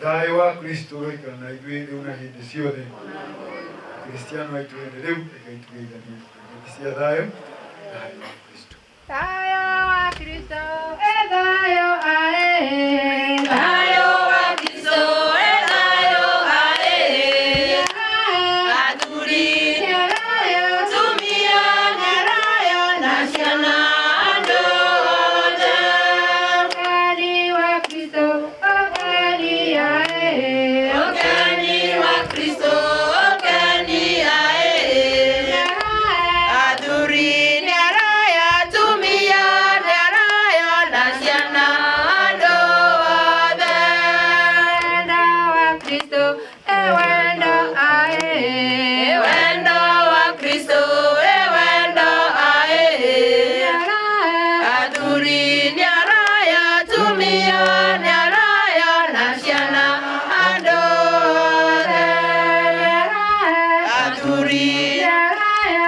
thayũ wa Kristo ũroikara na ithuĩ rĩu na hĩndĩ ciothe Kristiano aitũ ene rĩu rekei tũgeithanie ngeithi cia thayũ thayũ wa Kristo Thayũ wa Kristo ethayo ae Thayo wa Kristo ethayo ae athuri atumia nĩarayo na ciana andũ othe. Ũkani wa Kristo ũkani ae Ũkani wa Kristo ũkani ae athuri nĩarayo atumia nĩarayo na ciana andũ othe. Wendo wa Kristo ewendo ae Wendo wa Kristo ewendo ae athuri nĩarayo atumia nĩarayo na ciana andũ othe. Athuri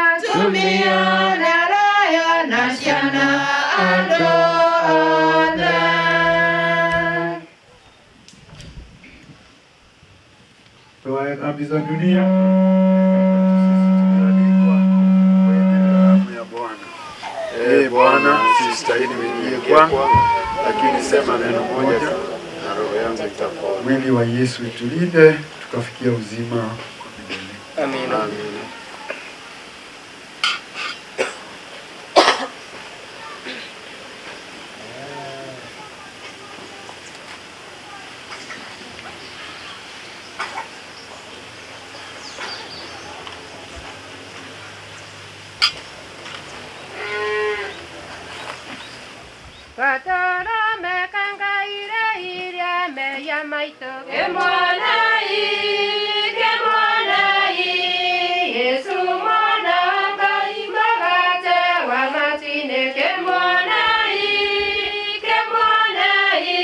atumia nĩarayo na ciana andũ othe. Toa dhambi za dunia tumealikwa kwenye karamu ya Bwana. Ee Bwana, sistahili uingie kwangu, lakini sema neno moja na roho yangu itapona. Mwili wa Yesu itulinde tukafikia uzima wa milele. Amina. Amina. Gatoro mekangaire iria meya maitũ Kĩmwanai, kĩmwanai, Yesu mwana wa Ngai mũgate wa matu-inĩ. Kĩmwanai, kĩmwanai,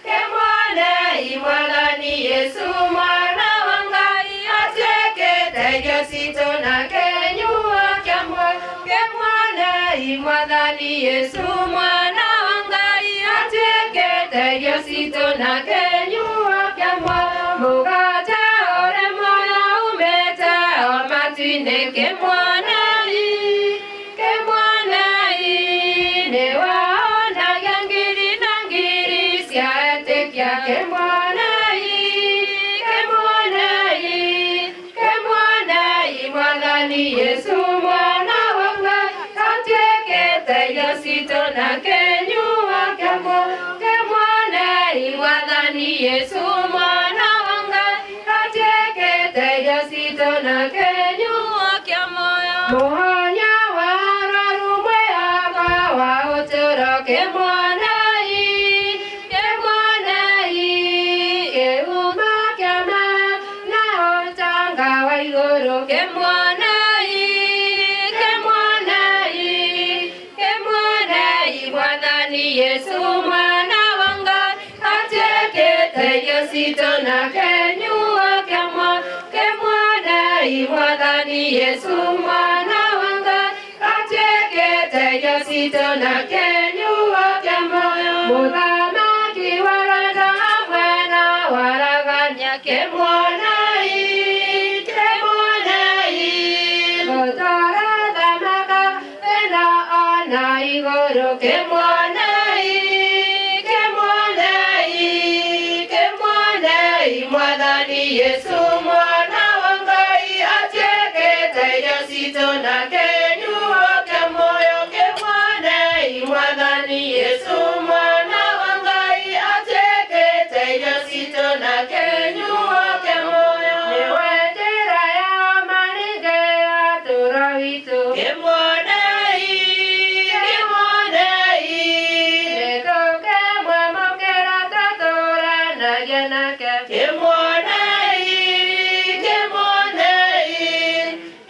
kĩmwanai, Mwathani Yesu mwana wa Ngai atuĩkĩte irio citũ na kĩnyuo kĩa muoyo. Kĩmwanai, Mwathani Yesu mwana wa Ngai atuĩkĩte irio citũ na kĩnyuo kĩa muoyo. Mũgate ũrĩ muoyo umĩte o matu-inĩ. Kĩmwanai, kĩmwanai, nĩwaonagia ngiri na ngiri cia etĩkia. Kĩmwanai, kĩmwanai, kĩmwanai, Mwathani Yesu mwana wa Ngai atuĩkĩte irio citũ na kĩnyuo kĩa muoyo. Kĩmwanai, Mwathani Yesu mwana wa Ngai atuĩkĩte irio citũ na kĩnyuo kĩa muoyo. Mũhonia wa arwaru mwĩhoko wa ũtũũro. Kĩmwanai, kĩmwanai, kĩhumo kĩa ma na ũtonga wa igũrũ. Kĩmwanai, kĩmwanai, kĩmwanai, Mwathani Yesu mwana wa Ngai atuĩkĩte irio citũ na kĩnyuo kĩa muoyo. Kĩmwanai, Mwathani Yesu mwana wa Ngai atuĩkĩte irio citũ na kĩnyuo kĩa muoyo. Mũthamaki wa rwendo hamwe na waragania. Kĩmwanai, kĩmwanai, gũtũũra thamaka thĩna ona igũrũ. Kĩmwanai, kĩmwanai, kĩmwanai, Mwathani Yesu mwana wa Ngai atuĩkĩte irio citũ na kĩnyuo kĩa muoyo. Kĩmwanai, Mwathani Yesu mwana wa Ngai atuĩkĩte irio citũ na kĩnyuo kĩa muoyo. Nĩwe njĩra ya ma ningĩ ya ũtũũro witũ. Kĩmwanai, kĩmwanai, nĩtũkĩmwamũkĩra tũtũũranagie nake. Kĩmwanai, kĩmwanai,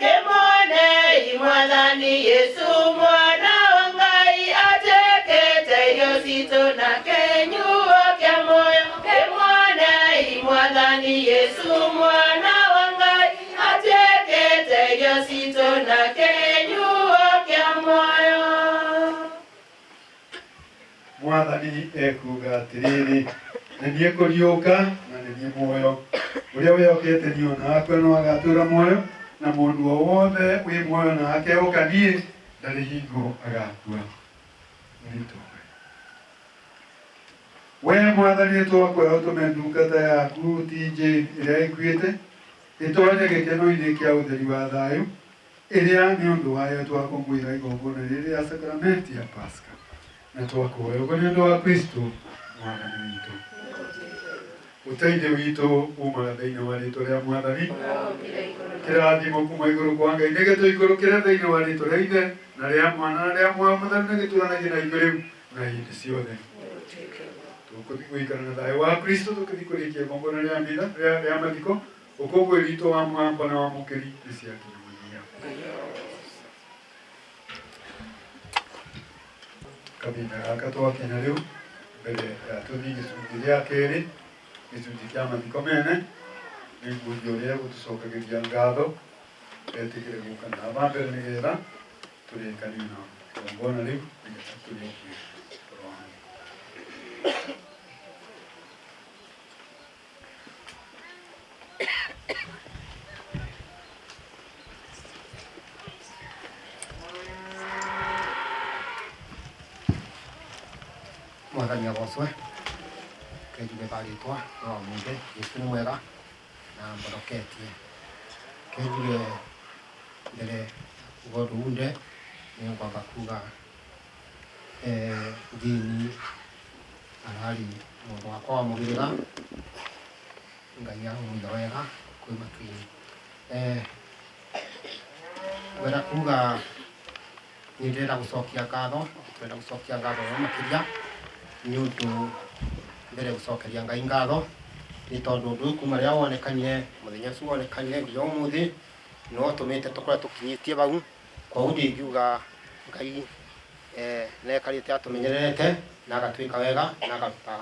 kĩmwanai, Mwathani Yesu mwana wa Ngai atuĩkĩte irio citũ na kĩnyuo kĩa muoyo. Kĩmwanai, Mwathani Yesu mwana wa Ngai atuĩkĩte irio citũ na kĩnyuo kĩa muoyo. Mwathani ekuuga atĩrĩrĩ, nĩ niĩ kũriũka na nĩ niĩ muoyo. Ũrĩa wĩhokete niĩ ona akua no agatũũra muoyo, na mũndũ o wothe wĩ muoyo na akehoka niĩ ndarĩ hingo agakua. Nĩtũhoe. We Mwathani nĩtwakwĩra ũtũme ndungata yaku TJ ĩrĩa ĩkuĩte ĩtonye gĩkeno-inĩ kĩa ũtheri wa thayũ ĩrĩa nĩ ũndũ wayo twakũngũĩra igongona rĩrĩ rĩa sakramenti ya Pasaka na twakũhoya ũguo nĩ ũndũ wa Kristo Mwathani witũ. Ũteithio witũ umaga thĩinĩ wa rĩtwa rĩa Mwathani. Kĩrathimo kuma igũrũ kwa Ngai nĩgĩtũikũrũkĩre thĩinĩ wa rĩtwa rĩa Ithe na rĩa Mwana na rĩa Muoyo Mũtheru nĩgĩtũranagie na ithuĩ rĩu na hĩndĩ ciothe. Tũgũthiĩ gũikara na thayũ wa Kristo tũkĩthiĩ kũrĩkia igongona rĩa mitha rĩa mathiko ũkũngũĩri witũ wa mũgambo na wa mũkĩri nĩ ciakinya mũthia. Kahinda gaka twakinya rĩu mbere ya tũthiĩ gĩcunjĩ gĩa kerĩ gĩcunjĩ kĩa mathiko mene nĩ ngundi ũrĩa gũtũcokagĩria ngatho etĩkĩre gũka na haha mbere nĩgetha tũrĩkanie na igongona rĩu nĩgetha tũrĩkie ũhoro wa mathiko. Mwathani agocwe kenjuge barĩtwa no mũthe Jesũ nĩ mwega na mboroketie kenjuge mbere uga ũndũ unde nĩ ngwamba kuga Jane ararĩ mũndũ wakwa wa mũhĩrĩga Ngai aromũiga wega kwĩ matu-inĩ. Ngwenda kuga nĩ ndĩrenda gũcokia ngatho, ndĩrenda gũcokia ngatho mũno makĩria nĩ ũndũ mbere gũcokeria Ngai ngatho nĩ tondũ ũndũ ũyũ kuma rĩrĩa wonekanire mũthenya ũcio wonekanire nginya ũmũthĩ nĩ ũtũmĩte tũkorwo tũkinyĩtie bau. Koguo ndingiuga Ngai nĩaikarĩte atũmenyererete na agatwĩka wega na agatũta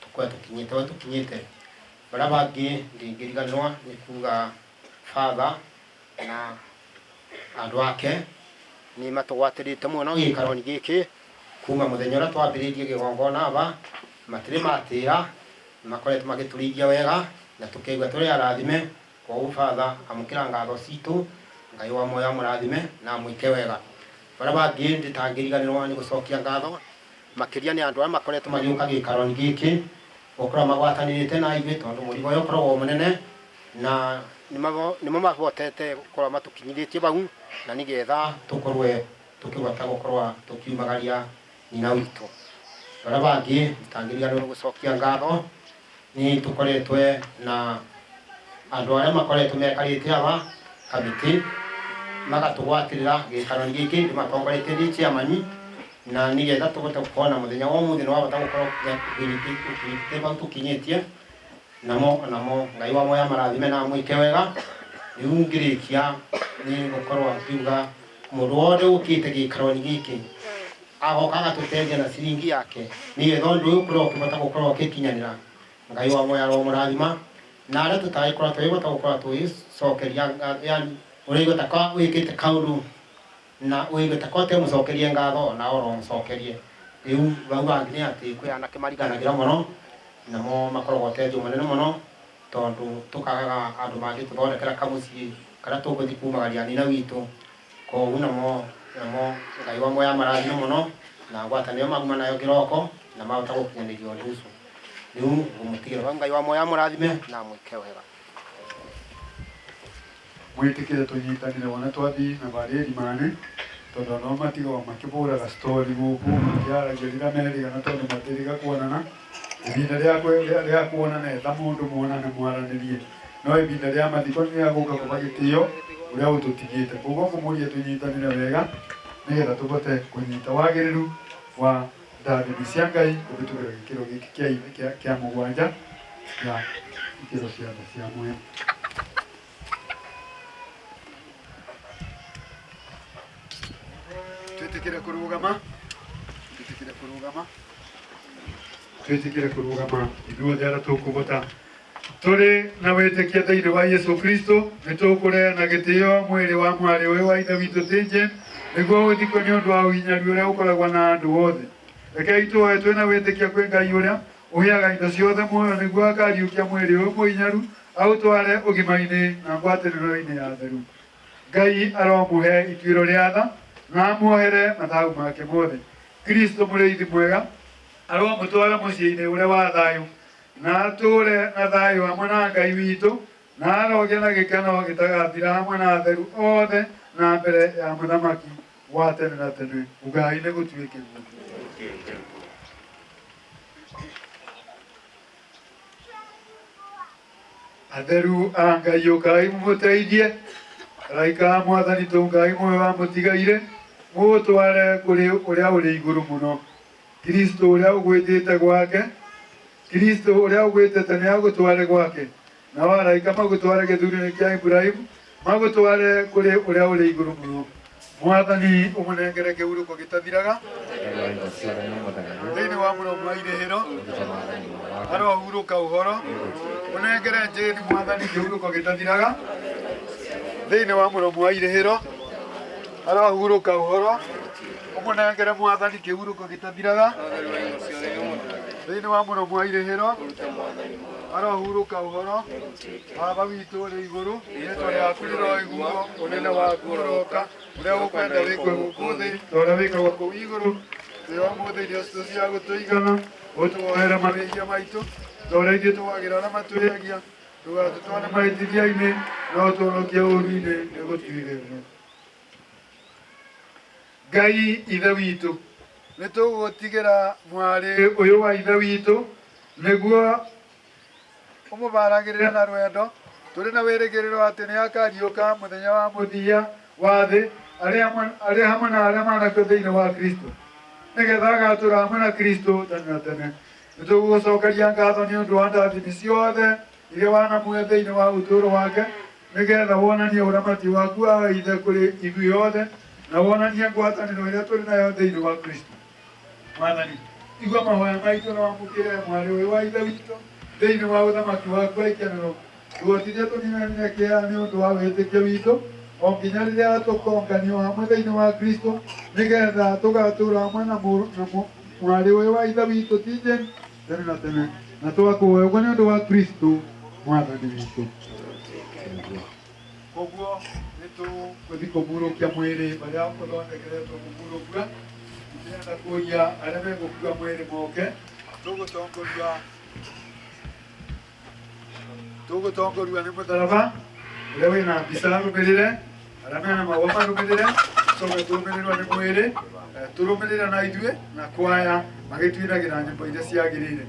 tũkorwo tũkinyĩte ũrĩa tũkinyĩte. Barĩa bangĩ ndingĩriganĩrwo nĩ kuga father na andũ ake nĩ matũgwatĩrĩte mũno gĩikaro-inĩ gĩkĩ kuma mũthenya ũrĩa twambĩrĩirie kĩgongona aba matirĩ matĩra makoretwo magĩtũrĩithia wega na tũkaigua tũrĩ arathime. Koguo father amũkĩra ngatho citũ Ngai wa muoyo amũrathime na amwĩke wega. Barĩa bangĩ ndĩtangĩriganĩrwo nĩ gũcokia ngatho makĩria nĩ andũ arĩa makoretwo magĩũka gĩikaro-inĩ gĩkĩ gũkorwo magwatanĩrĩte na ithuĩ tondũ mũrigo ũyũ ũkoragwo mũnene na nĩmo mahotete gũkorwo matũkinyithĩtie bau na nĩgetha tũkorwe tũkĩhota gũkorwo tũkiumagaria nyina witũ. Barĩa bangĩ ndĩtangĩriganĩrwo gũcokia ngatho nĩ tũkoretwe na andũ arĩa makoretwo mekarĩte aba kamĩtĩ magatũgwatĩrĩra gĩikaro-inĩ gĩkĩ ndĩmatongoretie ndĩ chairman na nĩgetha tũhote kuona mũthenya wa ũmũthĩ nĩ wabata gũkorwo ũkinyĩte bau tũkinyĩtie namo onamo Ngai wa muoyo amarathime na amwĩke wega. Rĩu ngĩrĩkia nĩ gũkorwo ngiuga mũndũ wothe ũkĩte gĩikaro-inĩ gĩkĩ agoka agatũteithia na ciringi yake nĩgetha ũndũ ũyũ ũkorwo ũkĩhota gũkorwo ũgĩkinyanĩra Ngai wa muoyo aromũrathima na arĩa tũtagĩkorwo tũgĩhota gũkorwo tũgĩcokeria yani ũraigua ta ka wĩkĩte kaũndũ na ũigue ta ka ũtemũcokerie ngatho ona oromũcokerie. Rĩu bau bangĩ nĩ atĩ kwĩ anake mariganagĩra mũno namo makoragwo ũteithio mũnene mũno tondũ tũkagaga andũ mangĩtũthondekera kamũciĩ karĩa tũgũthiĩ kumagaria nina witũ. Koguo namo namo Ngai wa muoyo amarathime mũno na ngwatanĩro mauma nayo kĩroko na mahota gũkinyanĩria ũndũ ũcio. Rĩu ngũmũtigĩra bau Ngai wa muoyo amũrathime na amwĩke wega. Mwĩtĩkĩre tũnyitanĩre wona twathiĩ na barĩa irimani tondũ onao matigagwo makĩbũraga story gũkũ makĩaragia rĩrĩa merĩgana tondũ matĩrĩga kuonana ihinda rĩa kuonana etha mũndũ muonane mwaranĩrie no ihinda rĩa mathiko nĩ rĩa gũka kũba gĩtĩo ũrĩa ũtũtigĩte. Koguo ngũmũria tũnyitanĩre wega nĩgetha tũbote kũnyita wagĩrĩru wa ndathimi cia Ngai kũhĩtũkĩra gĩkĩro gĩkĩ kĩa mũgwanja kĩa ikĩro cia tha cia muoyo. Twĩtĩkĩre kũrũgama, twĩtĩkĩre kũrũgama, twĩtĩkĩre kũrũgama ithuothe arĩa tũkũhota tũrĩ na wĩtĩkia thĩinĩ wa Yesu Kristo nĩ tũkũreana gĩtĩo mwĩrĩ wa mwarĩ ũyũ wa ithe witũ Tĩnje nĩguo ũthikwo nĩ ũndũ wa ũhinyari ũrĩa ũkoragwo na andũ othe. Rekei tũhoe twĩna wĩtĩkia kwĩ Ngai ũrĩa ũheaga indo ciothe muoyo nĩguo akariũkia mwĩrĩ ũyũ mũhinyaru aũtware ũgima-inĩ na ngwatĩrĩro-inĩ ya theru. Ngai aromũhe ituĩro rĩa tha na amuohere mathabu make mothe. Kristo mũrĩithi mwega aromũtwara mũciĩ-inĩ ũrĩa wa thayũ na atũũre na thayũ hamwe na Ngai witũ na arogĩa na gĩkeno gĩtagathira hamwe na atheru othe na mbere ya mũthamaki wa tene na tene. Ugai nĩ gũtuĩke guo. Atheru a Ngai ũkai mũmũteithie, araika a mwathani tũngai muoyo wa mũtigaire mũũtware kũrĩ ũrĩa ũrĩ igũrũ mũno. Kristo ũrĩa ũgwĩtĩte gwake, Kristo ũrĩa ũgwĩtĩte nĩ agũtware gwake, nao araika magũtware gĩthurano kĩa Ibrahimu magũtware kũrĩ ũrĩa ũrĩ igũrũ mũno. Mwathani ũmũnengere kĩhurũko gĩtathiraga thĩinĩ wa mũromo wa irĩhĩro arohurũka ũhoro ũnengere Jane mwathani kĩhurũko gĩtathiraga thĩinĩ wa mũromo wa irĩhĩro arohurũka ũhoro ũmũnengere mwathani kĩhurũko gĩtathiraga thĩinĩ wa mũromo wa irĩhĩro arohurũka ũhoro. Baba witũ ũrĩ igũrũ, rĩĩtwa rĩaku rĩroiguo, ũnene waku ũroka, ũrĩa ũkwenda wĩkwe gũkũ thĩ ta ũrĩa wĩkagwo kũu igũrũ. Tũhe ũmũthĩ irio citũ cia gũtũigana, ũtuohere mawĩhia maitũ ta ũrĩa ithuĩ tuohagĩra arĩa matwĩhagia, ndũgatũtware mahĩtithia-inĩ, no ũtũhonokie ũũru-inĩ, nĩgũtuĩke. Ngai ithe witũ, nĩ tũgũtigĩra mwarĩ ũyũ wa ithe witũ nĩguo ũmũbaragĩrĩre na rwendo, tũrĩ na wĩrĩgĩrĩro atĩ nĩ akariũka mũthenya wa mũthia wa thĩ arĩ hamwe na arĩa manakua thĩinĩ wa Kristo, nĩgetha agatũũra hamwe na Kristo tene na tene. Nĩ tũgũgũcokeria ngatho nĩ ũndũ wa ndathimi ciothe iria wanamũhe thĩinĩ wa ũtũũro wake, nĩgetha wonanie ũramati waku wa ithe kũrĩ ithuĩ othe na wonanie ngwatanĩro ĩrĩa tũrĩ nayo thĩinĩ wa Kristo. Mwathani, igua mahoya maitũ na wamũkĩre mwarĩ ũyũ wa ithe witũ thĩinĩ wa ũthamaki waku wa ikenero. Ndũgũtige tũninanire kĩeha nĩ ũndũ wa wĩtĩkio witũ o nginya rĩrĩa tũkonganio hamwe thĩinĩ wa Kristo, nĩgetha tũgatũũra hamwe na mwarĩ ũyũ wa ithe witũ ti Jane tene na tene, na twakũhoya ũguo nĩ ũndũ wa Kristo mwathani witũ. Koguo nĩ tũgũthiĩ kũhurũkia mwĩrĩ barĩa ũthondekeretwo kũhurũkua. Ndĩrenda kũria arĩa megũkua mwĩrĩ moke, tũgũtongoria nĩ mũtharaba ũrĩa wĩna mbica arũmĩrĩre, arĩa mena mahũa marũmĩrĩre, tũcoke tũrũmĩrĩrwo nĩ mwĩrĩ, tũrũmĩrĩre na ithuĩ na kwaya magĩtuinagĩra nyĩmbo iria ciagĩrĩire.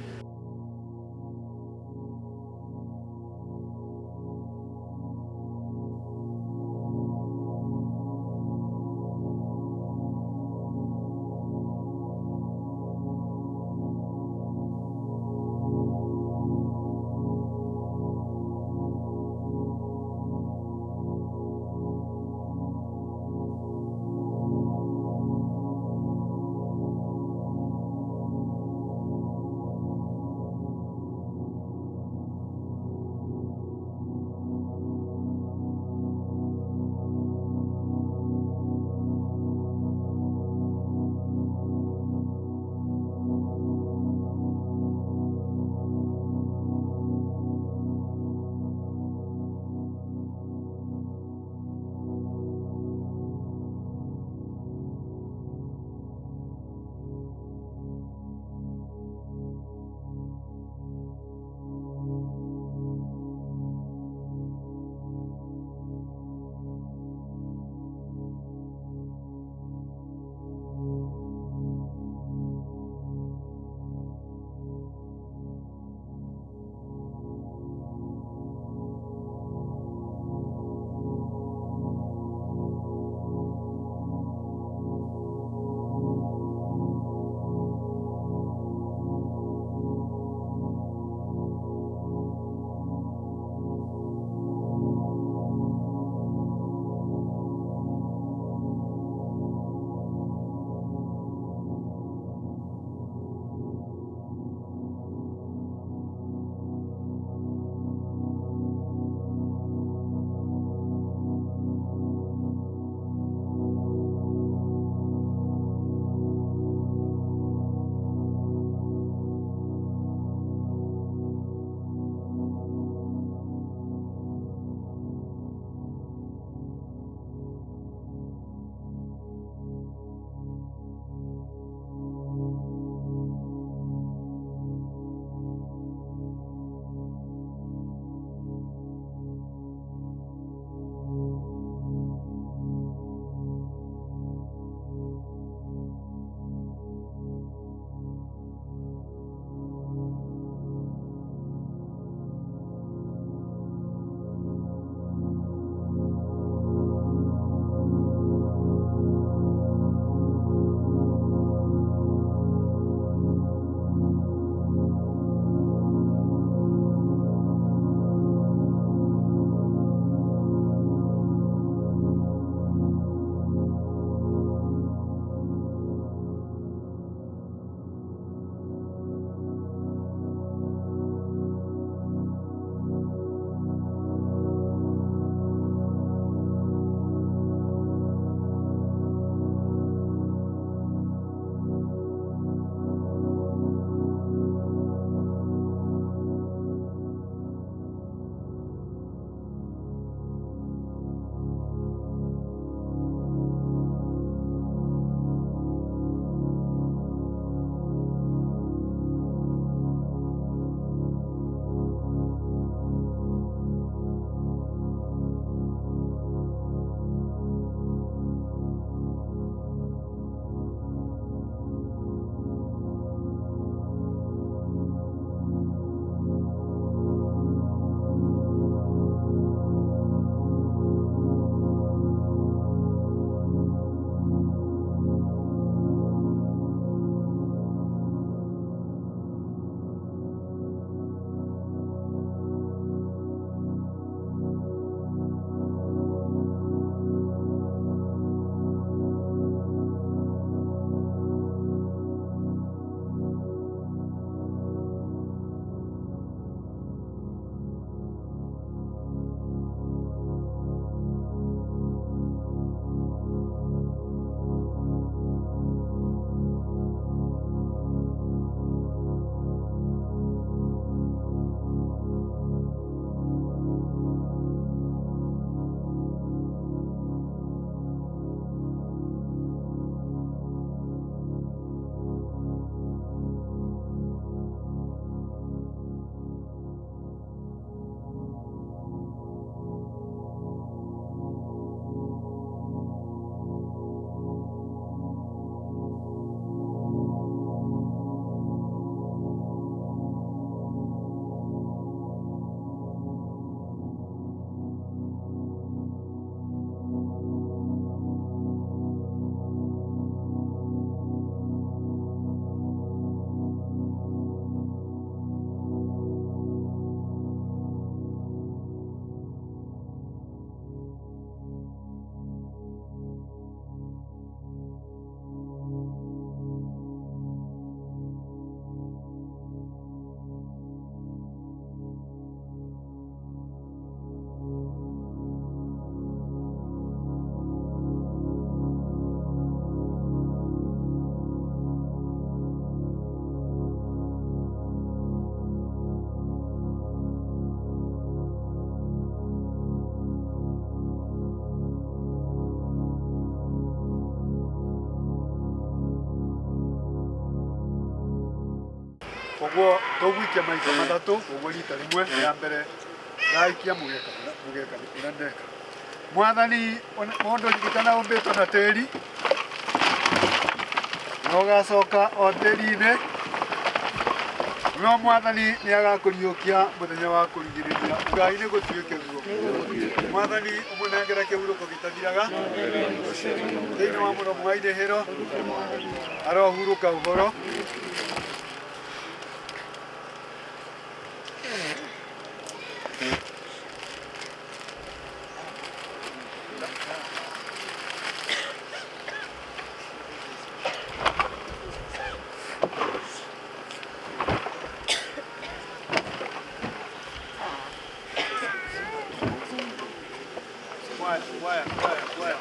Koguo tũgwikia maita matatũ, koguo rita rĩmwe rĩa mbere ndaikia mũgeka mũgeka ũrĩa ndeka. Mwathani mũndũ ririkana ũmbĩtwo na tĩri na ũgacoka o tĩri-inĩ, no Mwathani nĩ agakũriũkia mũthenya wa kũrigĩrĩria. Ugai nĩ gũtuĩke guo. Mwathani ũmũnengere kĩhurũko gĩtathiraga thĩinĩ wa mũromo wa irĩhĩro, arohurũka ũhoro. Quiet, quiet, quiet, quiet.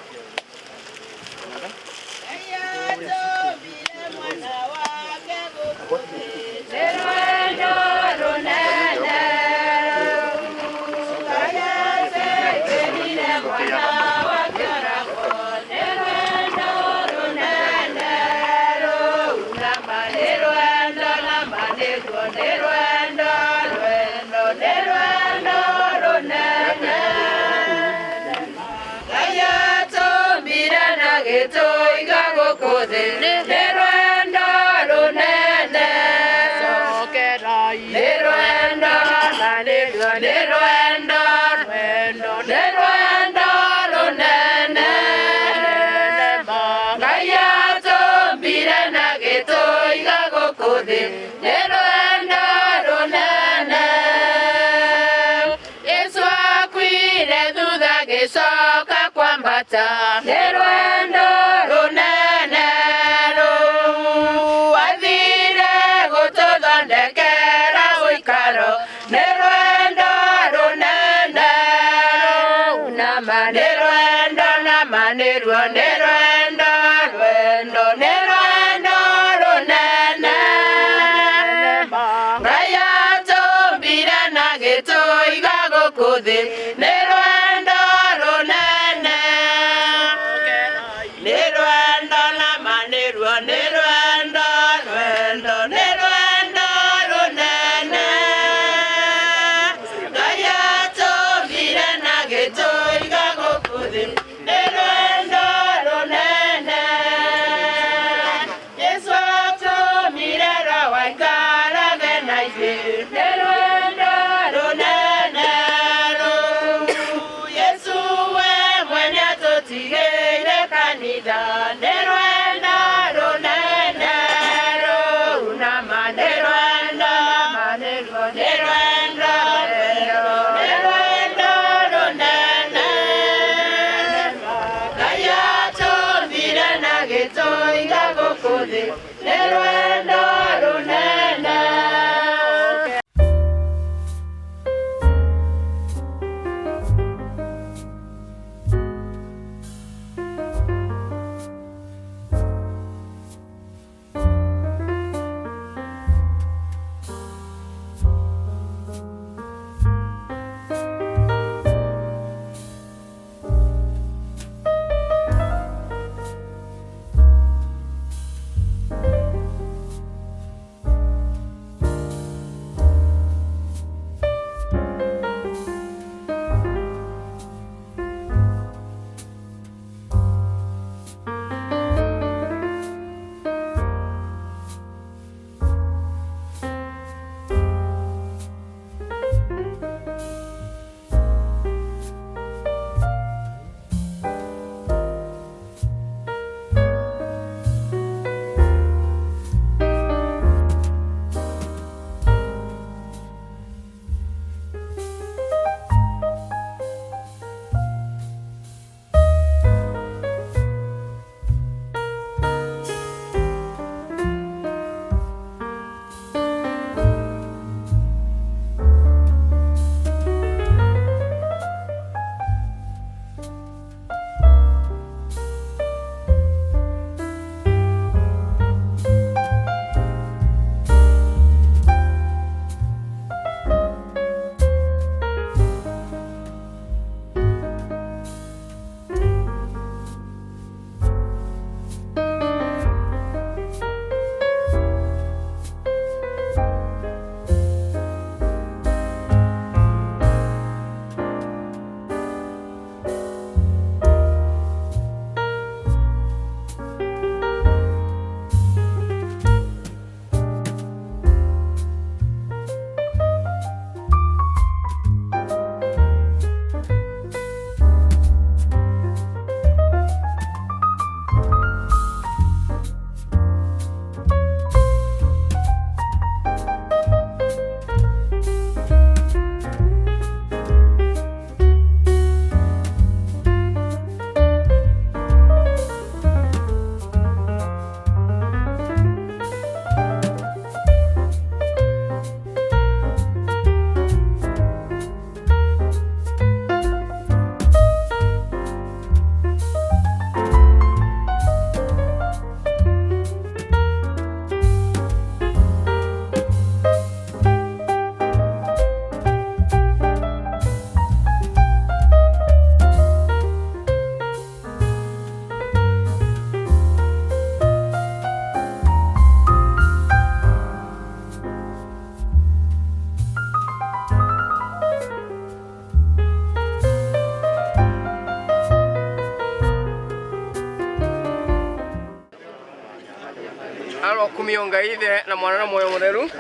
Arokumio Ngai Ithe na Mwana na Muoyo Mutheru.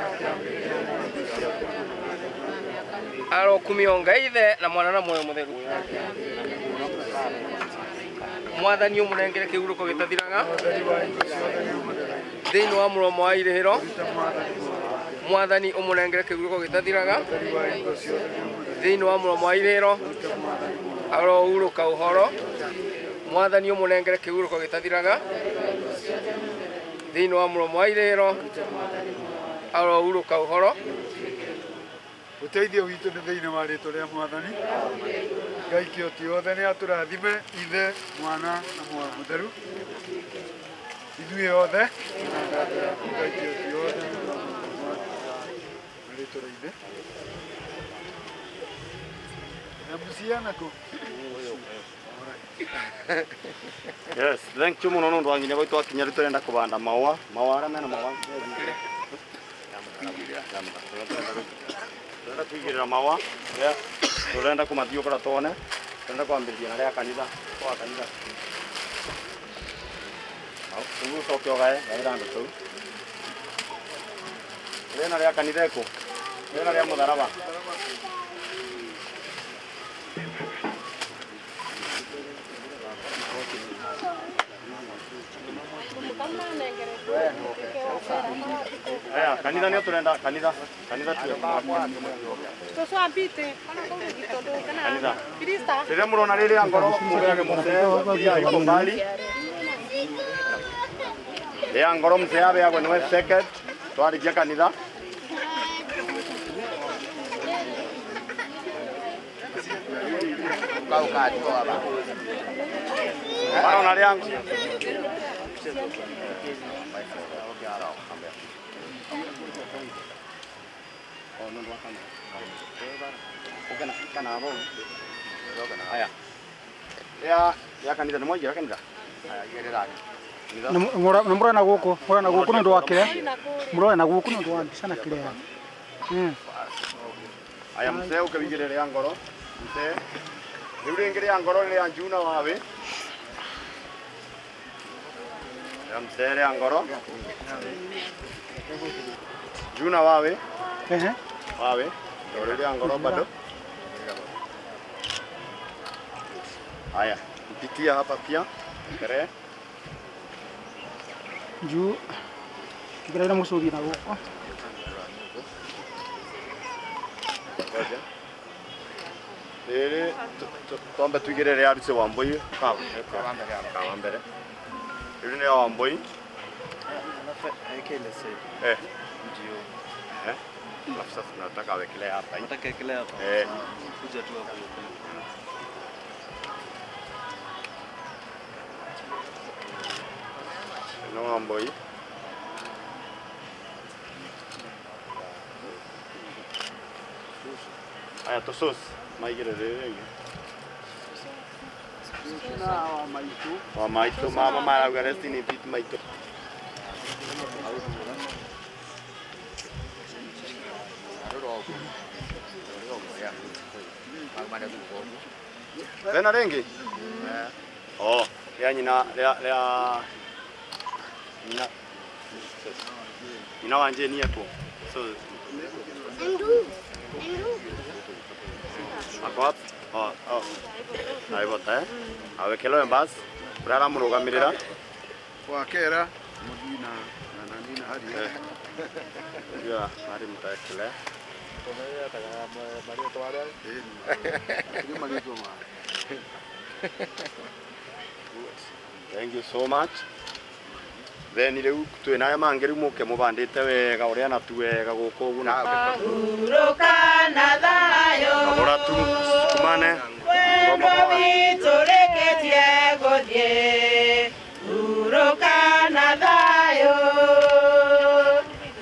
Arokumio Ngai Ithe na Mwana na Muoyo Mutheru. Mwathani umunengere kihuruko gitathiraga thiini wa muromo wa irihiro. Mwathani umunengere kihuruko gitathiraga thiini wa muromo wa irihiro. Arohuruka uhoro. Mwathani umunengere kihuruko gitathiraga thiini wa muromo wa irihiro. Arohuruka uhoro. Uteithio witũ nĩ thĩinĩ wa rĩtwa rĩa Mwathani. Ngai kĩhoti yothe nĩ atũrathime, Ithe, Mwana na Muoyo Mũtheru. Ithuĩ othe na ngatho yaku Ngai kĩhoti yothe na rĩtwa rĩa Ithe. Na mũciana kũ? Yes, thank you muno nundu wa nginya gwitũ akinya rĩu tũrenda kũbanda maũa, maũa arĩa mena maũa. Turenda kuigirira maũa, turenda kumathiũkũra tuone, turenda kwambĩrĩria na rĩa kanitha, kwa kanitha. Rĩu ũcoke ũgae, gaĩra andũ tũu. Rĩna rĩa kanitha ĩkũ? Rĩna rĩa mũtharaba. Aya, kanitha nĩ turenda kanitha, kanitha tu. Kanitha. Rĩrĩa mũrona rĩrĩa ngoro mũbeage mũcee iria iko mbali. Rĩa ngoro mũcee abeagwe nĩwe second twarikia kanitha. Barona rĩa Aya. Ya kanitha nĩ mwaingĩra kanitha? Aya, igĩrĩra. Mũrona gũkũ, mũrona gũkũ nĩ ũndũ wa kĩrĩa? Mũrona gũkũ nĩ ũndũ wa mbica na kĩrĩa. Aya, mũcee ũke wĩigĩrĩre rĩa ngoro. Mũcee. Rĩu rĩngĩ rĩa ngoro rĩa Njuna wawe. Ya mũcee rĩa ngoro. Njuna wawe. Wawe. Rĩu rĩa ngoro bado. Haya, mpitia hapa pia. Kere. Juu kigera musuthi na guko. Ngoja. Rĩrĩ twambe tuigĩrĩre rĩa Arusi Wambui ka wa mbere. Rĩrĩ nĩ Wambui. Eh. Ndio. Eh. Alafu sasa tunataka wekelea hapa. Nataka wekelea hapa. Eh. Kuja tu hapo. No Wambui. Aya tusus maigĩrĩre rĩrĩ. Wa maitũ mama marauga rest in peace maitũ. Tena rĩngĩ? Oh, rĩa nyina rĩa nyina nyina wa Jane eko. So ako wapi? Oh, oh. Naibota eh. Awekelewe basi. Urara murugamirira. Wakera mudina na nani na hari. Ya, hari mutaekele. Thank you so much. Then riu twina aya mangi riu muke mubandite wega uria na tu wega guku ugu na Huruka na thayo ora tu kumane wendo witũ rĩkĩtie gũthiĩ huruka na thayũ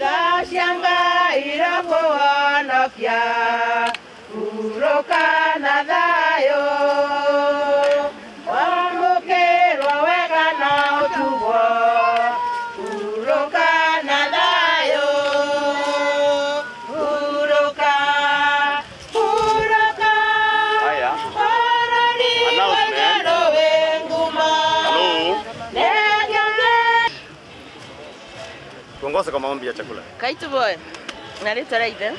tha cia Ngai irakũhonokia huruka na thayũ wamũkĩrwo wega na ũtugwo huruka na thayũ huruka huruka haya bũrũri wa igũrũ wĩ ngumo hello nĩngĩongĩ. Tuongoze kwa maombi ya chakula. Kaituboe na rĩtwa rĩa ithe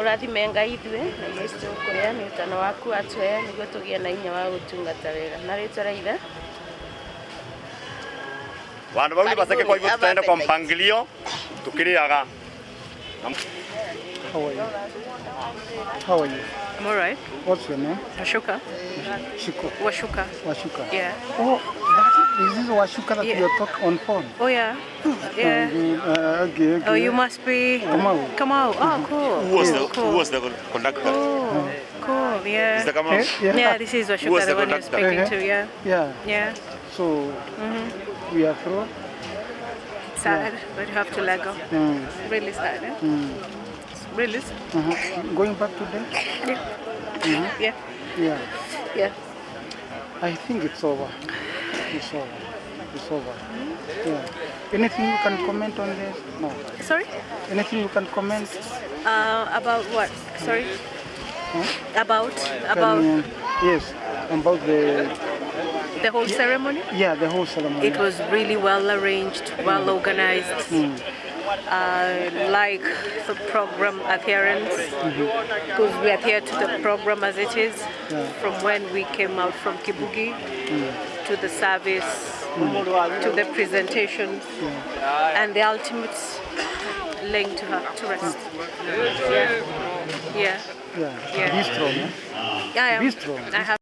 ũrathime Ngai ithuĩ na irio ici tũkũrĩa nĩ ũtano waku atũhe nĩguo tũgĩe na hinya wa gũtungata wega na rĩtwa rĩa ithe. Vandu vau baseke kwa hivyo tutaenda kwa mpangilio tukiriaga. How are you? How are you? I'm all right. What's your name? Washuka. Shiko. Washuka. Washuka. Yeah. Oh, that, is this Washuka that Yeah. you are talking on phone? Oh yeah. Yeah. Okay, okay. Oh, you must be Kamau. Kamau. Oh, cool. Who was the Cool. who was the conductor? Cool. Cool. Yeah. Is the Kamau? Yeah. Yeah, this is Who Washuka, was the the one you're conductor? speaking Uh-huh. to. Yeah. Yeah. Yeah. So hmm we are through. Sad, but you have to let go. Mm. Really sad. Eh? Mm. It's really sad. Uh-huh. Going back today? Yeah. Mhm. Yeah. Yeah. Yeah. I think it's over. It's over. It's over. Yeah. Anything you can comment on this? No. Sorry? Anything you can comment? About what? Sorry. Huh? About Can about you- yes, about the the whole ceremony. yeah, the whole ceremony. It was really well arranged, well organized. Mm. Like the program adherence, because we adhere to the program as it is, Yeah. from when we came out from Kibugi Mm. to the service, to the presentation, and the ultimate laying to her to rest. Yeah. Yeah. Yeah. Yeah. Be strong. Eh? Yeah, I am. Be strong. I have.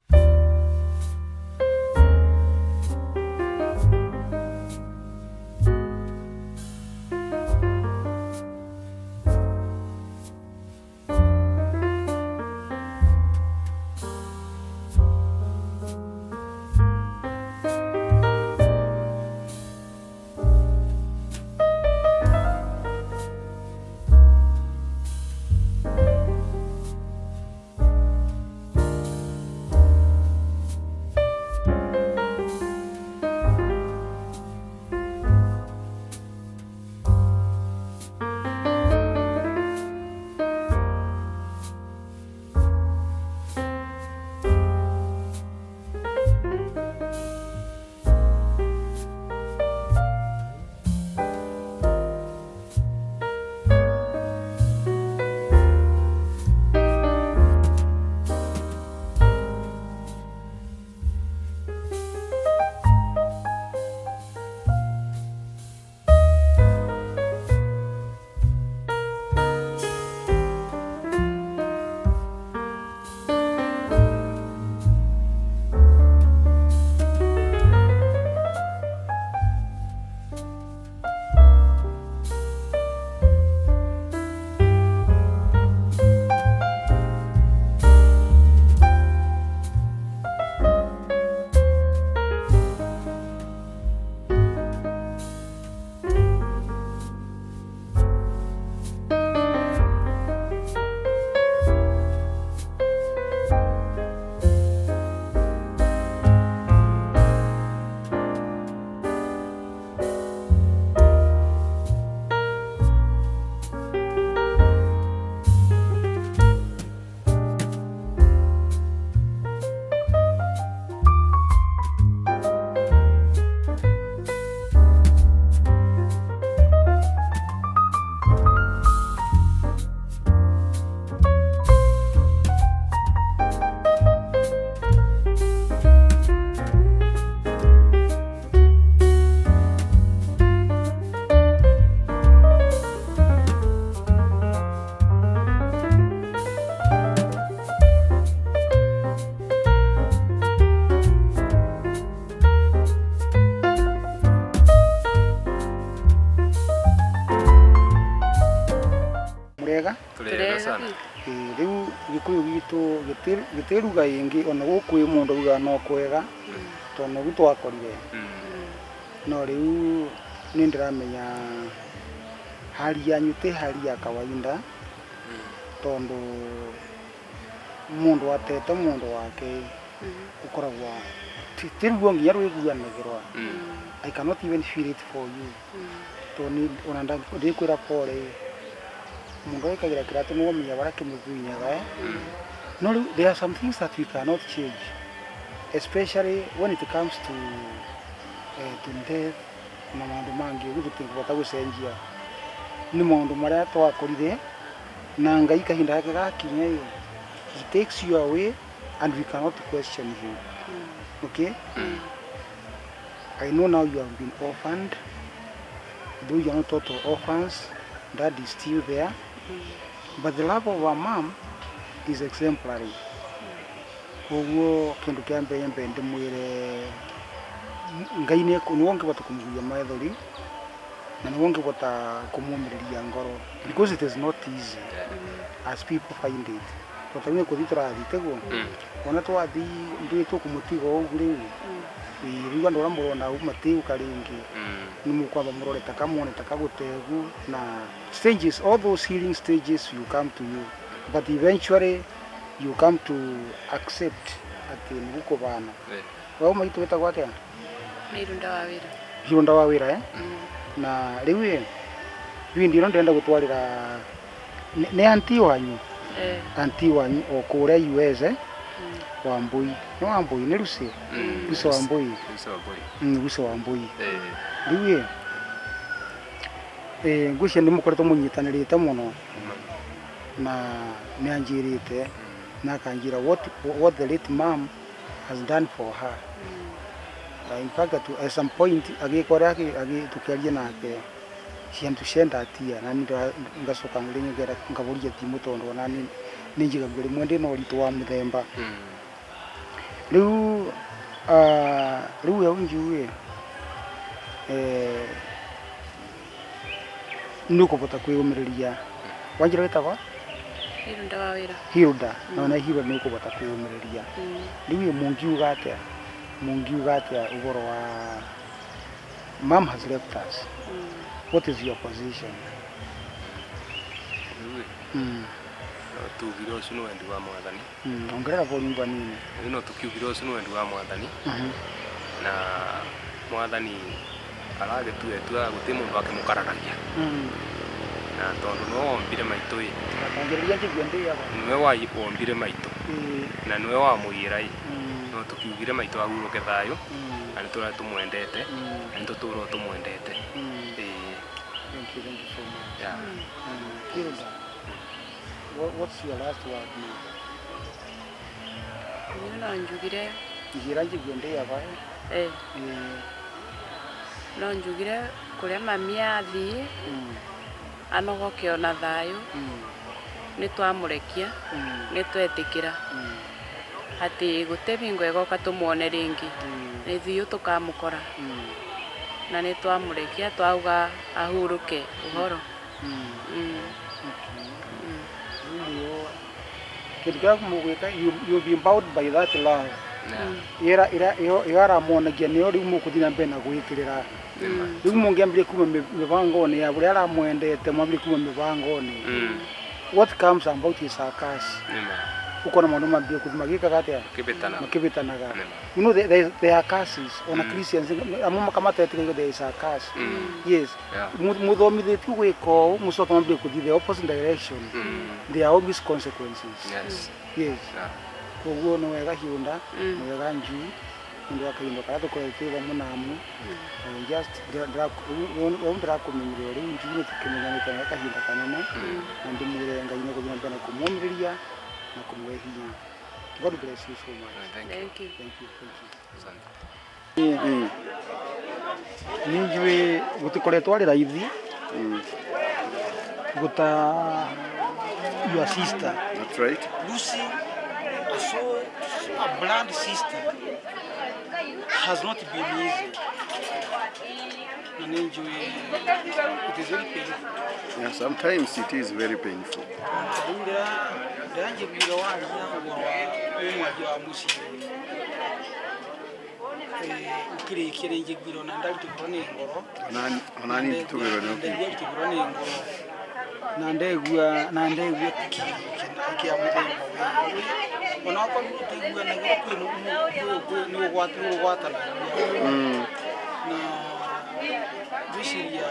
Murega? Turega sana. Riu gikuyu gitu gitiruga ingi ona guku mundu ugaga no kwega tondu nogu twakorire no riu ni ndiramenya hali yanyu ti hali ya kawaida tondu mundu atete mundu wake ukoragwa ti ruo nginya rwiguanagirwa. I cannot even feel it for you tondu ona ndikwira pole mundu ekagira kiratu nĩwomenya baria kĩmũthunyaga. No, there are some things that we cannot change, especially when it comes to death Na maundu mangi ugu tutingibota gucenjia ni maundu maria twakorire na Ngai kahinda gake gakinya he takes you away and we cannot question him. Okay? I know now you have been orphaned, though you are not total orphans, dad is still there. But the love of our mom is exemplary. Koguo kindu kia mbere mbere ndimwire Ngai ni niwe ũngĩhota kũmũguia maithori na niwe ũngĩhota kũmũmĩrĩria ngoro, because it is not easy as people find it. Tondũ nĩ kũthiĩ tũrathiĩ tiguo ona twathiĩ ndũĩ tũkũmũtiga ũguo rĩu. Ĩĩ, rĩu andũ arĩa mũrona ũguo matigũka rĩngĩ nĩ mũkwamba mũrore ta kamwone ta kagũtegu na stages, all those healing stages will come to you, but eventually you come to accept atĩ nĩ gũkũbana. Wewe maitũ wĩtagwo atĩa? Nĩ Irunda wa Wĩra. Irunda wa Wĩra, eh? Na rĩu ĩ bindi ĩno ndĩrenda gũtwarĩra nĩ anti wanyu. Eh. Anti wanyu o kũrĩa US, eh? Wambui nĩ Wambui nĩ Lucy. Lucy Wambui. Lucy Wambui. Lucy Wambui. Rĩu ĩ ngwĩciria nĩ mũkoretwo mũnyitanĩrĩte mũno na nĩ anjĩrĩte na akanjĩra what the late mom has done for her. In fact, at some point agĩkora tũkĩaria nake, she had to send a tear na niĩ ngacoka rĩngĩ ngabũria thimũ tondũ ona niĩ nĩ njigagua rĩmwe ndĩna ũritũ wa mũthemba rĩu. Rĩu we njui nĩ ũkũbota kwĩyũmĩrĩria. Wanjĩra wĩtagwo? Irunda wa Wĩra. Hilda. Na Hilda nĩ ũkũbota kwĩyũmĩrĩria. Rĩu ĩ mũngiuga atĩa ũhoro wa mom has left us? What is your position? Rĩu ĩ no tugire ũcio nĩ wendi wa Mwathani. Ongerera volume vanini. Rĩu no tũkiugire ũcio nĩ wendi wa Mwathani na Mwathani aragĩtua gũtirĩ mũndũ akĩmũkararagia na tondũ nĩwe wombire maitũ ĩ. Akanjĩrĩria njigue ndĩaga. Nĩwe wombire maitũ na nĩwe wamũiyĩra ĩ, no tũkiugire maitũ ahurũke thayũ na nĩ tũrĩa tũmwendete na nĩ tũtũũraga tũmwendete, ĩĩ. Thank you, thank you so much. Yeah. Hilda, what's your last word now? Niĩ no njugire Njĩra njigue ndĩaga. Eh, no njugire kũrĩa mami athiĩ anogoke ona thayũ. Nĩ twamũrekia, nĩ twetĩkĩra atĩ gũtĩ bingo ĩgoka tũmuone rĩngĩ, nĩ ithuĩ tũkamũkora na nĩ twamũrekia twauga ahurũke ũhoro. Kĩndũ kĩrĩa mũgwĩka, you'll be bound by that love ira ira iyo aramuonagia nĩyo rĩu mũkũthiĩ na mbere na gwĩkĩrĩra. Rĩu mũngĩambĩrĩria kuma mĩbango-inĩ ya ũrĩa aramwendete, mwambĩrĩrie kuma mĩbango-inĩ, what comes about is a curse. Ukona maũndũ mambie kũthi magĩkaga atĩa? Makĩbĩtanaga. Makĩbĩtanaga. You know, there are curses ona Christians amwe makamatetĩka there is a curse. Yes. Muthomithĩtio gwĩka ũũ, mũcoka mwambĩrĩrie kũthiĩ the opposite direction, there are always consequences. Yes. Koguo nĩ wega Hilda, nĩ wega Njui, nĩ wa kahinda karĩa tũkoretwo twĩ vamwe namu. Just rĩu ndĩrakũmenyire rĩu Njui nĩ tũkĩmenyanĩte nawe kahinda kanene na ndĩmwĩre Ngai nĩ gũthiĩ na mbere na kũmũmĩrĩria na kũmũhe hinya. God bless you so much. Thank you. Thank you, thank you. Asante. Nĩ njũĩ gũtikoretwo arĩ raithi guta your sister. That's right. Lucy, so a blood sister, has not been easy. Na nĩ njũĩ it is very painful. Yeah, sometimes it is very painful. Rĩu ndĩranjiguire waria ũhoro wa ũmwaria wa mũciĩ ukĩrĩkia nĩ njiguire ona ndaritũhĩrwo nĩ ngoro. Onani nditũhĩrwo nĩ Ndaigua ritũhĩrwo nĩ ngoro na ndegua kĩa mũthemba ũyũ ona okorwo tũiguanagia kwĩ nĩ ũgwatanagia na ngwĩciria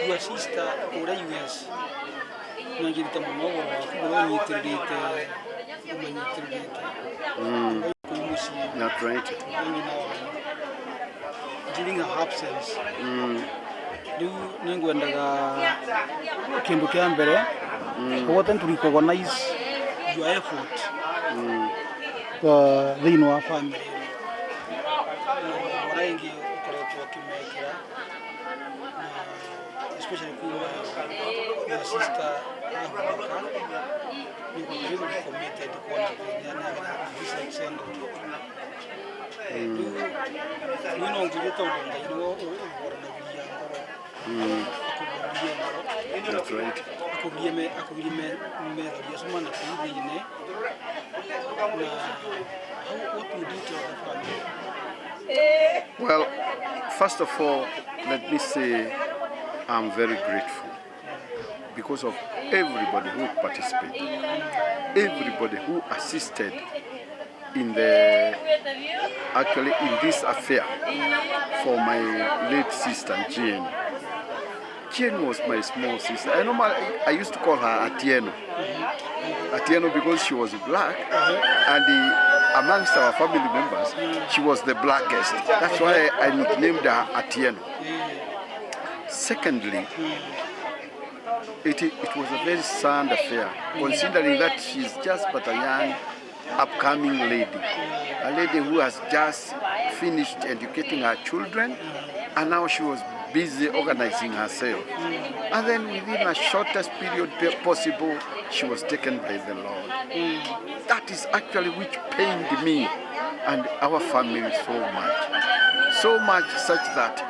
your sister kũrĩa US nĩanjĩrĩte mũno ũhoro waku ũrĩa ũnyitĩrĩrĩte ũmanyitĩrĩrĩte kũu mũciĩ That's right. na nyina wanyu. During her absence riu ningwendaga kindu kia mbere ugote to recognize your effort thiini wa family na maũndũ ingi ukoretwo ukimekira na especially kuma your sister ahurũka nĩ very very committed kuona atĩ this extended. Rĩu niĩ no njuge tondũ Ngai nĩwe ũguũranagĩria ngoro, akũguũrĩrie ngoro. That's right. Akũgirie methori acio mana kũu thĩinĩ na how, what would you tell the family? Well, first of all, let me say I'm very grateful because of everybody who participated, everybody who assisted in the actually in this affair for my late sister Jane. Jane was my small sister. I normally I used to call her Atieno. Atieno because she was black, and amongst our family members, she was the blackest. That's why I nicknamed her Atieno. Secondly, it was a very sad affair, considering that she's just but a young, upcoming lady, a lady who has just finished educating her children, and now she was busy organizing herself. And then within a shortest period possible, she was taken by the Lord. That is actually which pained me and our family so much. So much such that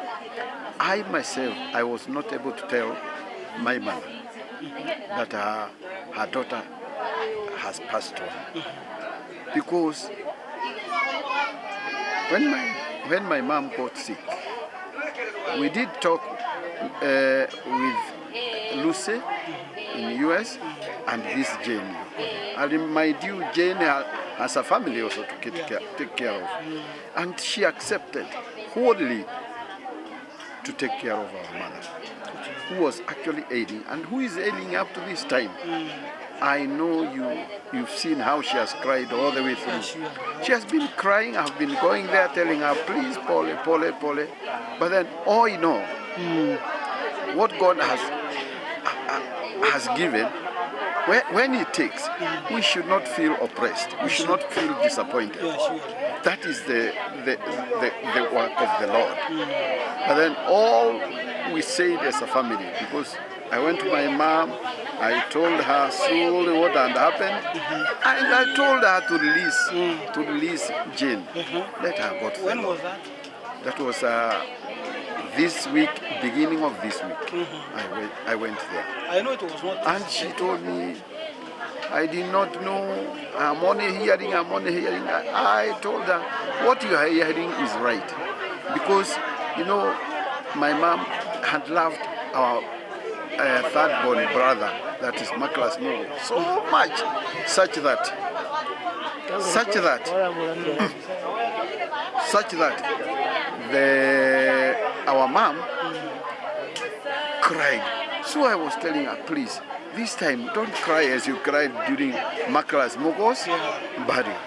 I myself, I was not able to tell my mother that her daughter has passed on. Because when my mom got sick, we did talk with Lucy in the US and this Jane. And mind you, Jane has a family also to take care of. And she accepted wholly to take care of our mother, who was actually ailing and who is ailing up to this time. I know you've seen how she has cried all the way through. She has been crying. I've been going there telling her, please, pole, pole, pole. But then, all in all, what God has given, when He takes, we should not feel oppressed. We should not feel disappointed. That is the work of the Lord. But then all we said as a family, because I went to my mom, I told her slowly what had happened, and I told her to release Jane. Let her go to the When Lord. Was that? That was this week, beginning of this week. I went there. I know it was not. And she told me, "I did not know. I'm only hearing, I'm only hearing." I told her, "What you are hearing is right." Because, my mom had loved our third born brother, that is Maklas Mogo, so much, such that our mom cried. So I was telling her, "Please, this time don't cry as you cried during Maklas Mogo's burial.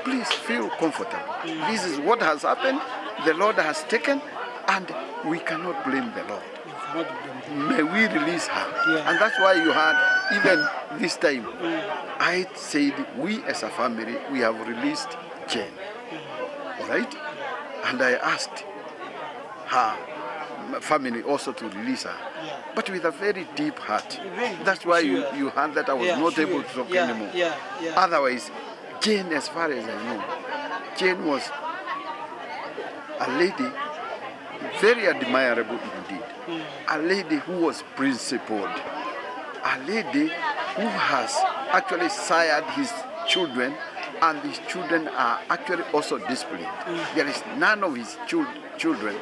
Please feel comfortable. This is what has happened. The Lord has taken, and we cannot blame the Lord. May we release her." And that's why you had, even this time, I said, we as a family, we have released Jane. All right? And I asked her family also to release her, but with a very deep heart. That's why you heard that I was not able to talk anymore. Otherwise, Jane, as far as I know, Jane was a lady very admirable indeed. A lady who was principled. A lady who has actually sired his children, and his children are actually also disciplined. There is none of his children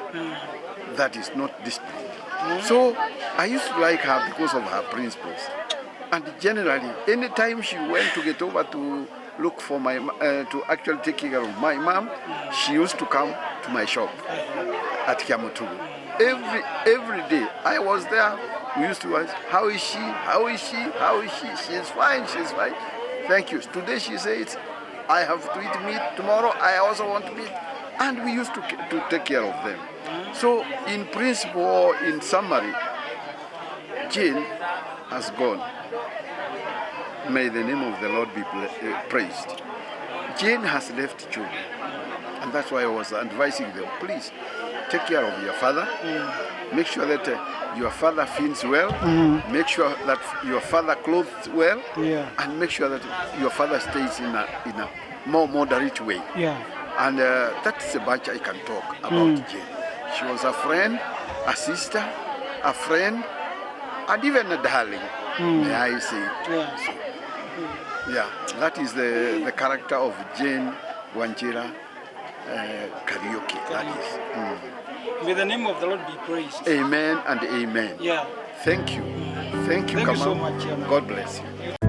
that is not disciplined. So I used to like her because of her principles. And generally, anytime she went to get over to look for my, to actually take care of my mom, she used to come to my shop at Kiamutugu. Every day I was there, we used to ask, "How is she? How is she? How is she?" "She's fine, she's fine. Thank you." Today she says, "I have to eat meat. Tomorrow I also want meat." And we used to take care of them. So in principle or in summary, Jane has gone. May the name of the Lord be praised. Jane has left children. And that's why I was advising them, please take care of your father. Make sure that your father feels well. Make sure that your father clothes well. And make sure that your father stays in a more moderate way. And that's the much I can talk about Jane. She was a friend, a sister, a friend, and even a darling, may I say. So, yeah, that is the character of Jane Wanjira Kariuki. That is. May the name of the Lord be praised. Amen and amen. Thank you. Thank you, Thank you so Kamau. much, Chairman. God bless you.